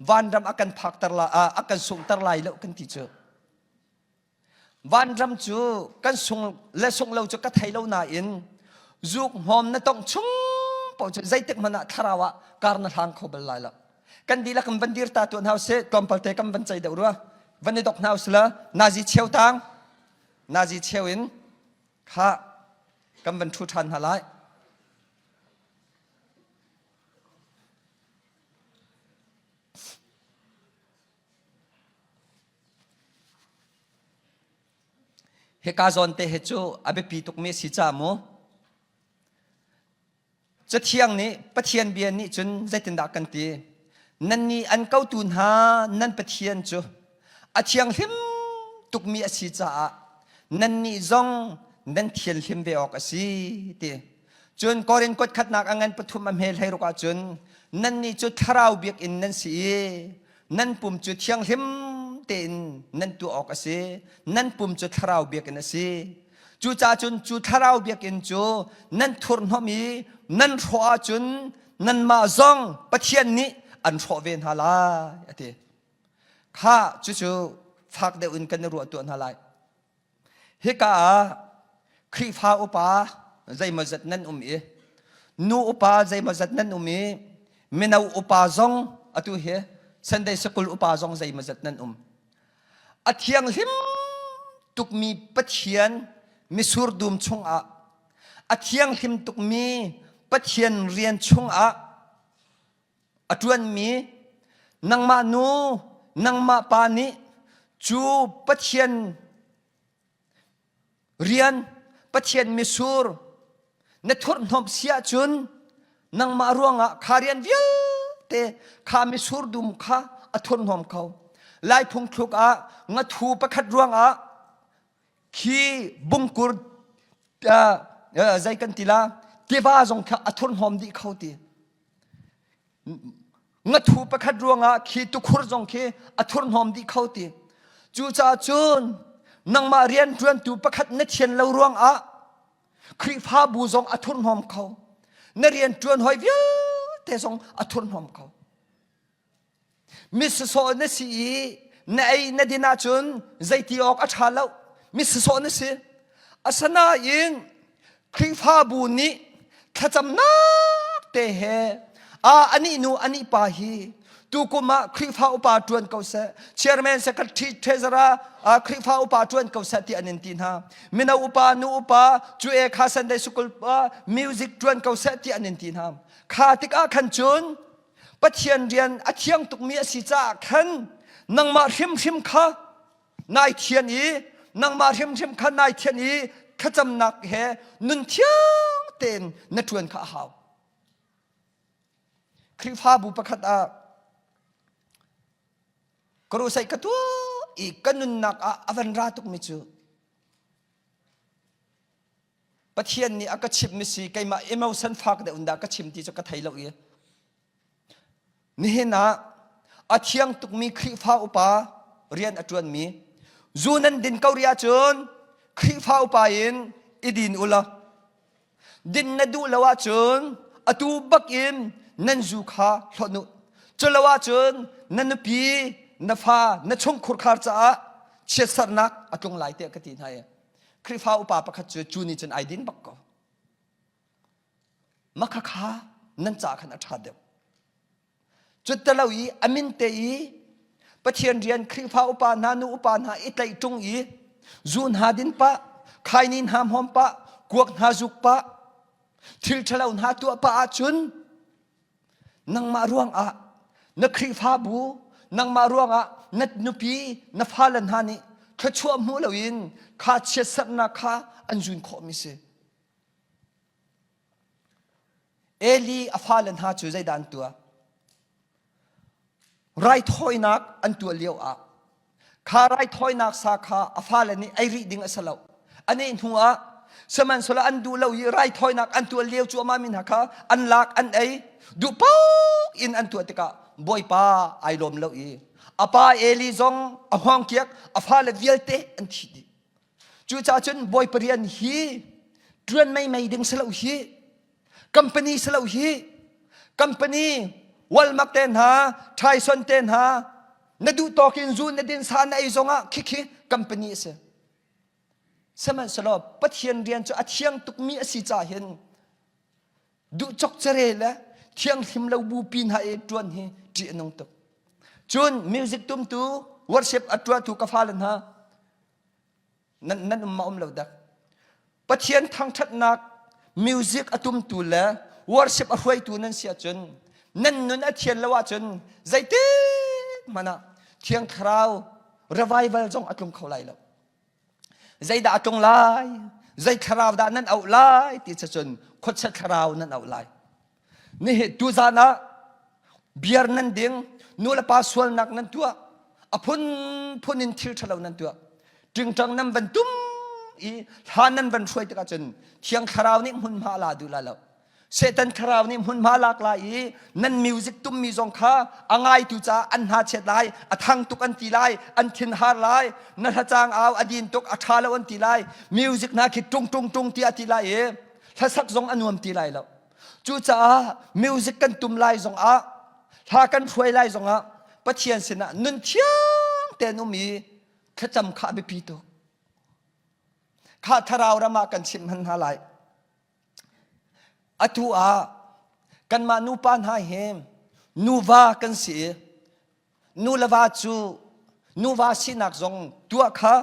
vanram a kan phakter la a kan sunghter lai lo kan ti cu. Vanram cu kan sung le sung lo cu ka thei lo nain zuk hmawm na tongh chung paoh cu zeitik hmanh ah thlarau ah kar na hlang kho bal lai lo. Kan dihlak in van dir ta tuan hau sih tlawmpal te kan van cei deuh rua. Van i dok hna usila nazi cheu tang nazi cheu in kha kan van ṭhu ṭhan hna lai. Hika zawn te hi cu a biapi tukmi a si ca mu. Cathiang nih Pathian bia nih cun zeitindah kan ti? Nannih an kotu hna nan Pathian cu a thianghlim tukmi a si caah nannih zong nan thianhlim ve awk a si ti. Cun Korin kuat khatnak a ngan pathum a hme 16 ahcun nannih cu thlarau biakinn nan si i nan pum cu thianghlim tein nan tuah awk a si nan pum cu thlarau biakinn a si cucaah cun cu thlarau biakinn cu nan thurhnom i nan hrawh ahcun nanmah zong Pathian nih an hrawh ve hna lai a ti kha cucu fak deuh in kan i ruah tuah hna lai Hika ah Khrihfa upa zeimawzat nan um i nu upa zeimawzat nan um i mino upa zong atu hi Sunday School upa zong zeimawzat nan um. A thianghlim tukmi Pathian misur dum chungah a thianghlim tukmi Pathian rian chungah a ṭuanmi nangmah nu nangmah pa nih cu Pathian rian Pathian misur na thurhhnawmh si ahcun nangmah ruangah kha rian vialte kha misur dum kha a thurhnawm kho. Lai phungthluk ah ngathu pakhat ruangah khi bungkur zei kan ti la tiva zong kha a thurhnawm dih kho ti. Ngathu pakhat ruangah khi tukhur zong khi a thurhnawm dih kho ti. Cucaah cun nangmah rianṭuantu pakhat na thian lo ruangah Khrihfabu zong a thurhnawm kho. Na rianṭuan hoi vialte zong a thurhnawm kho. Misasawh na si i na ei na din ahcun zeiti awk a ṭha lo. Misasawh na si. Asinain Khrihfabu nih thlacamnak te he a anih nu anih pa hi tukum ah Khrihfa upa ṭuan ko seh chairman secretary treasurer Khrihfa upa ṭuan ko seh ti an in ti hna mino upa nu upa cu e kha Sunday school music ṭuan ko seh ti an in ti hna kha tikah khan cun Pathian rian a thiang tukmi a si caah khan nangmah hrimhrim kha nai thian i nangmah hrimhrim kha nai thian i thlacamnak he nun thiang tein na ṭuan kha a hau. Khrihfabu pakhat ah ka ruhsaih ka tuah i ka nunnak ah a van ra tukmi cu. Pathian nih a ka chimh mi si keimah emotion fak deuh in dah ka chim ti cu ka thei lo i nihin ah a thiang tukmi Khrihfa upa rian a ṭuanmi zu nan din ko rih ahcun Khrihfa upa in i din u law din na duh lo ahcun atu bak in nan zu kha hlawt u cu lo ahcun na nupi na fa na chungkhurkhar caah chiatsernak a tlung lai tiah ka ti hna i Khrihfa upa pakhat cu cu nih cun ai din bak ko. Makha kha nan ca khan a ṭha deuh. Cuttalo i a min te i Pathian rian Khrihfa upa hna nu upa hna i tlaih ṭung i zu hna din pah, khaini hna hmawm pah, kuak hna zuk pah, thil ṭhalo hna tuah pah ahcun nangmah ruangah na Khrihfabu nangmah ruangah na nupi na fale hna nih thluachuah hmu loin kha chiatserhnak kha an zun khawhmi si. Eli a fale hna cu zeidah an tuah? Raithawinak an tuah lio ah kha raithawinak sa kha a fale nih ei rih ding a si lo. A neh hnu ah sihmanhsehlaw an duh lo i raithawinak an tuah lio cuahmah mi hna kha an lak an ei duh paoh in an tuah tikah Bawipa ai lawm lo i a pa Eli zong a hngawngkiak a fale vialte an thi dih. Cucaah cun Bawipa rian hi ṭuan meimei ding si lo hi company si lo hi company Walmart te hna Tyson te hna na duh tawk in zu na din sa na ei zongah khikhi company a si sihmanhsehlaw Pathian rian cu a thiang tukmi a si ca hin duh cok cere le thianghlim lo bupi hna i ṭuan hi ṭih a nung tuk cun music tumtu worship a ṭuatu ka fale hna nan nan um ma um lo dak Pathian thangṭhatnak music a tumtu le worship a hruaitu nan si ahcun nan nun a thian lo ahcun zeitik hmanh ah Thiang Thlarau revival zong a tlung kho lai lo. Zeidah a tlung lai? Zei thlarau dah nan auh lai? Ti cun khuachia thlarau nan auh lai. Nihi tuzan ah beer nan ding, nu le pa sualnak nan tuah, a phunphun in thil ṭhalo nan tuah. Ṭingṭang nan van tum i hla nan van hruai tikah cun Thiang Thlarau nih hmunhma a la duh lai lo. Satan thlarau nih hmunhma lak lai i nan music tummi zong kha a ngaitu caah an hna chiat lai, a thang tuk an ti lai, an thinhar lai, na hlacang au a din tuk, a ṭha lo an ti lai, music hna khi ṭung ṭung ṭung tiah ti lai i hlasak zong a nuam ti lai lo. Cucaah music kan tum lai zongah hla kan hruai lai zongah Pathian sinah nun thiang tein um i thlacam kha a biapi tuk. Kha thlarau ram ah kan chimh hman hna lai. Atu ah kanmah nupa hna hi nuva kan si i nu le va cu nuva sinak zong tuah kha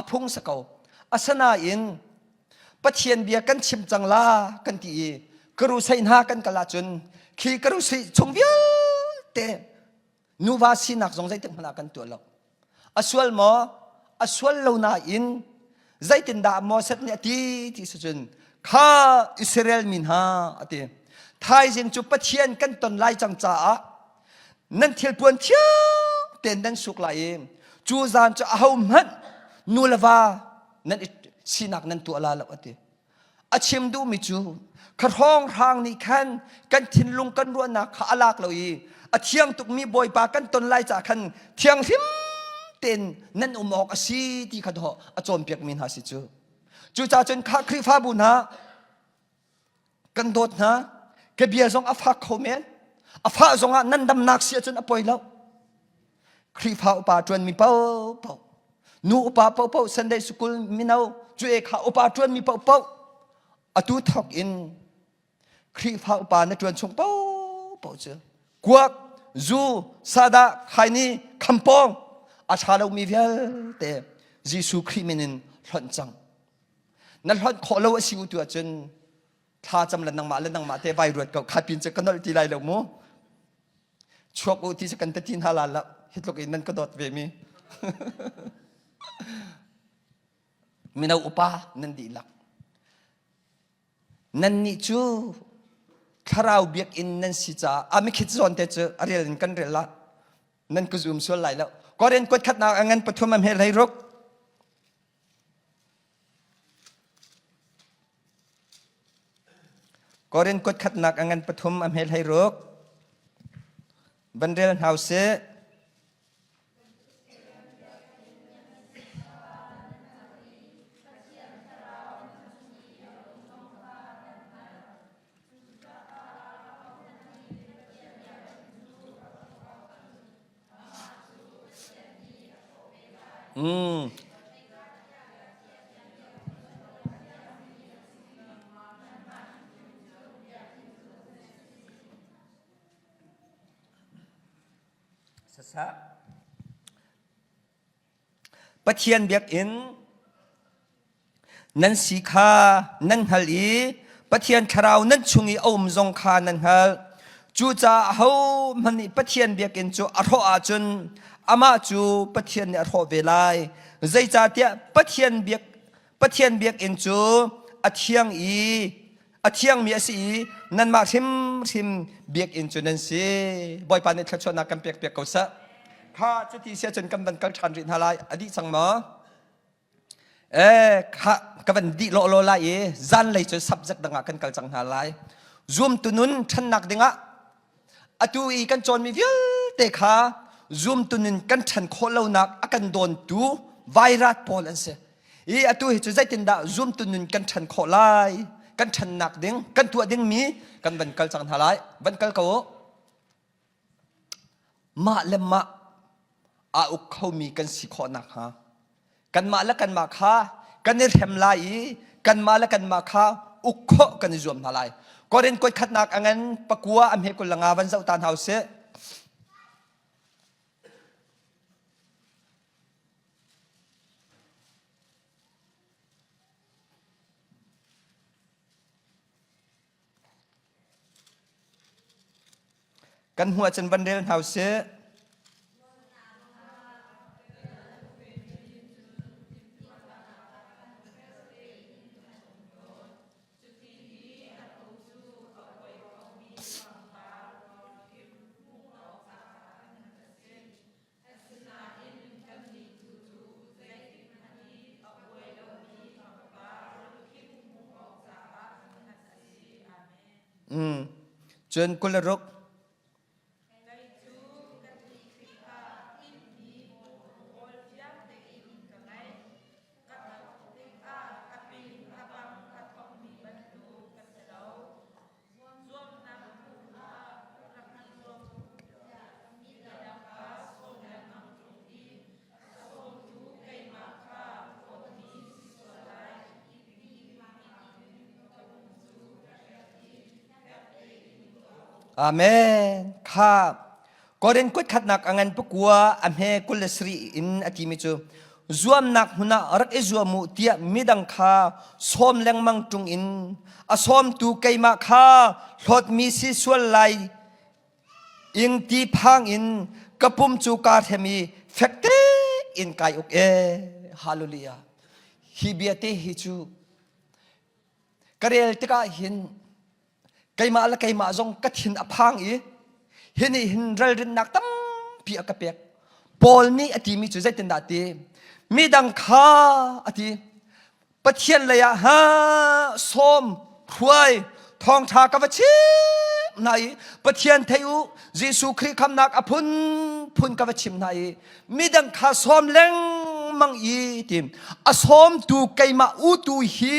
a phung si ko. Asinain Pathian bia kan chim cang la kan ti i crusade hna kan kal ahcun khi crusade chung vialte nuva sinak zong zeitik hmanh ah kan tuah lo. A sual maw? A sual lo nain zeitindah Moses nih a ti ti si cun kha Israel mi hna a ti. Thaizing cu Pathian kan ton lai cang caah nan thilpuan thiang tein nan suk lai i cu zan cu ahohmanh nu le va nan sinak nan tuah la lo a ti. A chim duhmi cu kha hrawnghrang nih khan kan thinlung kan ruahnak kha a lak lo i a thiang tukmi Bawipa kan ton lai caah khan thianghlim tein nan um awk a si ti kha dawh a cawnpiakmi hna si cu. Cucaah cun kha Khrihfabu hna kan dawt hna ka bia zong a fak kho men a fah zongah nan damnak si ahcun a poi lo Khrihfa upa ṭuanmi paohpaoh nu upa paohpaoh Sunday school mino cu e kha upa ṭuanmi paohpaoh atu thawk in Khrihfa upa na ṭuan chung paohpaoh cu kuak zu sadah khaini khampawng a ṭha lomi vialte Jesuh Khrih min in hlonh cang na hlonh khawh lo a si u tu ahcun thla cam le nangmah le nangmah te vai ruat ko kha pin cu ka nolh ti lai lo mu chuak u ti cu kan ti hna la la hi tluk in nan ka dawt ve mi mino upa nan dihlak nan nih cu thlarau biakinn nan si caah a mikhit zawn te cu a rel in kan rel la nan ka zum sual lai lo Korin kuat khatnak a ngan pathum a hme hlei ruk. Korin kuat khatnak a ngan pathum a hmel hei ruk. Van rel hna usih. Mm. Sasa. Pathian biakinn nan si kha nan hngalh i Pathian thlarau nan chung i a um zong kha nan hngalh. Cucaah ahohmanh nih Pathian biakinn cu a hrawh ahcun amah cu Pathian nih a hrawh ve lai. Zeicahtiah Pathian biak Pathian biakinn cu a thiang i a thiangmi a si i nanmah hrimhrim biakinn cu nan si. Bawipa nih thluachuahnak kan pek piak ko seh. Kha cuti si ahcun kan van kal ṭhan rih hna lai. A dih cang maw? Eh, kha ka van dih law law lai i zanlei cu subject dang ah kan kal cang hna lai. Zumtu nun ṭhannak dingah atu i kan cawnmi vialte kha zumtu nun kan ṭhan khawh lonak a kan dawntu vairat pawl an si. I atu hi cu zeitindah zumtu nun kan ṭhan khawh lai, kan ṭhannak ding, kan tuah dingmi kan van kal cang hna lai. Van kal ko u. Mah le mah aa uk khomi kan si khawh nakhnga kanmah le kanmah kha kan i hrem lai i kanmah le kanmah kha uk khawh kan i zuam hna lai. Korin kuat khatnak a ngan pakua a hme kul le nga van zoh ta hna usih. Kan hmuh ahcun van rel hna usih. Asinain kannih tu cu zeitikhmanh i a uai lomi pangpar lungkip hmuh awk caah khan a si. Amen. Mm. Cun 26. Kei cu ka ti tikah tinhmi kawl fiang tein ka ngei. Ka thawk tikah a ping a pang a thawkmi bantuk ka si lo. Amen. Kha Korin kut khatnak a ngan pakua a hme 27 in a timi cu zuamnak hmun ah rak i zuam u tiah midang kha sawm lengmang ṭung in a sawmtu keimah kha hlawtmi si sual lai ing ti phang in ka pum cu kaa hrem i fek tein kai uk e hallelujah hi bia te hi cu ka rel tikah hin keimah le keimah zong ka thin a phang i hi nih hin ralrinnak tampi a ka pek Paul nih a timi cu zeitindah ti midang kha a ti Pathian lei ah ha sawm hruai thawngṭha ka va chim hna i Pathian thei u Jesuh Khrih khamnak a phunphun ka va chim hna i midang kha sawm lengmang i ti a sawmtu keimah utu hi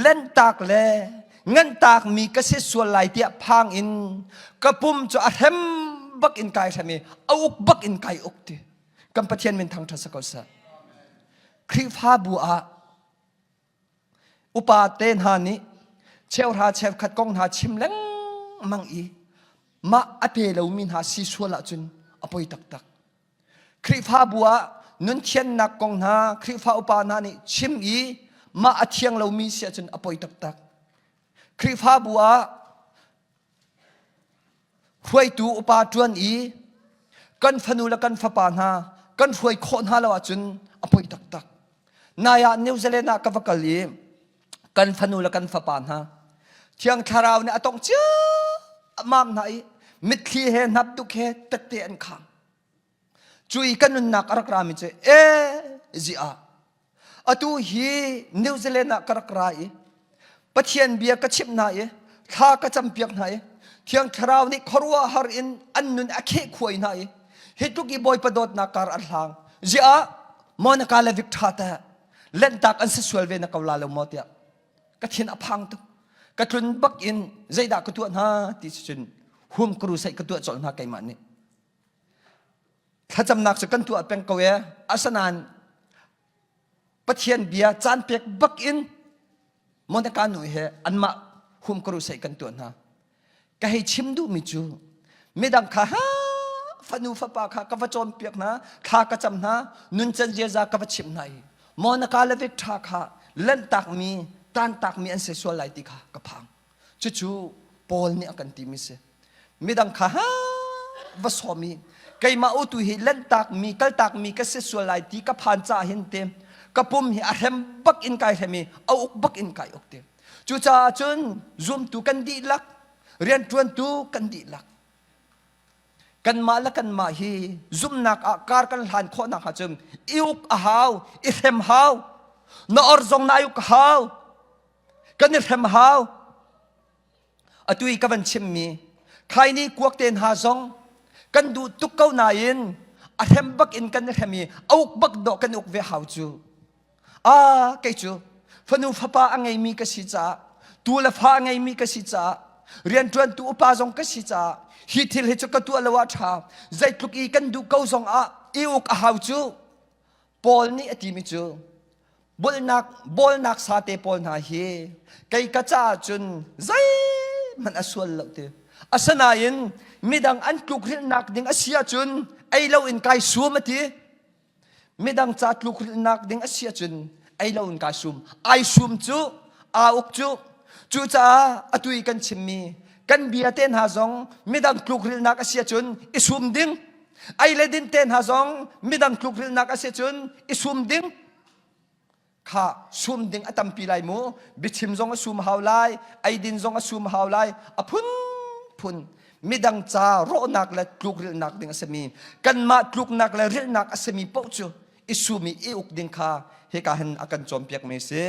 Lanhtak le nganhtakmi ka si sual lai tiah phang in ka pum cu a hrem bak in kai hrem i a uk bak in kai uk ti. Kan Pathian min thangṭhat si ko seh. Khrihfabu ah upa te hna nih cheuhra cheukhat kong hna chim lengmang i mah a pe lomi hna si sual ahcun a poi taktak. Khrihfabu ah nunthiannak kong hna Khrihfa upa hna nih chim i mah a thiang lomi si ahcun a poi taktak. Khrihfabu ah hruaitu upa ṭuan i kan fanu le kan fapa hna kan hruai khawh hna lo ahcun a poi taktak. Nai ah New Zealand ah ka va kal i kan fanu le kan fapa hna Thiang Thlarau nih a tongh ciammam hna i mitthli he hnapduk he tette an khang. Cu i kan nunnak a rak rami cu e zi ah atu hi New Zealand ah ka rak ra i. Pathian bia ka chimh hna i thla ka campiak hna i Thiang Thlarau nih khuaruahhar in an nun a kheh khuai hna i hi tluk i Bawipa dawtnak kar an hlang. Ziah Monica le Victor te lentak an si sual ve na ko la lo maw tiah ka thin a phang tuk. Ka tlun bak in zeidah ka tuah hna ti cun hum crusade ka tuah colh hna keimah nih. Thlacamnak cu kan tuah peng ko e. Asinain Pathian bia caan pek bak in Monica nu he anmah hum crusade kan tuah hna. Ka hei chim duhmi cu midang kha ha fanu fapa kha ka va cawnpiak hna, thla ka cam hna, nuncan ziaza ka va chimh hna i Monica le Victor kha lanhtakmi, tantakmi an si sual lai ti kha ka phang. Cucu Paul nih a kan timi si. Midang kha ha va sawm i keimah u tu hi lanhtakmi, kaltakmi ka si sual lai ti ka phan caah hin te ka pum hi a hrem bak in kai hrem i a uk bak in kai uk te. Cucaah cun zumtu kan dihlak, rianṭuantu kan dihlak, kanmah le kanmah hi zumhnak ah kar kan hlan khawhnak ahcun i uk a hau, i hrem hau, na or zong na uk hau, kan i hrem hau. Atu i ka van chimmi khaini kuak te hna zong kan duh tuk ko nain a hrem bak in kan i hrem i a uk bak dawh kan uk ve hau cu. Ah, kei cu fanu fapa a ngeimi ka si caah tu le fa a ngeimi ka si caah rianṭuantu upa zong ka si caah hi thil hi cu ka tuah lo ah ṭha zeitluk i kan duh ko zong ah i uk a hau cu Paul nih a timi cu bulnak bawlnak sate pawl hna hi kei ka caah cun zeihmanh a sual lo ti asinain midang an tlukrilhnak ding a si ahcun ei lo in kai sum a ti Midang ca tlukrilhnak ding a si ahcun ei lo in kai sum. Ai sum cu aa uk cu. Cucaah atu i kan chimmi kan bia te hna zong midang tlukrilhnak a si ahcun i sum ding. Ei le din te hna zong midang tlukrilhnak a si ahcun i sum ding. Kha sum ding a tampi lai mu. Biachim zong a sum hau lai, eidin zong a sum hau lai. A phunphun midang ca rawhnak le tlukrilhnak ding a simi kanmah tluknak le rilhnak a simi paoh cu i sum i i uk ding kha hika hin a kan cawnpiakmi a si.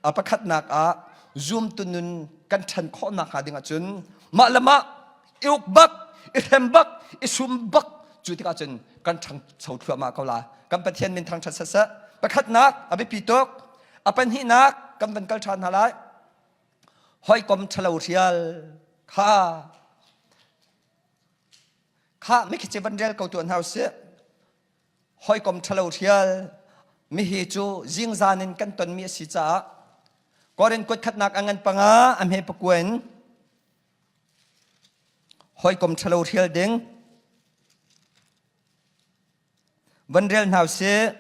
A pakhatnak ah zumtu nun kan ṭhan khawhnak hnga ding ahcun mah le mah i uk bak, i hrem bak, i sum bak cu tikah cun kan ṭhangcho thluahmah ko la. Kan Pathian min thangṭhat saseh. Pakhatnak a biapi tuk. A pahnihnak kan van kal ṭhan hna lai. Hawikom ṭhalo hrial kha kha mikhi van rel ko tuah hna usih. Hawikom ṭhalo hrial mihi cu zingzan in kan tonmi a si caah Korin kuat khatnak a ngan panga a hme pakua in hawikom ṭhalo hrial ding van rel hna usih.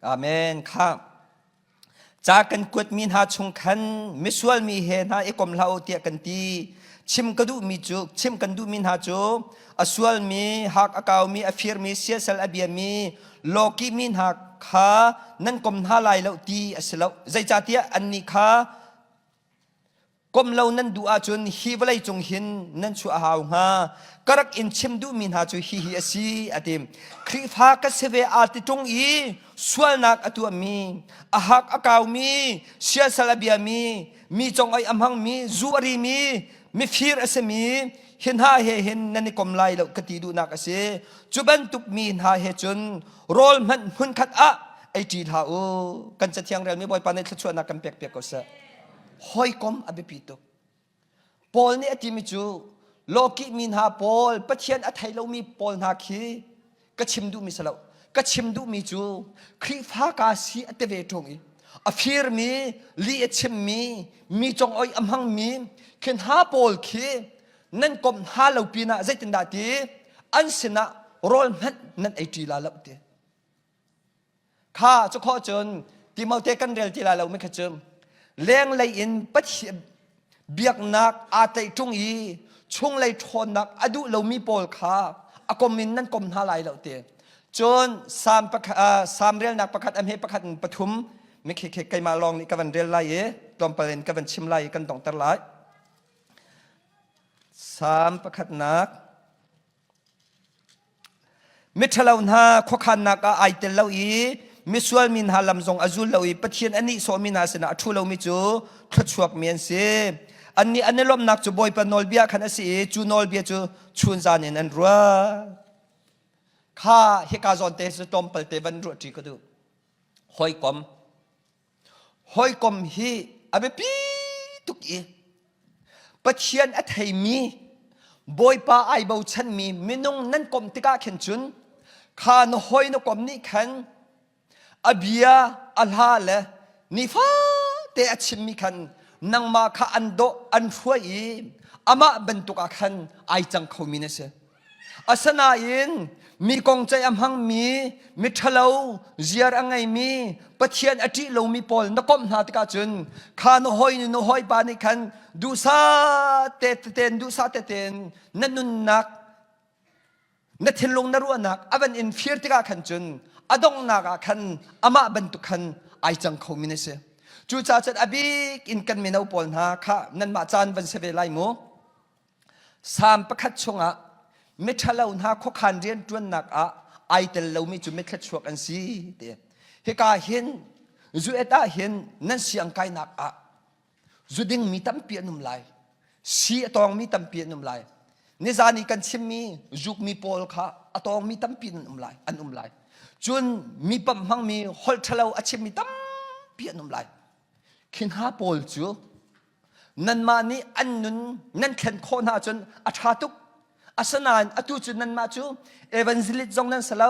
Amen. Kha Ca kan kuatmi hna chung khan misual mi he hna i kom hlah u tiah kan ti. Chim ka duhmi cu chim kan duhmi hna cu a sualmi, hak a kaumi, a firmi, siasal a biami, lawkihmi hna kha nan kom hna lai lo ti a si lo. Zeicahtiah annih kha Kom lo nan duh ahcun hi vawlei cung hin nan chuah a hau hnga. Ka rak in chim duhmi hna cu hihi a si, a ti. Khrihfa ka si ve aa ti ṭung i sualnak a tuahmi, a hak a kaumi, siasal a biami, mi congoih a hmangmi, zu a rimi, mifir a simi, hi hna he hin nan i kom lai lo ka ti duhnak a si. Cu bantuk mi hna he cun rawl hmanh hmunkhat ah ei ṭi hlah u. Kan Cathiang relmi Bawipa nih thluachuahnak kan pekpiak ko seh. Hawikom a biapi tuk. Paul nih a timi cu Lawkih mi hna pawl, Pathian a thei lomi pawl hna khi ka chim duhmi si lo. Ka chim duhmi cu Khrihfa ka si a ti ve ṭung i a firmi, lih a chimmi, mi congoi a hmangmi khi hna pawl khi nan komh hna lo pinah zeitindah ti an sinah rawl hmanh nan ei ṭi la lo ti. Kha cu khawh cun Timote kan rel ti lai lo mi kha cu lenglei in Pathian biaknak aa tlaih ṭung i chunglei ṭhawnnak a duh lomi pawl kha a kom in nan kom hna lai lo ti. Cun Salm pakhat, Salm relnak pakhat a hme pakhat in pathum mi khi khi keimah lawng nih ka van rel lai i tlawmpal in ka van chim lai i kan donghter lai. Salm pakhatnak Miṭhalo hna khuakhannak ah ai tel lo i misual mi hna lam zong a zul lo i Pathian a nihsawhmi hna sinah a ṭhu lomi cu thluachuakmi an si. Annih an i lawmhnak cu Bawipa nawlbia khan a si i cu nawlbia cu chunzan in an ruah. Kha hika zawn te cu tlawmpal te van ruahṭi ka duh. Hawikom Hawikom hi a biapi tuk i Pathian a theimi Bawipa ai bochanmi minung nan komh tikah khin cun kha na hawi na kom nih khan a bia a hla le nifate a chimmi khan nangmah kha an dawh an hruai i amah bantuk ah khan ai cang khomi na si. Asinain mi kong ceih a hmangmi, miṭhalo, ziar a ngeimi, Pathian a ṭih lomi pawl na komh hna tikah cun kha na hawi nu na hawipa nih khan duhsah te tein duhsah te tein na nunnak na thinlung na ruahnak a van in fir tikah khan cun a donghnak ah khan amah bantuk khan ai cang khomi na si. Cucaah cun a bik in kan mino pawl hna kha nanmah caan van si ve lai mu. Salm pakhat chungah miṭhalo hna khuakhan rianṭuannak ah ai tel lomi cu mithluachuak an si ti. Hika hin zuet ah hin nan siang kainak ah zu dingmi tampi an um lai. Si a tawngmi tampi an um lai. Nizan i kan chimmi zukmi pawl kha a tawngmi tampi an um lai. An um lai. Cun mi pamh hmangmi holh ṭhalo a chimmi tampi an um lai. Khi hna pawl cu Nanmah nih an nun nan thlen khawh hna ahcun a ṭha tuk. Asinain atu cu nanmah cu evangelist zong nan si lo,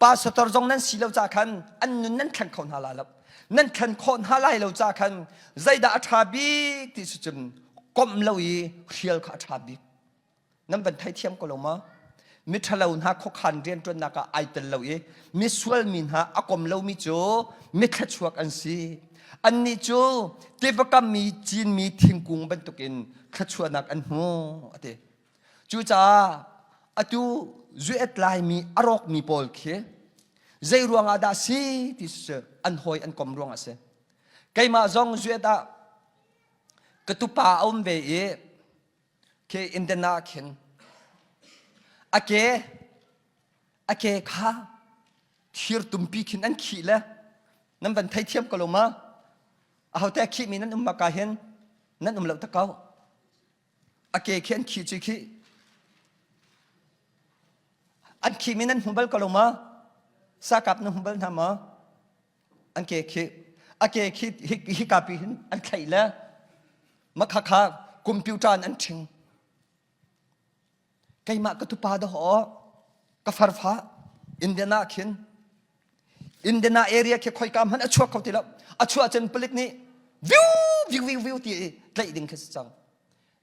pastor zong nan si lo ca khan an nun nan thleng kho hna lai lo. Nan thlen khawh hna lai lo ca khan zeidah a ṭha bik ti si cun komh lo i hrial kha a ṭha bik. Nan van theithiam ko lo maw? Miṭhalo hna khuakhan rianṭuannak ah ai tel lo i misual mi hna a kom lomi cu mithluachuak an si. Annih cu tiva kam i cinmi thingkung bantukin thluachuahnak an hmu, a ti. Cucaah atu zuet laimi a rawkmi pawl khi zei ruangah dah si ti cu an hawi an kom ruangah a si. Keimah zong zuet ah ka tupa a um ve i Khi Indian ah khin a ke a ke kha thir tumpi khin an khih le nan van theithiam ko lo ma? Ahote a khihmi nan um ma ka hin nan um lo ta ko. A ke khi an khih cu khi an khihmi nan hmu bal ko lo ma? Sakap nan hmu bal hna ma? An ke khi a ke khi hika pi hin an thlaih le makha kha computer in an ṭhing. Keimah ka tupa dawh ka farfa Indiana khin Indiana area khi khoika hmanh a chuak kho ti lo. A chuah cun palik nih viu viu viu viu ti i tlaih ding khi si cang.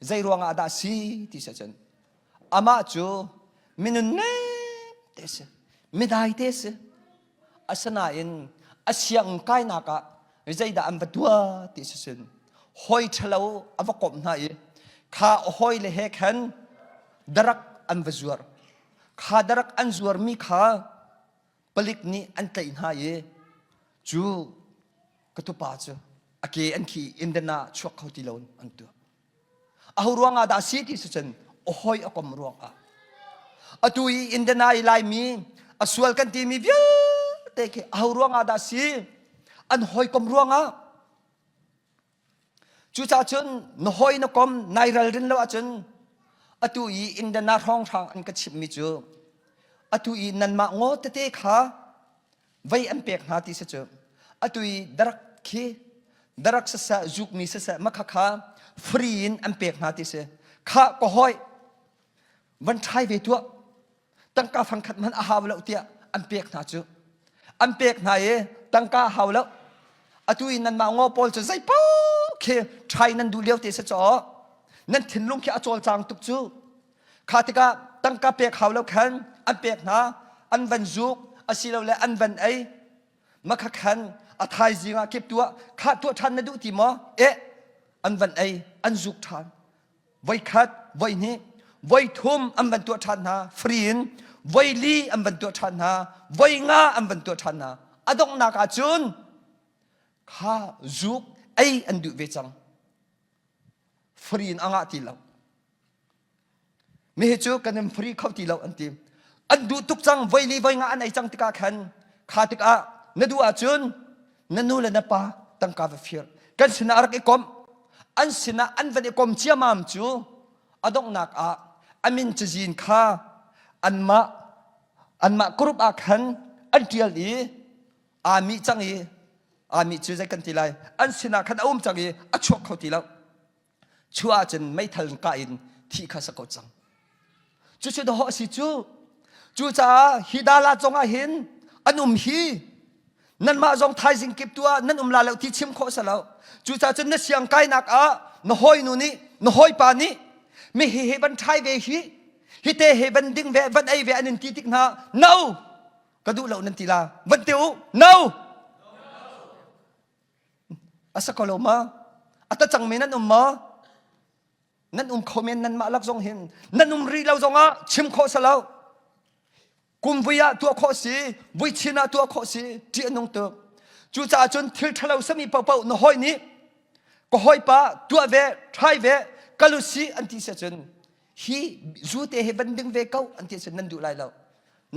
Zei ruang ah dah si ti si cun amah cu minun nem te si midai te si Asinain a sianginn kainak ah zeidah an va tuah ti si sin hawi ṭhalo a va komh hna i kha a hawile he khan darak an va zuar. Kha darak an zuarmi kha palik nih an tlaih hna i cu ka tupa cu a ke an khi Indiana chuak kho ti lo an tuah. Aho ruangah dah si ti si cun a hoi a kom ruangah. Atu i Indiana i Laimi a sual kan timi vialte khi aho ruangah dah si? An hawikom ruangah. Cucaah cun na hawi na kom nai ralrin lo ahcun atu i Indiana hrawnghrang an ka chimhmi cu atu i nanmah ngaw tete kha vei an pek hna ti si cu atu i darak khi darak siseh zukmi siseh makha kha free in an pek hna ti si kha ka hoi. Van ṭhai ve tuah. Tangka fangkhat hmanh a hau lo tiah an pek hna cu. An pek hna i tangka a hau lo. Atu i nanmah ngaw pawl cu zeipaoh khi ṭhai nan duh lio te si caw. Nan thinlung khi a cawlcang tuk cu. Kha tikah tangka pek hau lo khan an pek hna, an van zuk asilole an van ei. Makha khan a thaizing ah kip tuah kha tuah ṭhan na duh ti maw? Eh, an van ei, an zuk ṭhan. Voikhat, voihnih, voithum an van tuah ṭhan hna, free in voili an van tuah ṭhan hna, voinga an van tuah ṭhan hna. A donghnak ah cun kha zuk ei an duh ve cang. Free in a ngah ti lo. Mi hi cu kan in free kho ti lo an ti. An duh tuk cang voili voi nga an ei cang tikah khan kha tikah na duh ahcun na nu le na pa tangka va fir. Kan sinah rak i komh. An sinah an van i kom ciamam cu a donghnak ah a min cazin kha anmah anmah group ah khan an ṭial i aa mih cang i aa mih cu zei kan ti lai an sinah khan a um cang i a chuak kho ti lo. Chuah ahcun meithal kah in thih kha sa ko cang. Cucu dawh a si cu. Cucaah hi dala zong ah hin an um hi nanmah zong thaizing kip tu ah nan um la lo ti chim khawh sa lo. Cucaah cun na siang kainak ah na hawinu nih na hawipa nih mi hi hi van ṭhai ve hi hi te he van ding ve van ei ve an in ti tik hna no ka duh lo nan ti la van te u no A sa ko lo ma? A ta cangmi nan um maw? Nan um kho men nanmah lak zong hin nan um rih lo zongah chim khawh si lo. Kum vui ah tuah khawh si, vui chin ah tuah khawh si, ṭih a nung tuk. Cucaah cun thil ṭhalo sami paohpaoh na hawi nih ka hawipa tuah ve, try ve, kal u si an ti si cun hi zu te hi van ding ve ko an ti cun nan duh lai lo.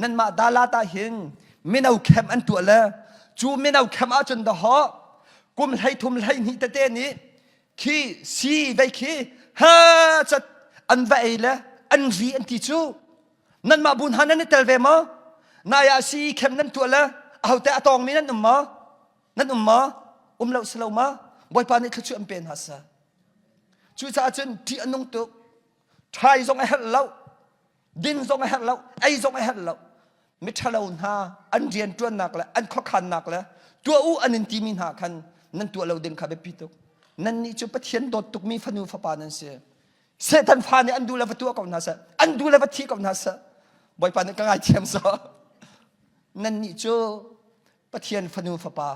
Nanmah Dalat ah hin mino camp an tuah le cu mino camp ahcun dahawh kum 13 12 tete nih khi si vei khi ha cat an va ei le an ri an ti cu nanmah bu hna nan i tel ve maw nai ah si camp nan tuah le ahote a tawngmi nan um maw nan um maw um lo si lo ma bawipa nih thluachuah an pe hna sa cucaah cun ṭih a nung tuk ṭhai zong a herh lo din zong a herh lo ei zong a herh lo miṭhalo hna an rianṭuannak le an khuakhannak le tuah u an in timi hna khan nan tuah lo ding kha biapi tuk nannih cu Pathian dawt tukmi fanu fapa nan si Satan fa nih an duh le va tuah ko hna seh an duh le va thi ko hna seh Bawipa nih ka ngaithiam sawh nannih cu Pathian fanu fapa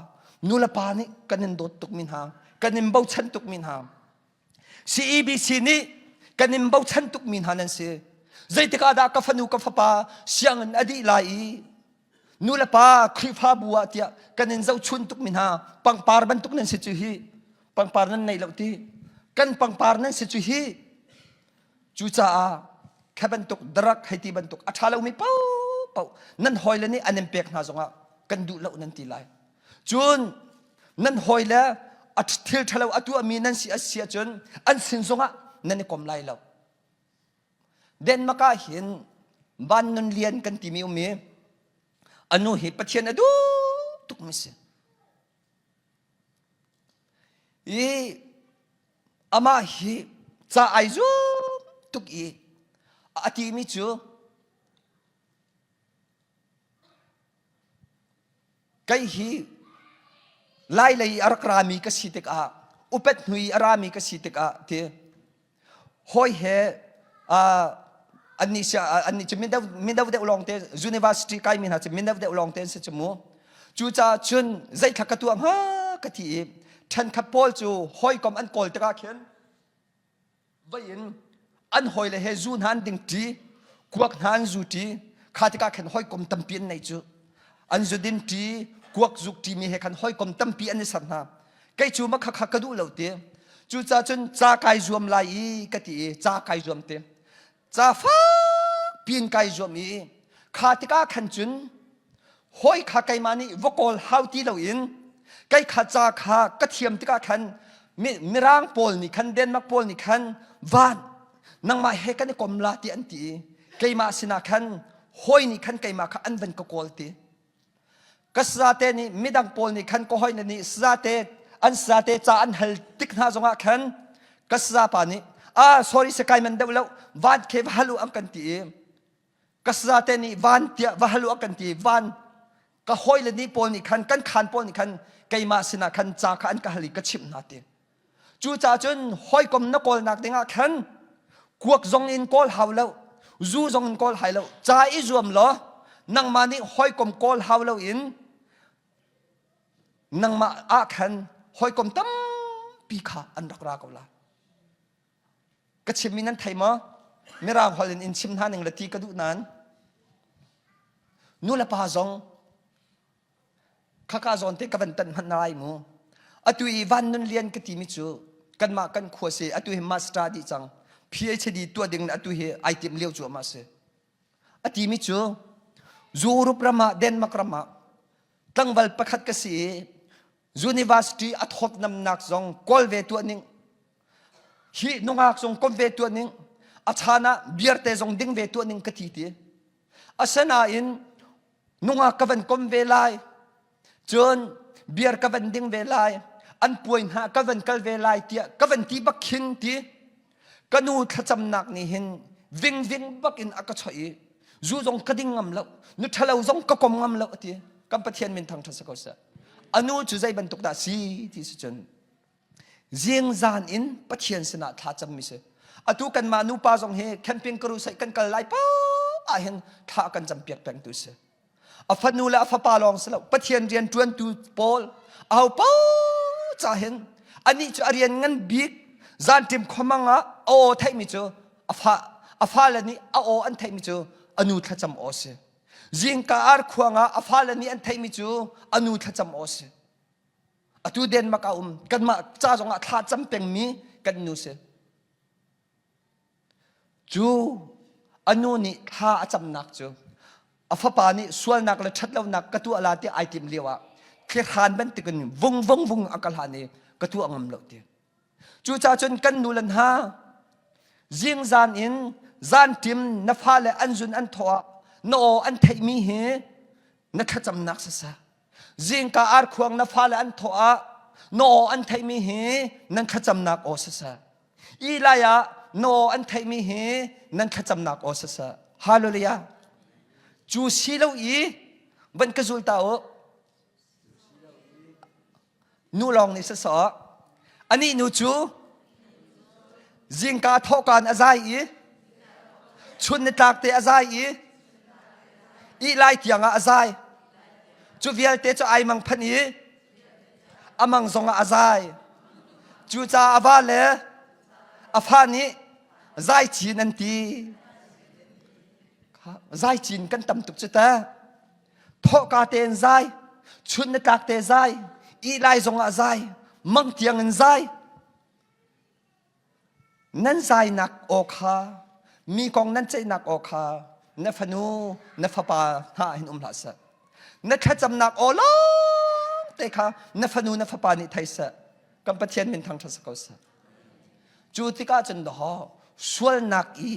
nu le pa nih kan in dawt tukmi hna kan in bochan tukmi hna CEBC nih kan in bochan tukmi hna nan si. Zeitik ah dah ka fanu ka fapa sianginn a dih lai i nu le pa Khrihfabu ah tiah kan in zohchun tukmi hna pangpar bantuk nan si cu hi pangpar nan nei lo ti kan pangpar nan si cu hi cucaah kha bantuk drug hei ti bantuk a ṭha lomi paohpaoh nan hawile nih an in pek hna zongah kan duh lo nan ti lai Cun nan hawile a thil ṭhalo a tuahmi nan si a si ahcun an sin zongah nan i kom lai lo. Denmark ah hin van nun lian kan timi um i a nu hi Pathian a duh tukmi si. I amah hi ca ai zuam tuk i a timi cu Kei hi Lai lei i a rak rami ka si tikah upat hnu i a rami ka si tikah ti hawi he uh, annih sia annih cu mino mino deuh lawng te university kaimi hna cu mino deuh lawng te an si cu mu cucaah cun zeithla ka tuah hnga ka ti i ṭhenkhat pawl cu hawikom an kawl tikah khin Vai in an hawile he zu hna an ding ṭi, kuak hna an zu ṭi. Kha tikah khan hawikom tampi an nei cu. An zu din ṭi, kuak zuk ṭimi he khan hawikom tampi an i ser hna. Kei cu ma khakha ka duh lo ti. Cucaah cun ca kai zuam lai i ka ti i ca kai zuam ti. Ca fak piin kai zuam i kha tikah khan cun hawi kha keimah nih va kawl hau ti loin kei kha ca kha ka thiam tikah khan mirang pawl nih khan Denmark pawl nih khan van nangmah he kan i kom la ti an ti i keimah sinah khan hawi nih khan keimah kha an van ka kawl ti ka sazate nih midang pawl nih khan ka hawile nih sazate an sazate ca an hal tik hna zongah khan ka saza pa nih. Ah sorry se kai man deuh lo van khe va halu an kan ti i ka sazate nih van tiah va halu an kan ti van ka hawile nih pawl nih khan kan khan pawl nih khan keimah sinah khan ca kha an ka hal i ka chimh hna ti. Cucaah cun hawikom na kawlnak dingah khan kuak zong in kawl hau lo, zu zong in kawl hai lo, ca i zuam law nangmah nih hawikom kawl hau lo in nangmah ah khan hawikom tampi kha an rak ra ko lai. Ka chimmi nan thei maw? Mirang holh in in chim hna ning le ti ka duh nain nu le pa zong khaka zawn te ka van tan hmanh lai mu. Atu i van nun lian ka timi cu kanmah kan khua si atu hi master dih cang PhD tuah ding atu hi ai tim lio cu ama si. A timi cu Europe ram ah Denmark ram ah tlangval pakhat ka si i university a thawtnamnak zong kawl ve tuah ning hi nungak zong kom ve tuah ning a chan ah beer te zong ding ve tuah ning ka ti ti asinain nungak ka van kom ve lai cun beer ka van ding ve lai an puai hna ka van kal ve lai tiah ka van ti bak khin ti Ka nu thlacamnak nih hin vingving bak in a ka choih i zu zong ka ding ngam lo, nu ṭhalo zong ka kom ngam lo a ti. Kan Pathian min thangṭhat si ko seh. A nu cu zei bantuk dah si ti si cun zingzan in Pathian sinah thla cammi si. Atu kanmah nupa zong hi camping crusade kan kal lai paoh ah hin thla kan campiak pengtu si. A fanu le a fapa lawng si lo Pathian rian ṭuantu pawl aho paoh ca hin anih cu a rian ngan bik zanṭim khuamang ah a aw theihmi cu a fa a fale nih a aw an theihmi cu a nu thlacam aw si. Zingka ar khuang ah a fale nih an theihmi cu a nu thlacam aw si. Atu Denmark ah um kanmah ca zongah thla cam pengmi kan nu si. Cu a nu nih thla a camnak cu a fapa nih sualnak le ṭhatlonak ka tuah la ti ai tim lio ah thlihran bantukin vung vung vung a ka hlan i ka tuah ngam lo ti. Cucaah cun kan nu le hna zingzan in zanṭim na fale an zun an thawh ah na aw an theihmi hi na thlacamnak siseh zingka arkhuang na fale an thawh ah na aw an theihmi hi nan thlacamnak aw siseh I lai ah na aw an theihmi hi nan thlacamnak aw siseh. Hallelujah. Cu si lo i van ka zul ta u. Nu lawng nih sisawh. Anih nu cu zingka thawhkan a zai i chun nitlak te a zai i ih lai tiang ah a zai. Cu vialte cu ai mang phan i a mang zongah a zai. Cucaah a va le a fa nih zai cin an ti. Zai cin kan tam tuk cu ta. Thawhka tein zai, chun na tlak te zai, ih lai zongah zai, mang tiang in zai. Nan zainak aw kha, mi kong nan ceihnak aw kha na fanu, na fapa hna hin um hlah seh. Na thlacamnak aw lawng te kha na fanu, na fapa nih thei seh. Kan Pathian min thangṭhat si ko seh. Cu tikah cun dawh sualnak i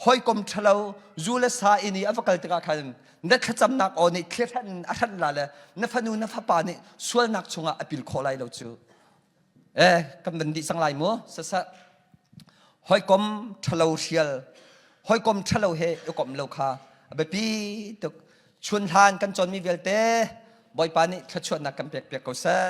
hawikom ṭhalo zu le sa inn i a va kal tikah khan na thlacamnak aw nih thlihran a hranh la le na fanu na fapa nih sualnak chungah a pil khawh lai lo cu. Eh, kan van dih cang lai mu. Sasah hawikom ṭhalo hrial, hawikom ṭhalo he i komh lo kha a biapi tuk. Chun hlan kan cawnmi vialte Bawipa nih thluachuahnak kan pek piak ko seh.